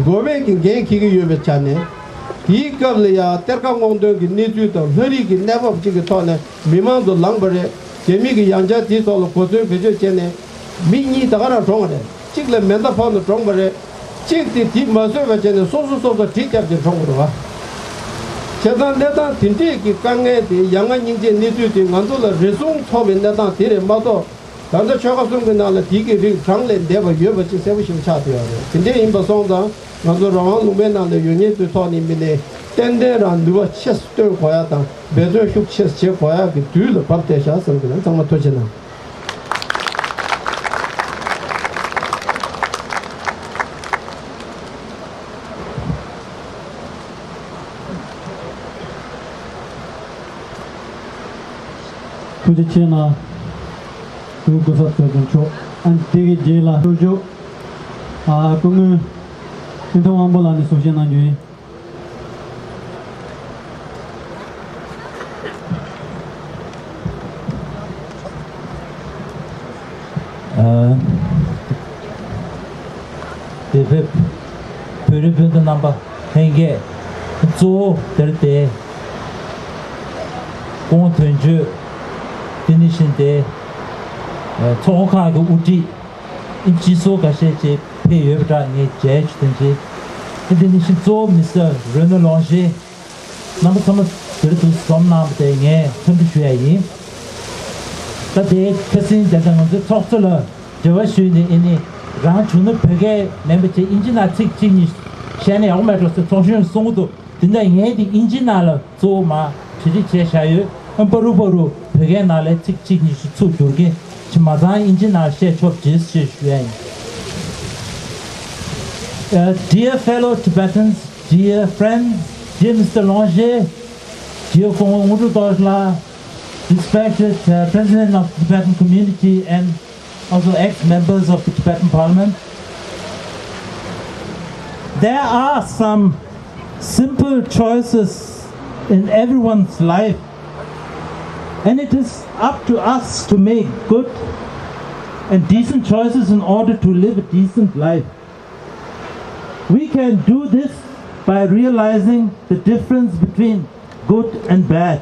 འགོ་པའི་གི་འགན་འཁྱེར་གྱི་ཡོད་པའི་ཆ་ནས་དེའི་སྐབས་ལ་ཡ་གཏེར་ཁ་སྔོག་འདོན་གྱི་གནས་ཚུལ་དང་ལྷ་རིས་ཀྱི་གནས་བབ་ཅིག་གི་ཐོག་ནས་མི་མང་ཚོ་ལངས་པ་རེད། རྒྱ་མི་གི་ཡང་བསྐྱར་དེའི་ཐོག་ལ་གོ་མཚོན་བེད་སྤྱོད་བྱས་ནས་མི་གཉིས་ད་ག་རང་གྲོངས་པ་རེད། གཅིག་ལ་མེ་མདའ་ཕོག་ནས་གྲོངས་པ་རེད། གཅིག་དེ་དེ་མ་བཟོད་པ་བྱས་ནས་སོ་སོ་སོ་སོ་གྲི་བརྒྱབ་ཅིང་གྲོངས་པ་རེད་བ། བྱས་ཙང་གནས་སྟངས་དེ་འདྲས་ཀྱི་དཀའ་ངལ་དེ་ཡ་ང་སྙིང་རྗེའི་གནས་ཚུལ་དེ་ང་ཚོ་ལ་རེ་ཟུང་ཚོར་བའི་གནས་སྟངས་དེ་རེད་མ་གཏོགས། ད་ལྟ་ཆོལ་ཁ་གསུམ་གྱི་ནང་ལ་དེའི་གི་རིགས་གྲངས་ལས་འདས་པ་ཡོད་པ་ཅིག་གསལ་པོ་ཞིག་ཆགས་བསྡད་ཡོད་རེད། དེ་འདྲས་ཡིན་པ་སོང་ཙང་ང་ཚོ་རང་དབང་ལུང་པའི་ནང་ལ་ཡོད་མཁན་ཚོའི་ཐོག་ནས་མི་ནས་ཏན་ཏན་རང་ནུས་པ་ཆེ་སྟོན་དགོས་ཡ་དང་འབད་བརྩོན་ཤུགས་ཆེ་བྱེད་དགོས་ཡ་གི་དུས་ལ་བབ་བསྡད་ཤག་བསམ་གྱི་ན་ཚང་མ་ཐུགས་རྗེ་གནང་། ཐུགས་རྗེ་ཆེ་གནང་། དུ་གོ་ས་ཐོས་དོན་ཆོག་ཨན་དེ་གི་རྗེས་ལ་ཐུགས་རྗེ་ཆེ། ཨ་སྐུ་ངོ་སྤྱི་འཐུས་དབང་པོ་ལགས་ནས་གསུང་བཤད་གནང་རྒྱུ་ཡིན། ཨ་དེ་བོད་བོད་རིགས་སྤུན་ཟླ་རྣམ་པ་ལྷན་རྒྱས་གཙོ་བོ་དེར་དེ་སྐུ་ངོ་དོན་གཅོད་དེ་ནི་བཞིན་དེ་ཚོགས་ཁག་གི་དབུ་ཁྲིད། ཨིན་སྤྱི་ཚོགས་འགའ་ཤས་ཅིག་ཕེབས་ཡོད་པ་འདྲ་ངས་མཇལ་བྱུང་དོན་ཅི། ཨིན་དེ་ནི་ཤིན་གཙོ་བོ་མི་སེར་རོ་ནོ་ལོང་ཞེ་རྣམ་པ་ཚང་མ་དེར་དུ་འཛོམས་གནང་བ་དེ་ངས་འཚམས་འདྲི་ཞུ་ཡ་ཡིན། ད་དེའི་ཁ་སང་དེ་ལྟར་ང་ཚོའི་ཚོགས་གཙོ་ལ་འབྲེལ་བ་ཞུས་ནས་ཨེ་ནི་རང་བྱུང་ན་བོད་སྐད་མིན་པ་ཅིག་ཨིན་ཇི་ནང་ཚིག་གཅིག་གཉིས་བཤད་ན་ཡག་པོ་མེད་འགྲོ་ཟེར་ཚོགས་གཞོན་གསུང་གི་འདུག་དེ་འདྲ་ངས་དེ་ཨིན་ཇི་ནང་ལ་གཙོ་བོ་མ་བྲིས་བྲིས་བྱས་བཞག་ཡོད། ཨ་པ་རུ་པ་རུ་བོད་སྐད་ནང་ལ་ཚིག་གཅིག་གཉིས་ཤིག་ཚུར་བསྒྱུར་གྱིན་ཅི་མ་ཚང་ཨིན་ཇི་ནང་བཤད་ཆོག་ཅེས་ཞེས་ཞུ་ཡ་ཡིན། Uh, dear fellow Tibetans, Dear friend, dear Mister Longe, dear former Ngurdu Dorjla, respected uh, President of the Tibetan community and also ex-members of the Tibetan Parliament. There are some simple choices in everyone's life, and it is up to us to make good and decent choices in order to live a decent life. We can do this by realizing the difference between good and bad.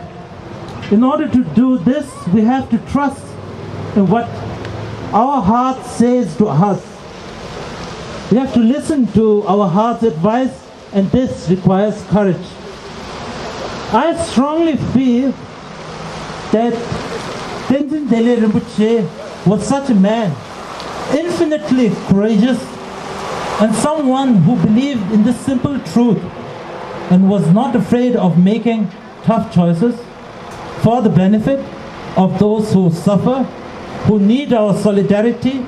In order to do this, we have to trust in what our heart says to us. We have to listen to our heart's advice, and this requires courage. I strongly feel that Tenzin Delek Rinpoche was such a man, infinitely courageous, and someone who believed in this simple truth and was not afraid of making tough choices for the benefit of those who suffer, who need our solidarity.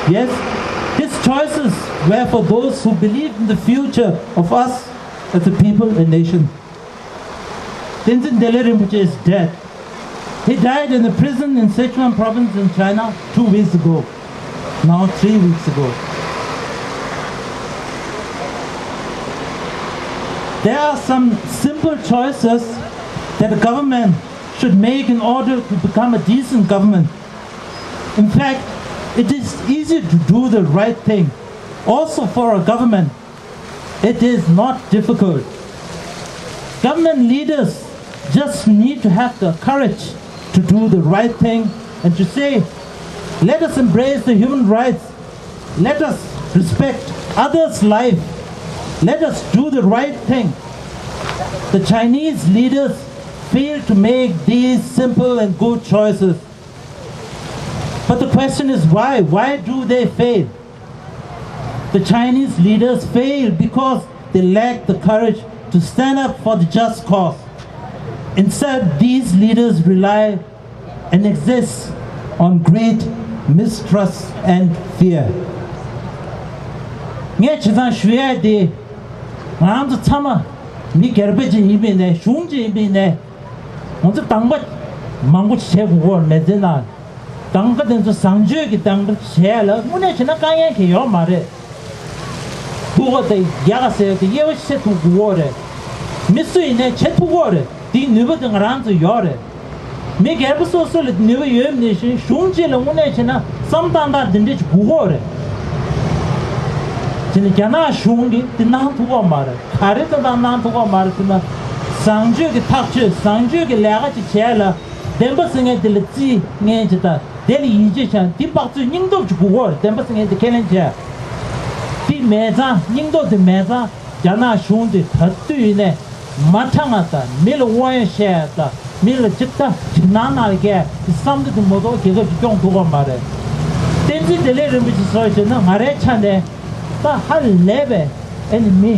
Yes, his choices were for those who believed in the future of us as a people and nation. Tenzin Delek Rinpoche is dead. He died in a prison in Sichuan province in China two weeks ago. Now, three weeks ago. There are some simple choices that the government should make in order to become a decent government. In fact, it is easy to do the right thing. Also, for a government, it is not difficult. Government leaders just need to have the courage to do the right thing and to say, let us embrace the human rights, let us respect others' life, let us do the right thing. The Chinese leaders fail to make these simple and good choices. But the question is why? Why do they fail? The Chinese leaders fail because they lack the courage to stand up for the just cause. Instead, these leaders rely and exist on greed, mistrust, and fear. ངས་བྱས་ཙང་ཞུ་ཡ་དེ། ང་རང་ཚོ་ཚང་མ་མི་སྒེར་པ་ཅིག་ཡིན་པའི་ནས། གཞུང་ཅིག་ཡིན་པའི་ནས། ང་ཚོ་གདམ་ག་མང་པོ་བྱེད་དགོས་ཀྱི་ཡོད་རེད། མི་ཚེ་ནང་གདམ་ག་དེ་ཚོ་བཟང་སྤྱོད་ཀྱི་གདམ་ག་བྱས་ལ་དངོས་གནས་བྱས་ན་དཀའ་ངལ་གང་ཡང་ཡོད་མ་རེད། ཕྲུ་གུ་དེ་རྒྱ་གར་ཟེར་དེ་དབྱེ་བ་ཕྱེ་ཐུབ་ཀྱི་ཡོད་རེད། མི་སུ་ཡིན་ནའི་བྱེད་ཐུབ་ཀྱི་ཡོད་རེད། དེའི་ནུས་པ་དེ་ང་རང་ཚོ་ཡོད་རེད། མི་སྒེར་པ་སོ་སོ་ལ་ནུས་པ་ཡོད་མ་ནས་བཞིན་གཞུང་གཅིག་ལ་དངོས་གནས་བྱས་ན་བསམ་བཏང་སྟངས་འདི་འདྲ་ཅིག་དགོས་ཀྱི་ཡོད་རེད། དེ་ནི་རྒྱ་ནག་གཞུང་གིས་འདི་གནང་ཐུབ་ཀྱི་ཡོད་མ་རེད། ག་རེ་ད་དང་གནང་ཐུབ་ཀྱི་ཡོད་མ་རེད་ཟེར་ན། བཟང་སྤྱོད་ཀྱི་ཐག་གཅོད། བཟང་སྤྱོད་ཀྱི་ལས་ཀ་ཅིག་བྱས་ལ། བདེན་པ་ཟེར་མཁན་དེ་ལ་བརྩི་མཁན་ཅིག་དང་། དེ་ལ་ཡིད་ཆེས་བྱ། འདི་དཔག་ཚོད་སྙིང་སྟོབས་ཀྱི་དགོས་ཀྱི་ཡོད་རེད། བདེན་པ་ཟེར་མཁན་དེ་ཁས་ལེན་བྱས། དེ་མེད་ཙང་། སྙིང་སྟོབས་དེ་མེད་ཙང་། རྒྱ་ནག་གཞུང་དེ་ག་དུས་ཡིན་ནའི་མ་དྲང་བ་དང་། མི་ལ་དབང་ཡོད་བཤད་ཡ་དང་། མི་ལ་ཅིག་ད་ཅིག་ནང་ནང་ལ་སྐད་དེ་བསམ་བློ་དེ་མ་གཏོགས་རྒྱལ་ཁབ་ཅིག་སྐྱོང་ཐུབ་ཀྱི་ཡོད་མ་རེད། བསྟན་འཛིན་བདེ་ལེགས་རིན་པོ་ཆེ་སོགས་བྱས་ན་ང་རའི་ཆ་ནས་ད་ཧ་ལས་པའི་ཨེ་ནི་མི་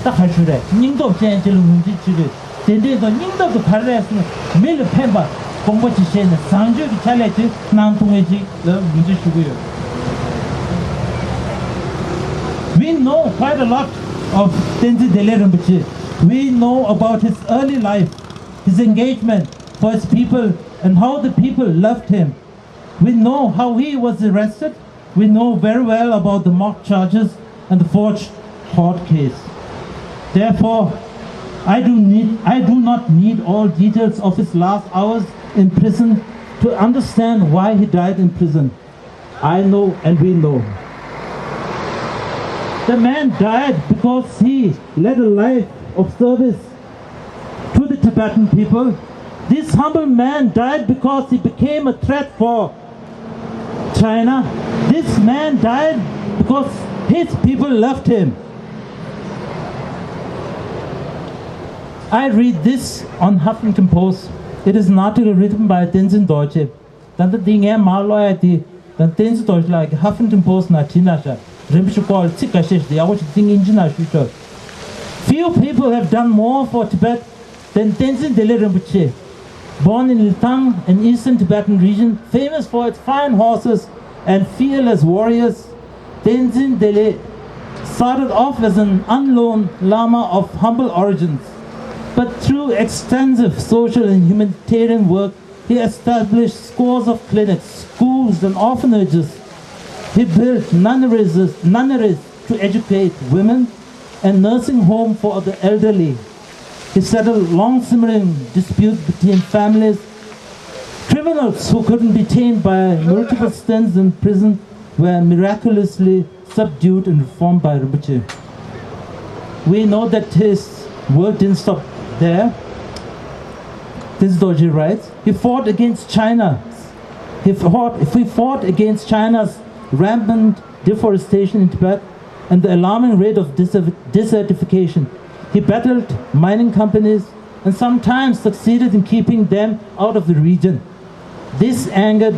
ད་ག་ཞུ་རེད། སྙིང་སྟོབས་ཅན་ཅིག་ལ་ངོས་འཛིན་བྱེད་དགོས། དེ་འདྲའི་ཐོག་སྙིང་སྟོབས་ཀྱི་བར་ལས་སུ་མི་ལ་ཕན་པ་དགོངས་པ་ཅིག་བཞེས་ནས་བཟང་སྤྱོད་ཀྱི་ཕྱག་ལས་ཅིག་གནང་ཐུབ་མཁན་ཅིག་ལ་ངོས་འཛིན་ཞུ་གི་ཡོད། We know quite a lot of Tenzin Delek Rinpoche. We know about his early life, his engagement for his people, and how the people loved him. We know how he was arrested. We know very well about the mock charges and the forged court case. Therefore, I do need, I do not need all details of his last hours in prison to understand why he died in prison. I know and we know. The man died because he led a life of service to the Tibetan people. This humble man died because he became a threat for China. This man died because his people left him. I read this on Huffington Post. It is an article written by Tenzin Dorje. ད་ལྟ་འདི་ངས་མར་ཀློག་ཡ་དེ་ད་བསྟན་འཛིན་རྡོ་རྗེ་ལགས་ཀྱིས་Huffington Post ནང་བྲིས་གནང་ཤག་རིན་པོ་ཆེ་སྐོར་ལ་ཚིག་འགའ་ཤས་ཤིག་ཡག་པོ་ཞིག་འདི་དབྱིན་ཇི་ནང་ཞུས་ཆོག Few people have done more for Tibet than Tenzin Delek Rinpoche. Born in Ltang, an eastern Tibetan region famous for its fine horses and fearless warriors, Tenzin Delek Started off as an unknown Lama of humble origins, but through extensive social and humanitarian work, he established scores of clinics, schools, and orphanages. He built nunneries, nunneries to educate women and nursing home for the elderly. He settled long simmering disputes between families. Criminals who couldn't be tamed by multiple stints in prison were miraculously subdued and reformed by Rinpoche. We know that his work didn't stop there. Tenzin Dorje writes, he fought against China. He fought, he fought against China's rampant deforestation in Tibet and the alarming rate of desertification. He battled mining companies and sometimes succeeded in keeping them out of the region. This angered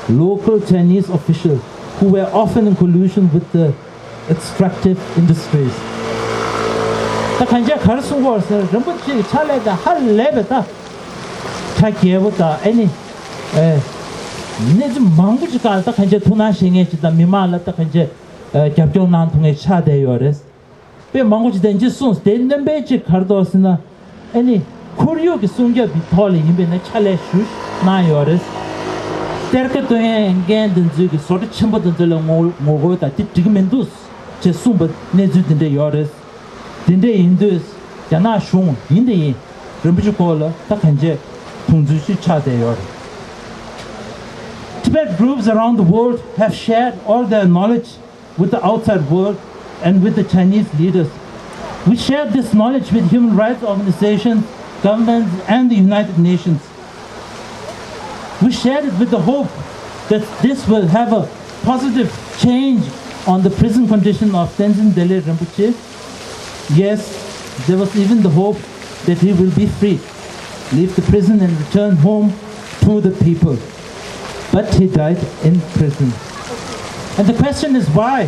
local Chinese officials, who were often in collusion with the extractive industries. ད་གང་ཅི་ག་རེ་གསུང་གི་ཡོད་ཟེར་ན། རིན་པོ་ཆེ་གི་ཕྱག་ལས་དང་ཧ་ལས་པའི་ད་གྲ་རྒྱས་པོ་དང་། ཨ་ནི་ཨེ་གནས་ཚུལ་མང་པོ་ཅིག་སྒང་ལ་ད་གང་ཅི་ཐུགས་སྣང་བཞེས་མཁན་ཅིག་དང་། མི་མང་ལ་ད་གང་ཅི་ཨེ་རྒྱབ་སྐྱོར་གནང་ཐུབ་མཁན་ཆགས་བསྡད་ཡོད་རེད། དཔེ་མང་པོ་ཅིག་དེ་འདྲ་གསུངས། དེའི་སྣོན་པ་གཅིག་ག་རེ་འདུག་ཟེར་ན། ཨ་ནི་ཁོར་ཡུག་གི་སྲུང་སྐྱོབ་ཀྱི་ཐོག་ལ་ཡིན་པའི་ནས་ཕྱག་ལས་ཞུ་གནང་ཡོད་རེད། གཏེར་ཁ་བཏོན་མཁན་དེ་ཚོས་ཀྱི་བཟོ་གྲྭ་ཆེན་པོ་དེ་ཚོ་ལ་ངོ་ངོ་རྒོལ་དང་དེ་འགྲིག་གི་མི་འདུག་ཅེས་གསུངས་པ་གནས་ཚུལ་དེ་འདྲ་ཡོད་རེད། དེ་འདྲ་ཡིན་དུས་རྒྱ་ནག་གཞུང་ཡིན་དེ་ཡིན། རིན་པོ་ཆེ་སྐོར་ལ་ད་གང་ཅི་མཐོང་ཚུལ་ཞིག་ཆགས་བསྡད་ཡོད་རེད། Tibet groups around the world have shared all their knowledge with the outside world and with the Chinese leaders. We share this knowledge with human rights organizations, governments, and the United Nations. We share it with the hope that this will have a positive change on the prison condition of Tenzin Delek Rinpoche. Yes, there was even the hope that he will be free, leave the prison and return home to the people. But he died in prison. And the question is why?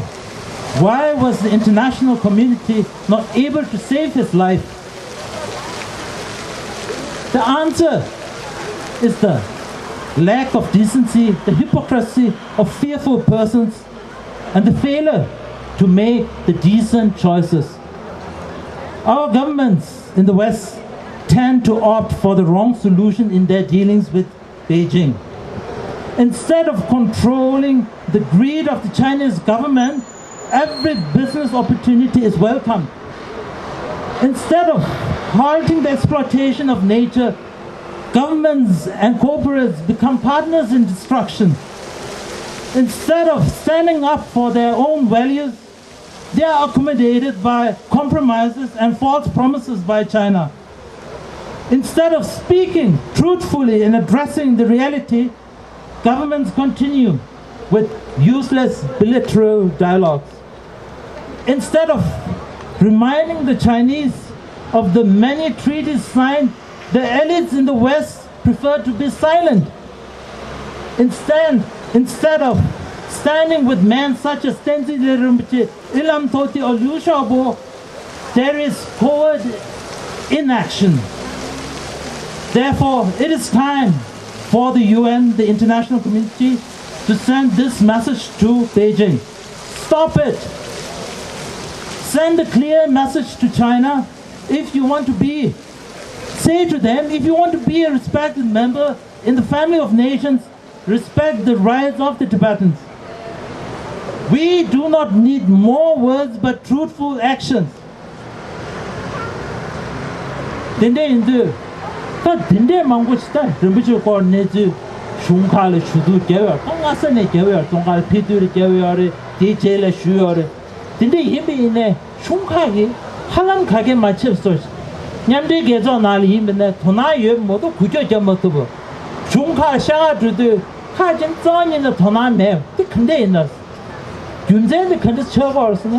Why was the international community not able to save his life? The answer is the lack of decency, the hypocrisy of fearful persons, and the failure to make the decent choices. Our governments in the West tend to opt for the wrong solution in their dealings with Beijing. Instead of controlling the greed of the Chinese government, every business opportunity is welcome. Instead of halting the exploitation of nature, governments and corporates become partners in destruction. Instead of standing up for their own values, they are accommodated by compromises and false promises by China. Instead of speaking truthfully and addressing the reality, governments continue with useless bilateral dialogues. Instead of reminding the Chinese of the many treaties signed, the elites in the West prefer to be silent. Instead, instead of standing with men such as Tenzin Rinpoche, Ilam Toti, or Liu Xiaobo, there is coward inaction. Therefore, it is time for the U N, the international community, to send this message to Beijing. Stop it. Send a clear message to China. If you want to be, say to them, if you want to be a respected member in the family of nations, respect the rights of the Tibetans. We do not need more words but truthful actions. དེ་འདྲ་ཡིན་དུས། ད་དེ་འདྲས་མང་པོ་ཞིག་ད་རིན་པོ་ཆེའི་སྐོར་གནས་ཚུལ་གཞུང་ཁག་ལ་ཞུ་གཏུག་བརྒྱབ་ཡོད། ད་སྔ་ས་ནས་བརྒྱབ་ཡོད། བཙོན་ཁང་ལ་ཕེབས་དུས་ལ་བརྒྱབ་ཡོད་རེད། དེའི་རྗེས་ལ་ཞུས་ཡོད་རེད། དེ་འདྲས་ཡིན་པ་ཡིན་ནའི་གཞུང་ཁག་གིས་ཧ་ལམ་ག་གེ་མ་བྱེད་པ་བཟོ་ཞིག་མཉམ་འབྲེལ་རྒྱལ་ཚོགས་ནང་ལ་ཡིན་པ་ཡིན་ནའི་དོ་སྣང་ཡོད་མ་གཏོགས་འགུལ་སྐྱོད་རྒྱབ་མ་ཐུབ་པ། གཞུང་ཁག་ཤ་ཁ་འགྲོ་དུས་ཁག་ཅིག་རྩ་བ་ཉིད་ནས་དོ་སྣང་མེད། དེ་ག་འདྲས་ཡིན་ན། རྒྱུ་མཚན་དེ་ག་འདྲ་ཆགས་ཀྱི་ཡོད་རེད་ཟེར་ན།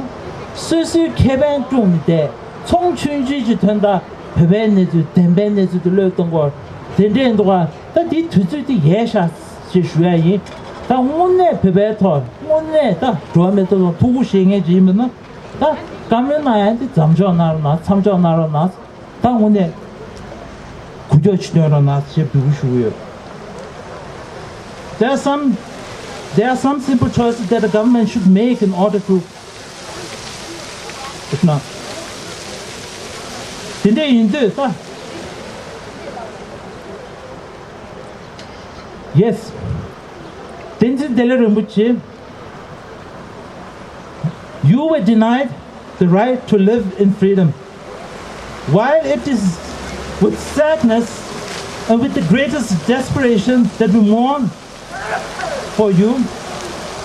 སོ་སོའི་ཁེ་ཕན་བསྐྲུན་ནས་བསྡད། ཚོང་ཆུང་ཆུང་ཅིག་ཐོན། ད་བོད་པའི་གནས་ཚུལ་བདེན་པའི་གནས་ཚུལ་དེ་བློས་གཏོང་གི་ཡོད་རེད། དེ་འདྲས་འདུག་ག་ད་འདིའི་དུས་ཚོད་དེ་ཡལ་ཤག་ཅེས་ཞུ་ཡ་ཡིན། ད་དངོས་གནས་བོད་པའི་ཐོག་དངོས་གནས་ད་འགྲོ་བ་མིའི་ཐོབ་ཐང་ཐུགས་ཁུར་བཞེས་མཁན་ཅིག་ཡིན་པ་ན། ད་བཀའ་མོལ་གནང་ཡ་དེ་མཚམས་འཇོག་གནང་རོགས་གནང་། མཚམས་འཇོག་གནང་རོགས་གནང་། ད་དངོས་གནས་འགུལ་སྐྱོད་ཅིག་སྟོན་རོགས་གནང་ཞེས་འབོད་སྐུལ་ཞུ་གི་ཡོད། There are some, there are some simple choices that the government should make in order to It's not. དེ་འདྲ་ཡིན་དུས་ད། Yes. Tenzin Delrim Rinpoche, you were denied the right to live in freedom. While it is with sadness and with the greatest desperation that we mourn for you,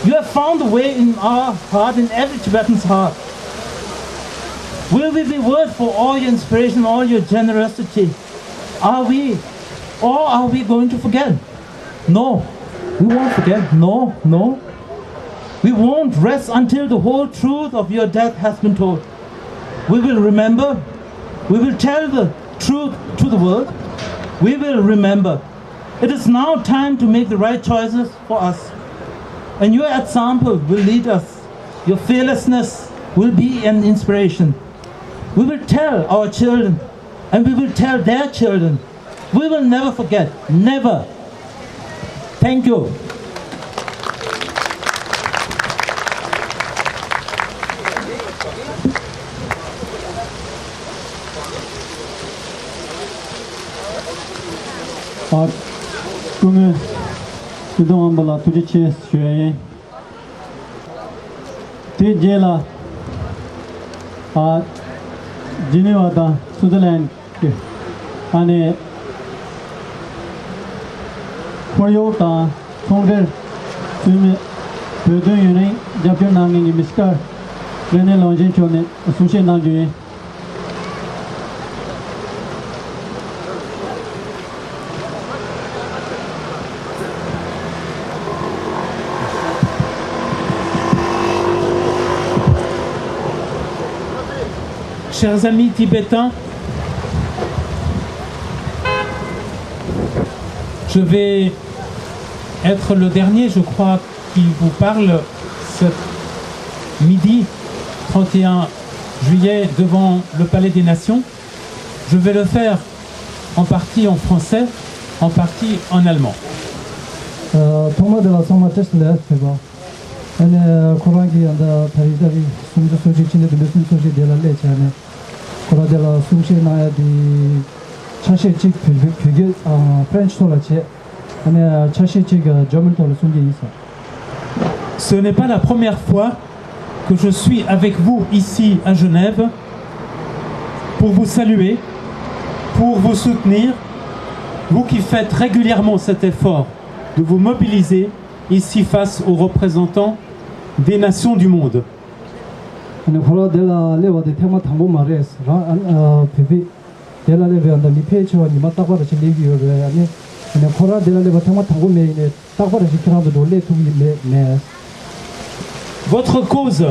you have found a way in our heart, in every Tibetan's heart. Will we be worth for all your inspiration, all your generosity? Are we, or are we going to forget? No, we won't forget. No, no. We won't rest until the whole truth of your death has been told. We will remember. We will tell the truth to the world. We will remember. It is now time to make the right choices for us. And your example will lead us. Your fearlessness will be an inspiration. We will tell our children, and we will tell their children. We will never forget. Never. Thank you. ཨ། སྐུ་ངོ་སྤྱི་དོན་དབང་པོ་ལགས་ཐུགས་རྗེ་ཆེ་ཞུ་ཡ་ཡིན། དེ་རྗེས་ལ། ཨ། ཇི་ནི་ཝ་དང་སུའུ་ཙི་ལན་གྱི་ཨ་ནི་ཁོར་ཡུག་དང་ཚོང་འབྲེལ་འཐུས་མི་བོད་དོན་ཡུན་རིང་རྒྱབ་སྐྱོར་གནང་མཁན་གྱི་མི་སི་ཊར་རེ་ནེ་ལོང་ཆེན་མཆོག་ནས་གསུང་བཤད་གནང་རྒྱུ་ཡིན། Chers amis tibétains, je vais être le dernier, je crois, qui vous parle ce midi trente et un juillet devant le Palais des Nations. Je vais le faire en partie en français, en partie en allemand. ཐོག་མ་དེ་ལ་ཚང་མ་བཀྲ་ཤིས་བདེ་ལེགས་ཞུ་བ། ཨ་ནི་ཁོ་རང་གིས་ཡང་ད་ད་རེས་ད་རེས་སུམ་ཅུ་སོ་གཅིག་ཕྱི་ཟླ་བདུན་པའི་སུམ་ཅུ་སོ་གཅིག་དེ་ལ་སླེབས་བྱས་ནས་ཁོ་རང་དེ་ལ་གསུང་བཤད་གནང་ཡ་དེ་ཆ་ཤས་གཅིག་བོད་བོད་བོད་སྐད་ཨ་French་ཐོག་ལ་བྱས། ཨ་ནི་ཆ་ཤས་གཅིག་German་ཐོག་ལ་གསུང་གི་ཡིན་ཟེར། Ce n'est pas la première fois que je suis avec vous ici à Genève pour vous saluer, pour vous soutenir, vous qui faites régulièrement cet effort de vous mobiliser ici face aux représentants des nations du monde. ཨ་ནི་ཁོ་རང་དེ་ལ་སླེབས་པ་དེ་ཐེངས་མ་དང་པོ་མ་རེད། རང་ཨ་ནི་བོད་པའི་དེ་ལ་སླེབས་པའི་ཨ་ནི་མི་ཕལ་ཆེ་བ་ཉི་མ་རྟག་པ་རེ་ཞིག་སླེབས་ཀྱི་ཡོད་རེད། ཨ་ནི་ཨ་ནི་ཁོ་རང་དེ་ལ་སླེབས་པ་ཐེངས་མ་དང་པོ་མེད། ཡིན་ནའི་རྟག་པ་རེ་ཞིག་ཁྱེད་རང་ཚོ་འགྲོ་སླེབས་ཐུབ་ཀྱི་མེད་མེད། Votre cause,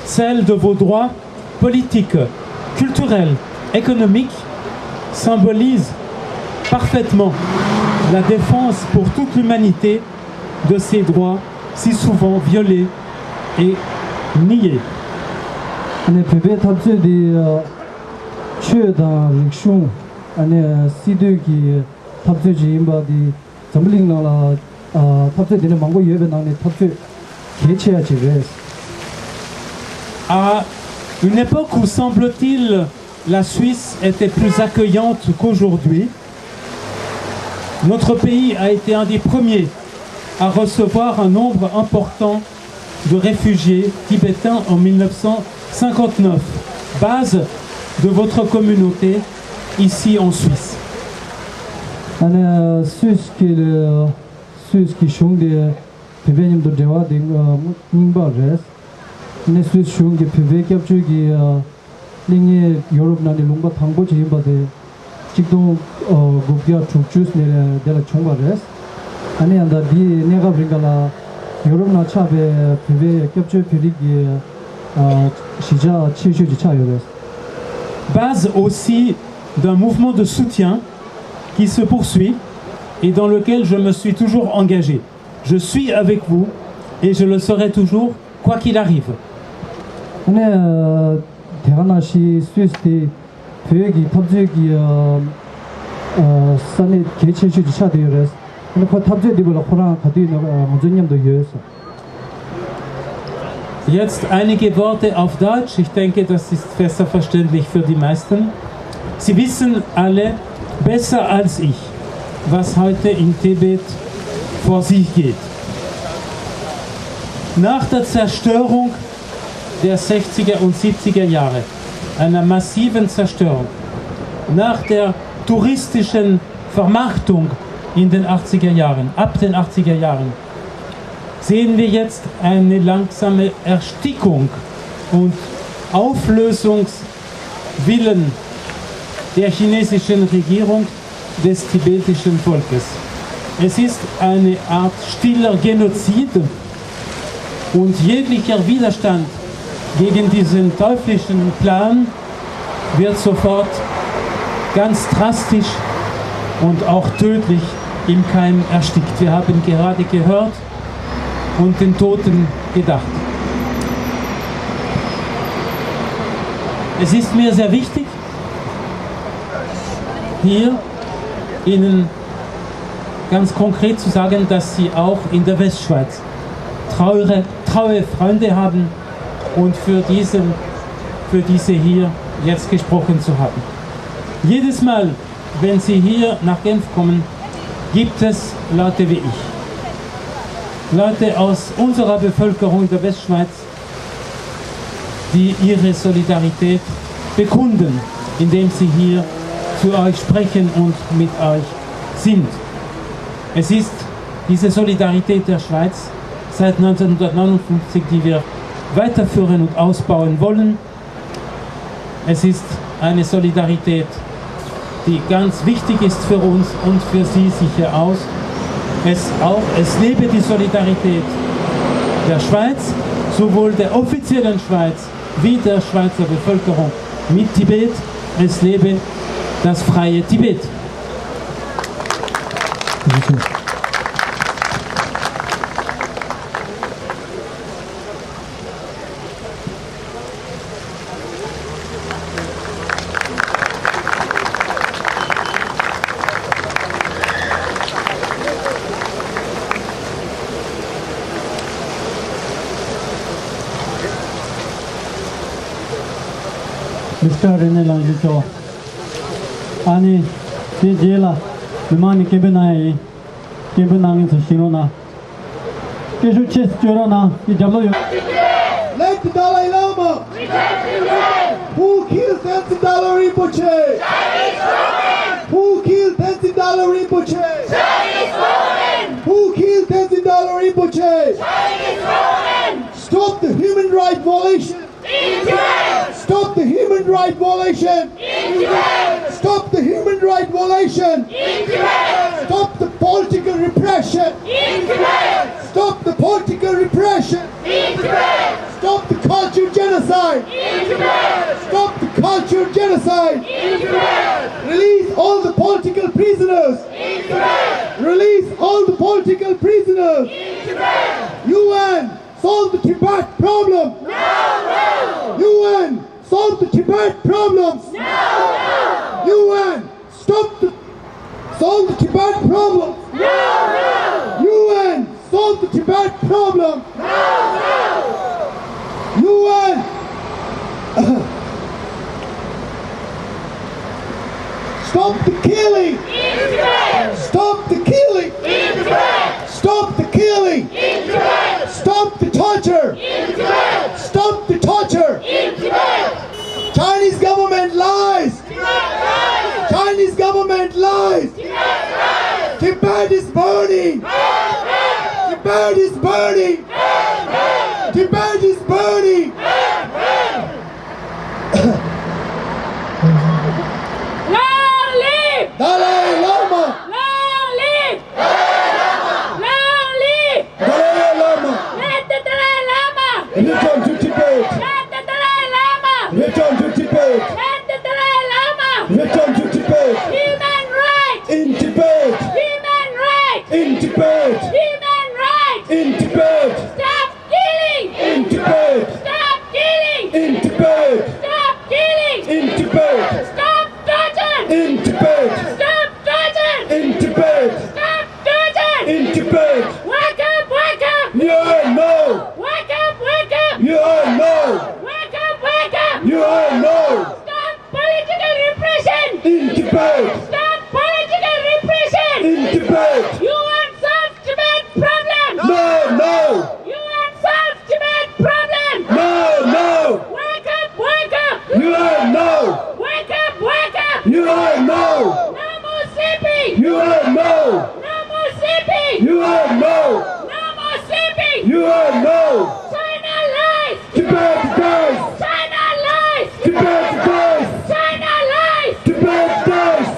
celle de vos droits politiques, culturels, économiques, symbolise parfaitement la défense pour toute l'humanité de ces droits si souvent violés et niés. ཨ་ནི་བོད་པའི་འཐབ་རྩོད་འདི་ཆོས་དང་རིག་གཞུང་ཨ་ནི་སྲིད་དོན་གྱི་འཐབ་རྩོད་ཅིག་ཡིན་པ་འདི་འཛམ་བུ་གླིང་ནང་ལ་འཐབ་རྩོད་འདི་འདྲ་མང་པོ་ཡོད་པའི་ནང་ནས་འཐབ་རྩོད་གལ་ཆེ་ཡ་ཅིག་རེད། À une époque où, semble-t-il, la Suisse était plus accueillante qu'aujourd'hui, notre pays a été un des premiers à recevoir un nombre important de réfugiés tibétains en mille neuf cent cinquante-neuf, base de votre communauté ici en Suisse. ཨ་ནི་སུད་སི་གི་སུད་སི་གི་གཞུང་དེ་བོད་པའི་མཉམ་དུ་འབྲེལ་བ་དེ་རྙིང་པ་རེད། ཨ་ནི་སུད་སི་གཞུང་གིས་བོད་པའི་སྐྱབས་བཅོལ་གྱི་གླིང་ངའི་ཡོ་རོབ་ནང་ནས་ལུང་པ་དང་པོ་ཅིག་ཡིན་པ་དེ། ཆིག་སྟོང་དགུ་བརྒྱ་དྲུག་ཅུ་ནས་དེ་ལ་བྱུང་བ་རེད། ཨ་ནི་ཡང་ད་འདིའི་གནས་སྐབས་རིང་ག་ལ་ཡོ་རོབ་ནང་ཆགས་པའི་བོད་པའི་སྐྱབས་བཅོལ་བོད་རིགས་ཀྱི་གཞིས་ཆགས་ཆེ་ཤོས་ཀྱི་ཆགས་ཡོད་རེད། Base aussi d'un mouvement de soutien qui se poursuit et dans lequel je me suis toujours engagé. Je suis avec vous et je le serai toujours, quoi qu'il arrive. ཨ་ནི་དེ་ག་ནང་བཞིན་སུད་སི་དེ་བོད་ཀྱི་འཐབ་རྩོད་ཀྱི་ས་གནས་གལ་ཆེ་ཤོས་ཀྱི་ཆགས་བསྡད་ཡོད་རེད། ཨ་ནི་ཁོ་འཐབ་རྩོད་འདི་བ་ལ་ཁོ་རང་ག་དུས་ཡིན་ན་ང་ཚོའི་མཉམ་དུ་ཡོད་ཟེར། Jetzt einige Worte auf Deutsch. Ich denke, das ist besser verständlich für die meisten. Sie wissen alle besser als ich, was heute in Tibet vor sich geht. Nach der Zerstörung der sechziger und siebziger Jahre, einer massiven Zerstörung, nach der touristischen Vermachtung in den achtziger Jahren, ab den achtziger Jahren, sehen wir jetzt eine langsame Erstickung und Auflösungswillen der chinesischen Regierung des tibetischen Volkes. Es ist eine Art stiller Genozid und jeglicher Widerstand gegen diesen teuflischen Plan wird sofort ganz drastisch und auch tödlich im Keim erstickt. Wir haben gerade gehört und den Toten gedacht. Es ist mir sehr wichtig, hier Ihnen ganz konkret zu sagen, dass Sie auch in der Westschweiz treue, treue Freunde haben und für diesen, für diese hier jetzt gesprochen zu haben. Jedes Mal, wenn Sie hier nach Genf kommen, gibt es Leute wie ich. Leute aus unserer Bevölkerung der Westschweiz, die ihre Solidarität bekunden, indem sie hier zu euch sprechen und mit euch sind. Es ist diese Solidarität der Schweiz seit neunzehnhundertneunundfünfzig, die wir weiterführen und ausbauen wollen. Es ist eine Solidarität, die ganz wichtig ist für uns und für Sie sicher aus. Es auch, es lebe die Solidarität der Schweiz, sowohl der offiziellen Schweiz wie der Schweizer Bevölkerung mit Tibet. Es lebe das freie Tibet. མིས་ཊར་རེ་ནེ་ལགས་མཇལ་ཆོག་ཨ་ནི་དེ་རྗེས་ལ་མི་མང་ནས་སྐད་འབོད་གནང་ཡ་ཡིན། སྐད་འབོད་གནང་མཁན་ཚོ་ཞིག་རོགས་གནང་། སྐད་ཤུགས་ཆེ་ཙམ་བརྗོད་རོགས་གནང་། དེ་རྒྱབ་ལོགས་ཡོད། Let the Dalai Lama! Who killed Tenzin Dalai Rinpoche? Who killed Tenzin Dalai Rinpoche? Who killed Tenzin Dalai Rinpoche? Stop the human right violation! In Tibet! Stop the human right violation! In Tibet! Stop the human right violation! In Tibet! Stop the political repression! In Tibet! Stop the political repression! In Tibet! Stop the culture genocide! In Tibet! Stop the culture genocide! In Tibet! Release all the political prisoners! In Tibet! Release all the political prisoners! In Tibet! U N! Solve the Tibet problem! No, no! U N! Solve the Tibet problems! No, no! U N! Stop the... Solve the Tibet problems! No, no! U N! Solve the Tibet problems! No, no! U N! Stop the killing! In Tibet! Stop the killing! In Tibet! Stop the killing! In Tibet! Stop the torture! In Tibet! Stop the torture! In Tibet! Chinese government lies! Tibet lies! Chinese government lies! Tibet lies! Tibet is burning! Burn, burn! Tibet is burning! Burn, burn! Tibet is burning! Burn, burn! Long live! Dalai Lama! Long live! Long live! Dalai Lama! Let the Dalai Lama! Return to Tibet! Let the Dalai Lama! Return to Tibet! Let the Dalai Lama! Return to Tibet! Human rights! In Tibet! Human rights! In Tibet! Human rights! In Tibet! Stop killing! In Tibet! Stop killing! In Tibet! Stop killing! In Tibet! Stop torture! In Tibet! Stop torture! In Tibet! Stop torture! In Tibet! Wake up, wake up! U N, no! Wake up, wake up! U N, No! Stop political repression! In Tibet! Stop political repression! In Tibet! You want South Tibet problem? No, no! You want South Tibet problem? No, no! Wake up, wake up! You are no! Wake up, wake up! You are no! No more sleeping! You are no! No more sleeping! You are no! No more sleeping! You are no! China lies! Tibet dies! China lies! Tibet dies! China lies! Tibet dies!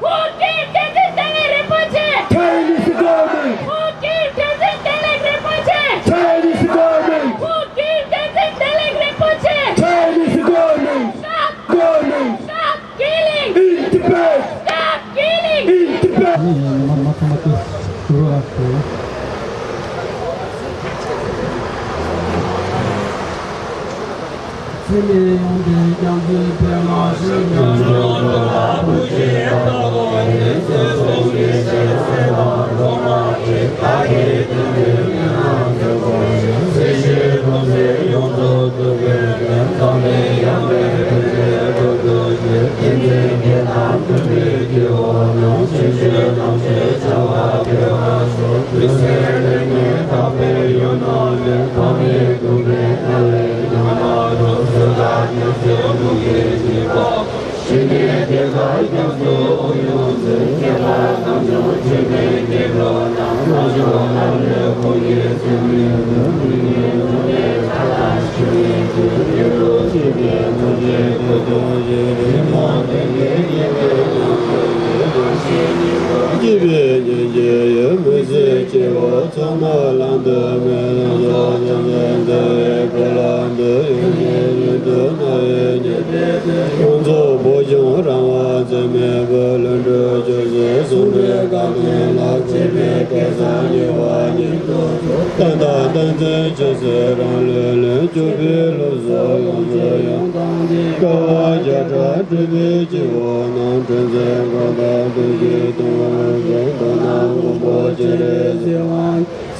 Who killed Tenzin Gyalwai Rinpoche? Chinese government! Who killed Tenzin Gyalwai Rinpoche? Chinese government! Who killed Tenzin Gyalwai Rinpoche? Chinese government! Stop! Government! Stop killing! In Tibet! Stop killing! In Tibet!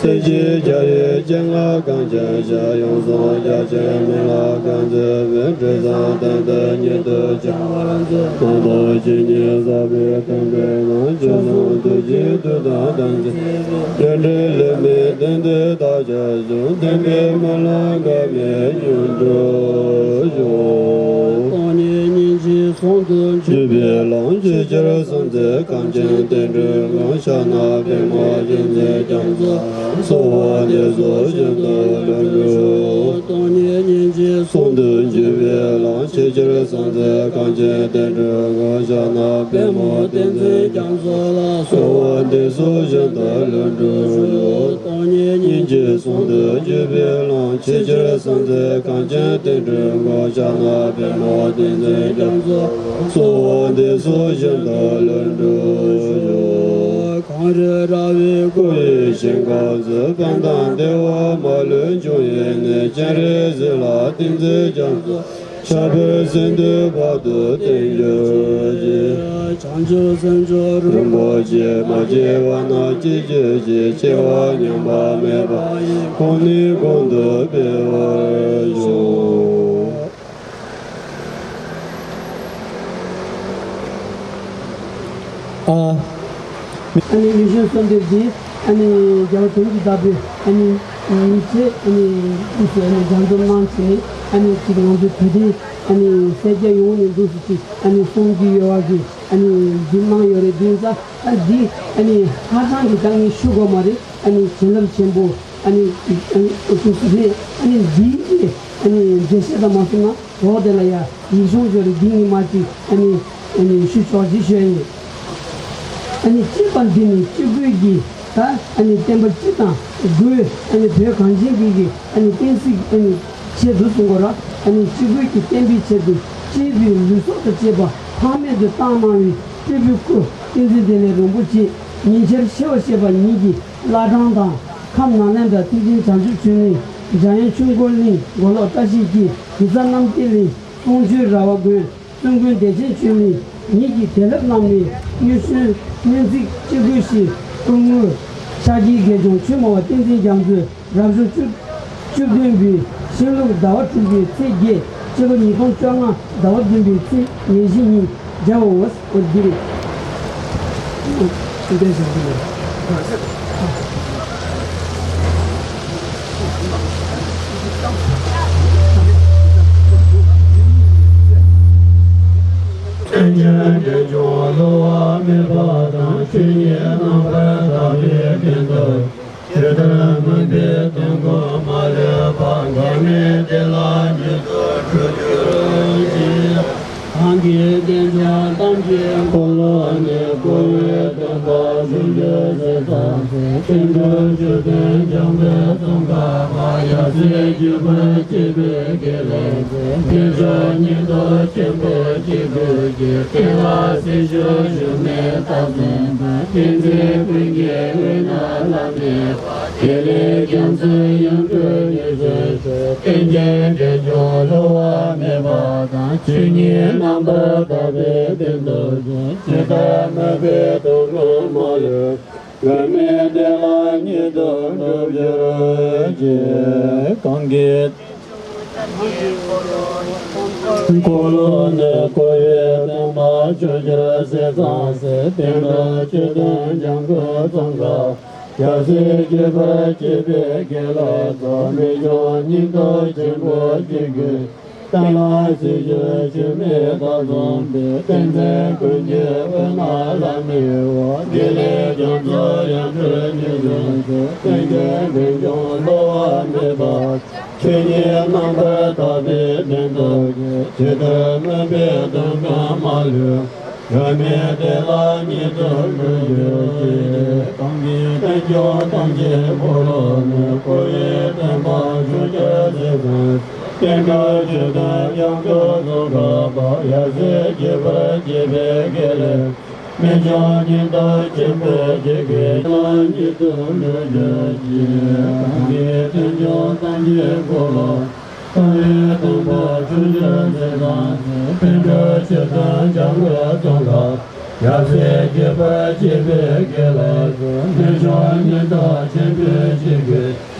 སེམས་ཅན་རྒྱ་ཡི་སྤྱན་སྔར་གངས་ཅན་ཞལ། ཡང་སོང་རྒྱ་ཆེན་མི་ལ་གང་མཛད་པའི། དྲི་བཟང་བསྟན་དང་ཉིད་དུ་བྱ་བར་མཛད། སྟོང་དང་ཇི་སྙེད་བསགས་པའི་དམ་པའི་ནང་། ཆོས་སྲུང་ཐུགས་ཀྱི་མཐུ་དང་དམ་ཚིག་པའི། རྒྱུ་འབྲས་ལེགས་སྨིན་བསྟན་འདི་བདག་ཅག་བཞུགས། བསྟན་པའི་སྨོན་ལམ་འགལ་མེད་མྱུར་འགྲུབ་ཤོག། སྟོང་ཉིད་སྙིང་རྗེའི་ཟུང་དུ་འཇུག་པའི་ལམ། ཆེས་ཆེར་གསུངས་ཚེ་གངས་ཅན་བསྟན་འགྲོའི་མགོན། ཕྱག་ན་པདྨོ་བཅིངས་མཛད་རྒྱ་མཚོ། གསོལ་བ་འདེབས་སོ་བཞིན་དུ་ལྷུན་གྲུབ་ཤོག། སྟོང་ཉིད་སྙིང་རྗེའི་ཟུང་དུ་འཇུག་པའི་ལམ། ཆེས་ཆེར་གསུངས་ཚེ་གངས་ཅན་བསྟན་འགྲོའི་མགོན། ཕྱག་ན་པདྨོ་བསྟན་འཛིན་རྒྱ་མཚོ་ལ། གསོལ་བ་འདེབས་སོ་བཞིན་དུ་ལྷུན་གྲུབ་ཤོག། སྟོང་ཉིད་སྙིང་རྗེའི་ཟུང་དུ་འཇུག་པའི་ལམ། ཆེས་ཆེར་གསུངས་ཚེ་གངས་ཅན་བསྟན་འགྲོའི་མགོན། ཕྱག་ན་པདྨོ་བསྟན་འཛིན་རྒྱ་མཚོ། གསོལ་བ་འདེབས་སོ་བཞིན་དུ་ལྷུན་གྲུབ་ཤོག། གངས་རི་ར་བས་བསྐོར་བའི་ཞིང་ཁམས་སུ། ཕན་དང་བདེ་བ་མ་ལུས་འབྱུང་བའི་གནས། སྤྱན་རས་གཟིགས་ལ་བསྟན་འཛིན་རྒྱ་མཚོ། ཕྱག་འཚལ་གསོལ་འདེབས་བར་དུ་བརྟན་གྱུར་ཅིག། བྱང་ཆུབ་སེམས་མཆོག་རིན་པོ་ཆེ། མ་སྐྱེས་པ་རྣམས་སྐྱེ་གྱུར་ཅིག། སྐྱེ་བ་ཉམས་པ་མེད་པ་ཡི། གོང་ནས་གོང་དུ་འཕེལ་བར་ཤོག། ཨ། ཨ་ནི་ཡིད་བཞིན་གསོལ་འདེབས་འདི་ཨ་ནི་རྒྱལ་བ་དོན་གྱི་བདག་པོས་ཨ་ནི་ཉིན་བྱེད་ཨ་ནི་དུས་སུ་ཨ་ནི་ལྗགས་རྩོམ་གནང་བྱས་ནས། ཨ་ནི་གཅིག་ང་ཚོའི་བོད་དོན་ཨ་ནི་གསལ་རྒྱ་ཡོང་ནས་འདུག་སེ་ཅིག་ཨ་ནི་གསུང་གི་ཡོད་པ་གི་ཨ་ནི་འདི་གནང་ཡོད་རེད། འདི་ཙང་ཨ་འདི་ཨ་ནི་ཧ་ཅང་གི་ད་ངས་ཞུ་དགོས་མ་རེད། ཨ་ནི་བྱིན་རླབས་ཆེན་པོ། ཨ་ནི་ཨ་ནི་ཨ་ནི་འདི་ཨ་ནི་འདི་ཨ་ནི་འགྲེལ་བཤད་དང་མ་སོང་ན། འོ་དེ་ལ་ཡ་ཡིག་ཆུང་ཅོ་རི་འདི་ཉི་མ་གཅིག་ཨ་ནི་ཨ་ནི་ཞུ་ཆོག་ཅིག་ཞུ་ཡ་ཡིན། ཨ་ནི་གཅེས་པ་འདི་ནི་སྤྱི་སྒོས་ཀྱི་ད་ཨ་ནི་བསྟན་པ་སྤྱི་དང་སྒོས་ཨ་ནི་བོད་གངས་ཅན་གྱི་གི་ཨ་ནི་བསྟན་སྲིད་ཨ་ནི་ཆེད་དུ་གསུང་གོ་ར། ཨ་ནི་སྤྱི་སྒོས་ཀྱི་བསྟན་པའི་ཆེད་དུ་གཅེས་པའི་ལུས་སྲོག་དང་བཅས་པ་ཕངས་མེད་དུ་བཏང་གནང་བའི་སྤྲུལ་པའི་སྐུ་བསྟན་འཛིན་བདེ་ལེགས་རིན་པོ་ཆེ་ཉིན་བྱེད་ཤེས་པ་ཤེས་པ་ཉིད་ཀྱི་བླ་བྲང་དང་། ཁམས་ནཱ་ལེནྡྲ་ཐེག་ཆེན་བྱང་ཆུབ་ཆོས་གླིང་། འཇམ་དབྱངས་ཆོས་འཁོར་གླིང་། མགོ་ལོག་བཀྲ་ཤིས་འཁྱིལ། གེ་སར་རྣམ་རྒྱལ་གླིང་། གཙང་ཆུ་ར་བ་དགོན། བཙུན་དགོན་བདེ་ཆེན་ཆོས་གླིང་ཉིད་ཀྱི་བདེ་ལེགས་རྣམ་གླིང་། དངོས་གསོལ་སྨོན་ཚིག་སྤྱི་སྒོས་ཤིང་ཀུན་དངོས། ཤཱཀྱའི་དགེ་སྦྱོང་ཆོས་སྨྲ་བ་བསྟན་འཛིན་རྒྱ་མཚོས་རབ་བྱུང་བཅུ་བཅུ་བདུན་པའི་ཤིང་ལུག་ཟླ་བ་དྲུག་པའི་ཚེས་བརྒྱད་ སྤྱི་ལོ་ཉིས་སྟོང་བཅོ་ལྔ་ཟླ་བ་བདུན་པའི་ཚེས་ཉེར་བཞི་ཉིན་རྒྱལ་བ་འོ་འོ་འདི་རེད། འདི་བཞག་གི་ཡོད། སེམས་ཅན་དཀོན་མཆོག་བསླུ་བ་མེད་པ་དང་། ཆོས་ཉིད་རྣམ་པར་དག་པའི་དོན་དུ། ཇི་ལྟར་སྨོན་པའི་དོན་ཀུན་མ་ལུས་པ། འགག་མེད་བདེ་བླག་ཉིད་དུ་འགྲུབ་གྱུར་ཅིག། གང་གིས་དཀོན་མཆོག་ཐམས་ཅད་འཁོར་ལོ་ནས། འཁོར་བའི་སྟོན་པ་བྱུང་གྱུར་ཟེར་ཙམ་ཞིག། བསྟན་འགྲོའི་མཆོད་རྟེན་འཇམ་དཔལ་ཙོང་ཁ་པ། ཡབ་སྲས་བརྒྱུད་པར་བཅས་པའི་དགེ་ལེགས་ཚོགས། དཀོན་མཆོག་ཉིད་དུ་ཆེན་པོ་གཅིག་གྱུར་གྱིས། བསྟན་ལ་སྲི་ཞུ་ཞུམ་མེད་བདག་བཟུམ་པ། བསྟན་འཛིན་ཀུན་གྱི་དབུས་ན་བླ་མེད་པ། དགེ་ལེགས་རྒྱ་མཚོའི་ཡང་སྤྲུལ་ཉི་ཟེར་ཚོགས། སེམས་ཅན་དཀོན་མཆོག་བསླུ་བ་མེད་པ་དང་། ཆོས་ཉིད་རྣམ་པར་དག་པའི་དོན་དུ་བྱོན། ཇི་ལྟར་སྨོན་པའི་དོན་ཀུན་མ་ལུས། འགག་མེད་བདེ་བླག་ཉིད་དུ་འགྲུབ་གྱུར་ཅིག། གང་གིས་འཁོར་ལོ་ནས། འཁོར་བའི་སྟོན་པ་བྱུང་གྱུར་ཟེར་ཙམ་ཞིག། བསྟན་འགྲོའི་མཆོད་རྟེན་འཇམ་མགོན་ཙོང་ཁ། ཡབ་སྲས་བརྒྱུད་པར་བཅས་པའི་དགེ་ལེགས་ཚོགས། དཀོན་མཆོག་ཉིད་དུ་ཆེན་པོ་གཅིག་གྱུར། བསྟན་ལ་སྲི་ཞུ་ཞུམ་མེད་བདག་བཟུམ་པའི། བསྟན་འཛིན་ཀུན་གྱི་དབུས་ན་བླ་མེད་པ། དགེ་ལེགས་རྒྱ་མཚོའི་ཡང་སྤྲུལ་ཉི་ཟེར་ཚོགས། སེམས་ཅན་དཀོན་མཆོག་བསླུ་བ་མེད་པ། ཆོས་ཉིད་རྣམ་པར་དག་པའི་དོན་དུ་བྱོན། ཇི་ལྟར་སྨོན་པའི་དོན་ཀུན་མ་ལུས། འགག་མེད་བདེ་བླག་ཉིད་དུ་འགྲུབ་གྱུར་ཅིག། གང་གིས་དཀོན་མཆོག་ཐམས་ཅད་འཁོར་ལོ་ནས། འཁོར་བའི་སྟོན་པ་བྱུང་གྱུར་ཟེར་ཙམ་ཞིག། བསྟན་འགྲོའི་མཆོད་རྟེན་འཇམ་མགོན་ཙོང་ཁ་པ། ཡབ་སྲས་བརྒྱུད་པར་བཅས་པའི་དགེ་ལེགས། དཀོན་མཆོག་ཉིད་དུ་ཆེན་པོ་གཅིག་གྱུར། བདེ་བླག་ཉིད་དུ་འགྲུབ་གྱུར་ཅིག། གང་གིས་དཀོན་མཆོག་ཐམས་ཅད་འཁོར་ལོ། འཁོར་བའི་སྟོན་པ་བྱུང་གྱུར་ཟེར་ཙམ་ཞིག། བསྟན་འགྲོའི་མཆོད་རྟེན་འཇམ་མགོན་ཙོང་ཁ། ཡབ་སྲས་བརྒྱུད་པར་བཅས་པའི་དགེ་ལེགས་ཚོགས། དཀོན་མཆོག་ཉིད་དུ་ཆེན་པོ་གཅིག་གྱུར།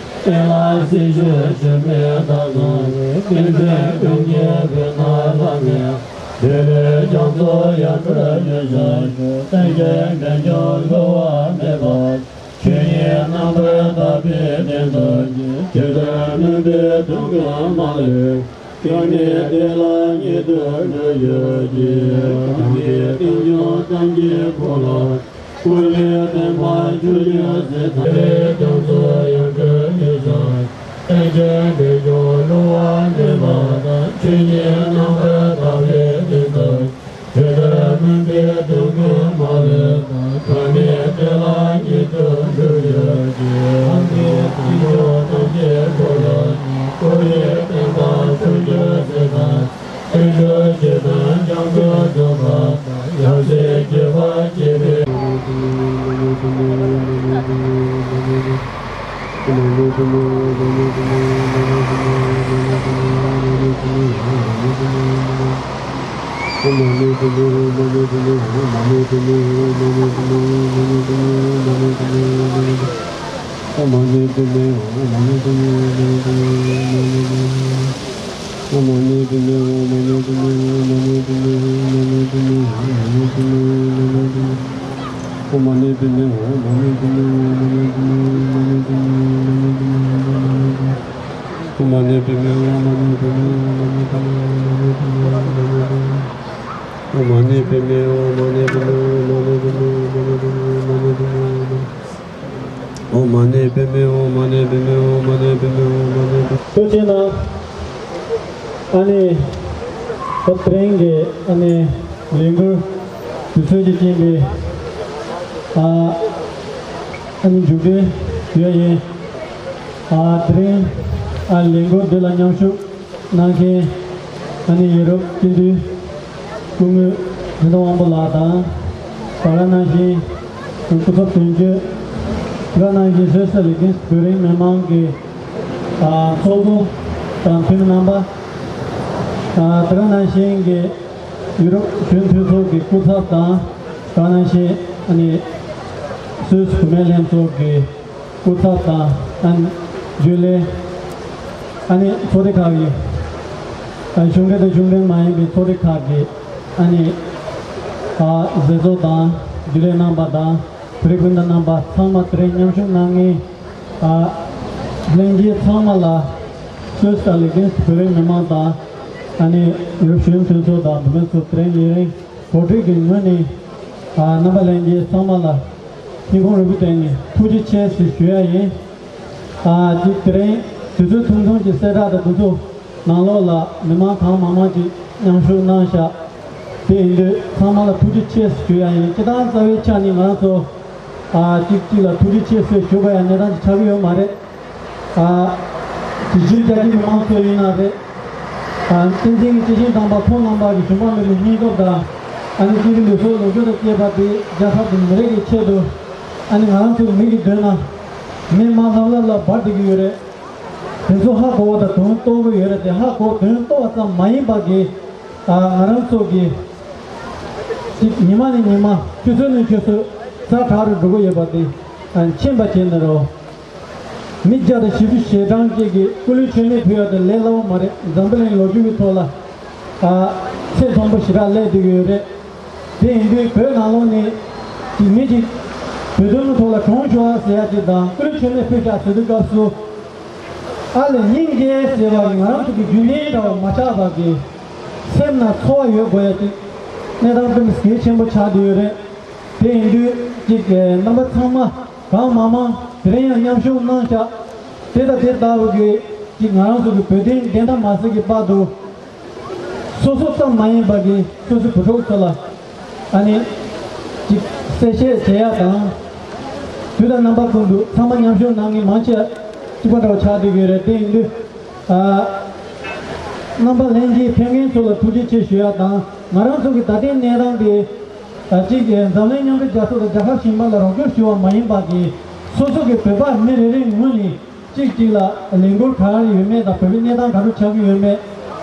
བསྟན་ལ་སྲི་ཞུ་ཞུམ་མེད་བདག་བཟུམ་པའི། བསྟན་འཛིན་ཀུན་གྱི་དབུས་ན་བླ་མེད། དགེ་ལེགས་རྒྱ་མཚོའི་ཡང་སྤྲུལ་ཉི་ཟེར་ཚོགས། སེམས་ཅན་དཀོན་མཆོག་བསླུ་བ་མེད་པ། ཆོས་ཉིད་རྣམ་པར་དག་པའི་དོན་དུ་བྱོན། ཇི་ལྟར་སྨོན་པའི་དོན་ཀུན་མ་ལུས། འགག་མེད་བདེ་བླག་ཉིད་དུ་འགྲུབ་གྱུར་ཅིག། གང་གིས་དཀོན་མཆོག་ཐམས་ཅད་འཁོར་ལོ། འཁོར་བའི་སྟོན་པ་བྱུང་གྱུར་ཟེར་ཙམ། དགེ་ལེགས་རྒྱ་མཚོའི་ཡང་སྤྲུལ་ཉི་ཟེར་ཚོགས། སེམས་ཅན་དཀོན་མཆོག་བསླུ་བ་མེད་པ་དང་། ཆོས་ཉིད་རྣམ་པར་དག་པའི་དོན་དུ། ཇི་ལྟར་སྨོན་པའི་དོན་ཀུན་མ་ལུས་པ། འགག་མེད་བདེ་བླག་ཉིད་དུ་འགྲུབ་གྱུར་ཅིག། གང་གིས་དཀོན་མཆོག་ཐམས་ཅད་འཁོར་ལོ་ནས། འཁོར་བའི་སྟོན་པ་བྱུང་གྱུར་ཟེར་ཙམ་ཞིག། བསྟན་འགྲོའི་མཆོད་རྟེན་འཇམ་མགོན་ཙོང་ཁ་པ། ཡབ་སྲས་བརྒྱུད་པར་བཅས་པའི། ཨོཾ་མ་ཎི་པདྨེ་ཧཱུྃ། མ་ཎི་པདྨེ་ཧཱུྃ། མ་ཎི་པདྨེ་ཧཱུྃ། མ་ཎི་པདྨེ་ཧཱུྃ། མ་ཎི་པདྨེ་ཧཱུྃ། ཨོཾ་མ་ཎི་པདྨེ་ཧཱུྃ། མ་ཎི་པདྨེ་ཧཱུྃ། མ་ཎི་པདྨེ་ཧཱུྃ། མ་ཎི་པདྨེ་ཧཱུྃ། ཐུགས་རྗེ་གནང་། ཨ་ནི། ད་དེ་རིང་གི་ཨ་ནི། ལས་འགུལ་དུས་ཚོད་ཀྱི་རྐྱེན་པས། ཨ། ཨ་ནི་མཇུག་སྒྲིལ་ཡོད་ཡིན། ཨ། དེ་རིང་། ཨ། ལས་འགུལ་འདི་ལ་མཉམ་ཞུགས་གནང་མཁན་ཨ་ནི་ཡུ་རོབ་སྤྱི་འཐུས་སྐུ་ངོ་ལྷ་ལྡན་དབང་པོ་ལགས་དང་། ད་ག་ནང་བཞིན་སྐུ་ཚབ་དོན་གཅོད། ད་ག་ནང་བཞིན་སོ་སོའི་ལས་འགན་སྡོད་རིང་མི་མང་གི། ཨ། ཚོགས་གཙོ་དང་འཐུས་མི་རྣམ་པ། ཨ། ད་ག་ནང་བཞིན་གྱི་ཡུ་རོབ་གཞོན་འཐུས་ཚོགས་ཀྱི་སྐུ་ཚབ་དང་། ད་ག་ནང་བཞིན་ཨ་ནི་སུད་སི་བུད་མེད་ལྷན་ཚོགས་ཀྱི་སྐུ་ཚབ་དང་། ཨ་ནི་རྒྱུན་ལས། ཨ་ནི་ཚོགས་སྡེ་ཁག་གི་ གཞུང་འབྲེལ་དང་གཞུང་འབྲེལ་མ་ཡིན་པའི་ཚོགས་སྡེ་ཁག་གི་ཨ་ནི་ཨ་མཛད་གཙོ་དང་རྒྱུན་ལས་རྣམ་པ་དང་བོད་རིགས་སྤུན་ཟླ་རྣམ་པ་ཚང་མ་དེ་རིང་མཉམ་ཞུགས་གནང་མཁན་ཨ་ལྷན་རྒྱས་ཚང་མ་ལ་སུད་སི་དང་ལིག་ཏེན་སི་བོད་རིགས་མི་མང་དང་ཨ་ནི་ཡུ་རོབ་གཞོན་ནུ་མཐུན་ཚོགས་དང་བུད་མེད་ཚོ་དེ་རིང་ལས་རིང་གོ་སྒྲིག་གི་ངོས་ནས་ཨ་རྣམ་པ་ལྷན་རྒྱས་ཚང་མ་ལ་སྙིང་ཁོང་རུས་པའི་གཏིང་ནས་ཐུགས་རྗེ་ཆེ་ཞེས་ཞུ་ཡ་ཡིན། ཨ་ཅིག་དེ་རིང་དུས་ཚོད་ཐུང་ཐུང་གི་གསལ་བསྒྲགས་དང་དུས་ཚོད་ནང་ལོགས་ལ་མི་མང་གང་མང་མང་ཅིག་མཉམ་ཞུགས་གནང་ཤག་དེ་ཡིན་དུས་ཚང་མ་ལ་ཐུགས་རྗེ་ཆེ་ཞུ་ཡ་ཡིན། སྤྱིར་བཏང་རྩ་བའི་ཆ་ནས་ང་རང་ཚོ་ཨ་གཅིག་གཅིག་ལ་ཐུགས་རྗེ་ཆེ་ཞུ་དགོས་ཡ་གནས་སྟངས་ཅིག་ཆགས་ཀྱི་ཡོད་མ་རེད། ཨ་དེ་བཞིན་རྒྱ་ཆེའི་མི་མང་ཚོ་ཡིན་ན་རེད། ཨ་བསྟན་འཛིན་གྱི་སྐྱེས་ཆེན་དམ་པ་ཁོང་རྣམ་པ་གི་བྱོན་པ་མེད་པའི་སྙིང་སྟོབས་དང་ཨ་ནི་སྤྱི་ཚོགས་ལུས་སྲོག་ལོ་རྒྱུས་དང་བཅས་པ་དེ་རྒྱལ་ཁབ་དང་མི་རིགས་ཀྱི་ཆེད་དུ་ཨ་ནི་ང་རང་ཚོའི་མི་གི་མདུན་ན་མེ་དམར་ལྷབ་ལྷབ་ལ་འབར་བསྡད་ཀྱི་ཡོད་རེད། དེ་ཚོ་ཧ་གོ་བ་དང་དོན་རྟོགས་ཀྱི་ཡོད་རེད་དེ། ཧ་གོ་དོན་རྟོགས་པ་ཙམ་མ་ཡིན་པ་གི་ཨ་ང་རང་ཚོ་གི་ཅིག་ཉི་མ་ནས་ཉི་མ་ཆུ་ཚོད་ནས་ཆུ་ཚོད་ཛ་དྲག་རུ་འགྲོ་གི་ཡོད་པ་དེ་ཨ་མཁྱེན་པ་བྱས་ནས་རོ། མི་བརྒྱ་དང་བཞི་བཅུ་ཞེ་གྲངས་ཅིག་གིས་སྐུ་ལུས་མཆོད་མེ་ཕུལ་ཡ་དེ་ལས་སླ་བོ་མ་རེད། འཛམ་བུ་གླིང་ལོ་རྒྱུས་ཀྱི་ཐོག་ལ་ཨ་ཚད་མཐོན་པོ་ཞེ་དྲག་སླེབས་བསྡད་ཀྱི་ཡོད་རེད། དེ་ཡིན་དུས་བོད་ནང་ལོགས་ནས་ཅིག་མི་ཅིག་བོད་དོན་གྱི་ཐོག་ལ་གྲོངས་ཤོག་ཟེར་ཡ་ཅིག་དང་སྐུ་ལུས་མཆོད་མེ་ཕུལ་ཤག་ཟེར་དུས་སྐབས་སུ་ཨ་ལས་སྙིང་རྗེ་ཟེར་བ་ཡིན། ང་རང་ཚོ་གི་རྒྱུན་ལྡན་འདྲ་བ་མ་ཆགས་པ་གི་སེམས་ན་ཚོར་བ་ཡོད་དགོས་ཡ་ཅིག་གནས་སྟངས་དཔེ་མི་གལ་ཆེན་པོ་ཆགས་བསྡད་ཡོད་རེད། དེ་ཡིན་དུས་ཅིག་རྣམ་པ་ཚང་མ་གང་མང་མང་དེ་རིང་ཡང་མཉམ་ཞུགས་གནང་ཤག་དེ་དང་དེ་ལྟ་བུ་གི་ཅིག་ང་རང་ཚོ་གི་བོད་དོན་བདེན་མཐའ་མ་གསལ་གྱི་བར་དུ་སོ་སོ་ཙམ་མ་ཡིན་པ་གི་སོ་སོའི་བུ་ཕྲུག་ཚོ་ལ་ཨ་ནི་ཅིག་གསལ་བཤད་བྱེད་ཡ་དང་། དུས་དང་རྣམ་པ་ཀུན་ཏུ་ཚང་མ་མཉམ་ཞུགས་གནང་མཁན་མང་ཆེ་གཅིག་པ་འདྲ་བ་ཆགས་བསྡད་ཀྱི་ཡོད་རེད། དེ་ཡིན་དུས་ཨ་རྣམ་པ་ལྷན་རྒྱས་ཕེབས་མཁན་ཚོ་ལ་ཐུགས་རྗེ་ཆེ་ཞུ་ཡ་དང་། ང་རང་ཚོ་གི་ད་ལྟའི་གནས་སྟངས་དེ་ཨ་གཅིག་གི་འཛམ་གླིང་མཉམ་འབྲེལ་རྒྱལ་ཚོགས་དང་རྒྱལ་ཁབ་གཞན་པ་ལ་རོགས་སྐྱོར་ཞུ་བ་མ་ཡིན་པ་གི་སོ་སོ་གི་བོད་པ་མི་རེ་རེའི་ངོས་ནས་གཅིག་གཅིག་ལ་ལས་འགུལ་ག་རེ་ཡོད་མེད་དང་། བོད་པའི་གནས་སྟངས་ག་འདྲ་ཆགས་ཀྱི་ཡོད་མེད་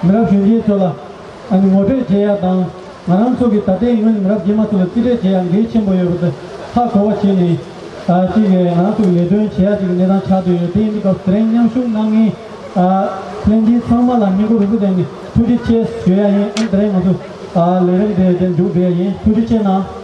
མི་རབས་གཞོན་སྐྱེས་ཚོ་ལ་ཨ་ནི་ངོ་སྤྲོད་བྱེད་ཡ་དང་། ང་རང་ཚོ་གི་ད་ལྟའི་ངོས་ནས་མི་རབས་རྗེས་མ་ཚོ་ལ་རྩིས་སྤྲོད་བྱེད་ཡ་གལ་ཆེན་པོ་ཡོད་པ་དེ་ཧ་གོ་བ་བྱས་ནས་ཨ་གཅིག་གི་ང་རང་ཚོ་གི་ལས་དོན་བྱེད་ཡ་གཅིག་གི་གནས་སྟངས་ཆགས་བསྡད་ཡོད། དེ་ཡིན་དུས་སྐབས་དེ་རིང་མཉམ་ཞུགས་གནང་མཁན་ཨ་ལྷན་རྒྱས་ཚང་མ་ལ་སྙིང་ཁོང་རུས་པའི་གཏིང་ནས་ཐུགས་རྗེ་ཆེ་ཞུ་ཡ་ཡིན། ཨ་ནི་དེ་རིང་ང་ཚོ་ཨ་ལས་རིམ་དེ་དེ་མཇུག་སྒྲིལ་ཡ་ཡིན། ཐུགས་རྗེ་ཆེ་གནང་།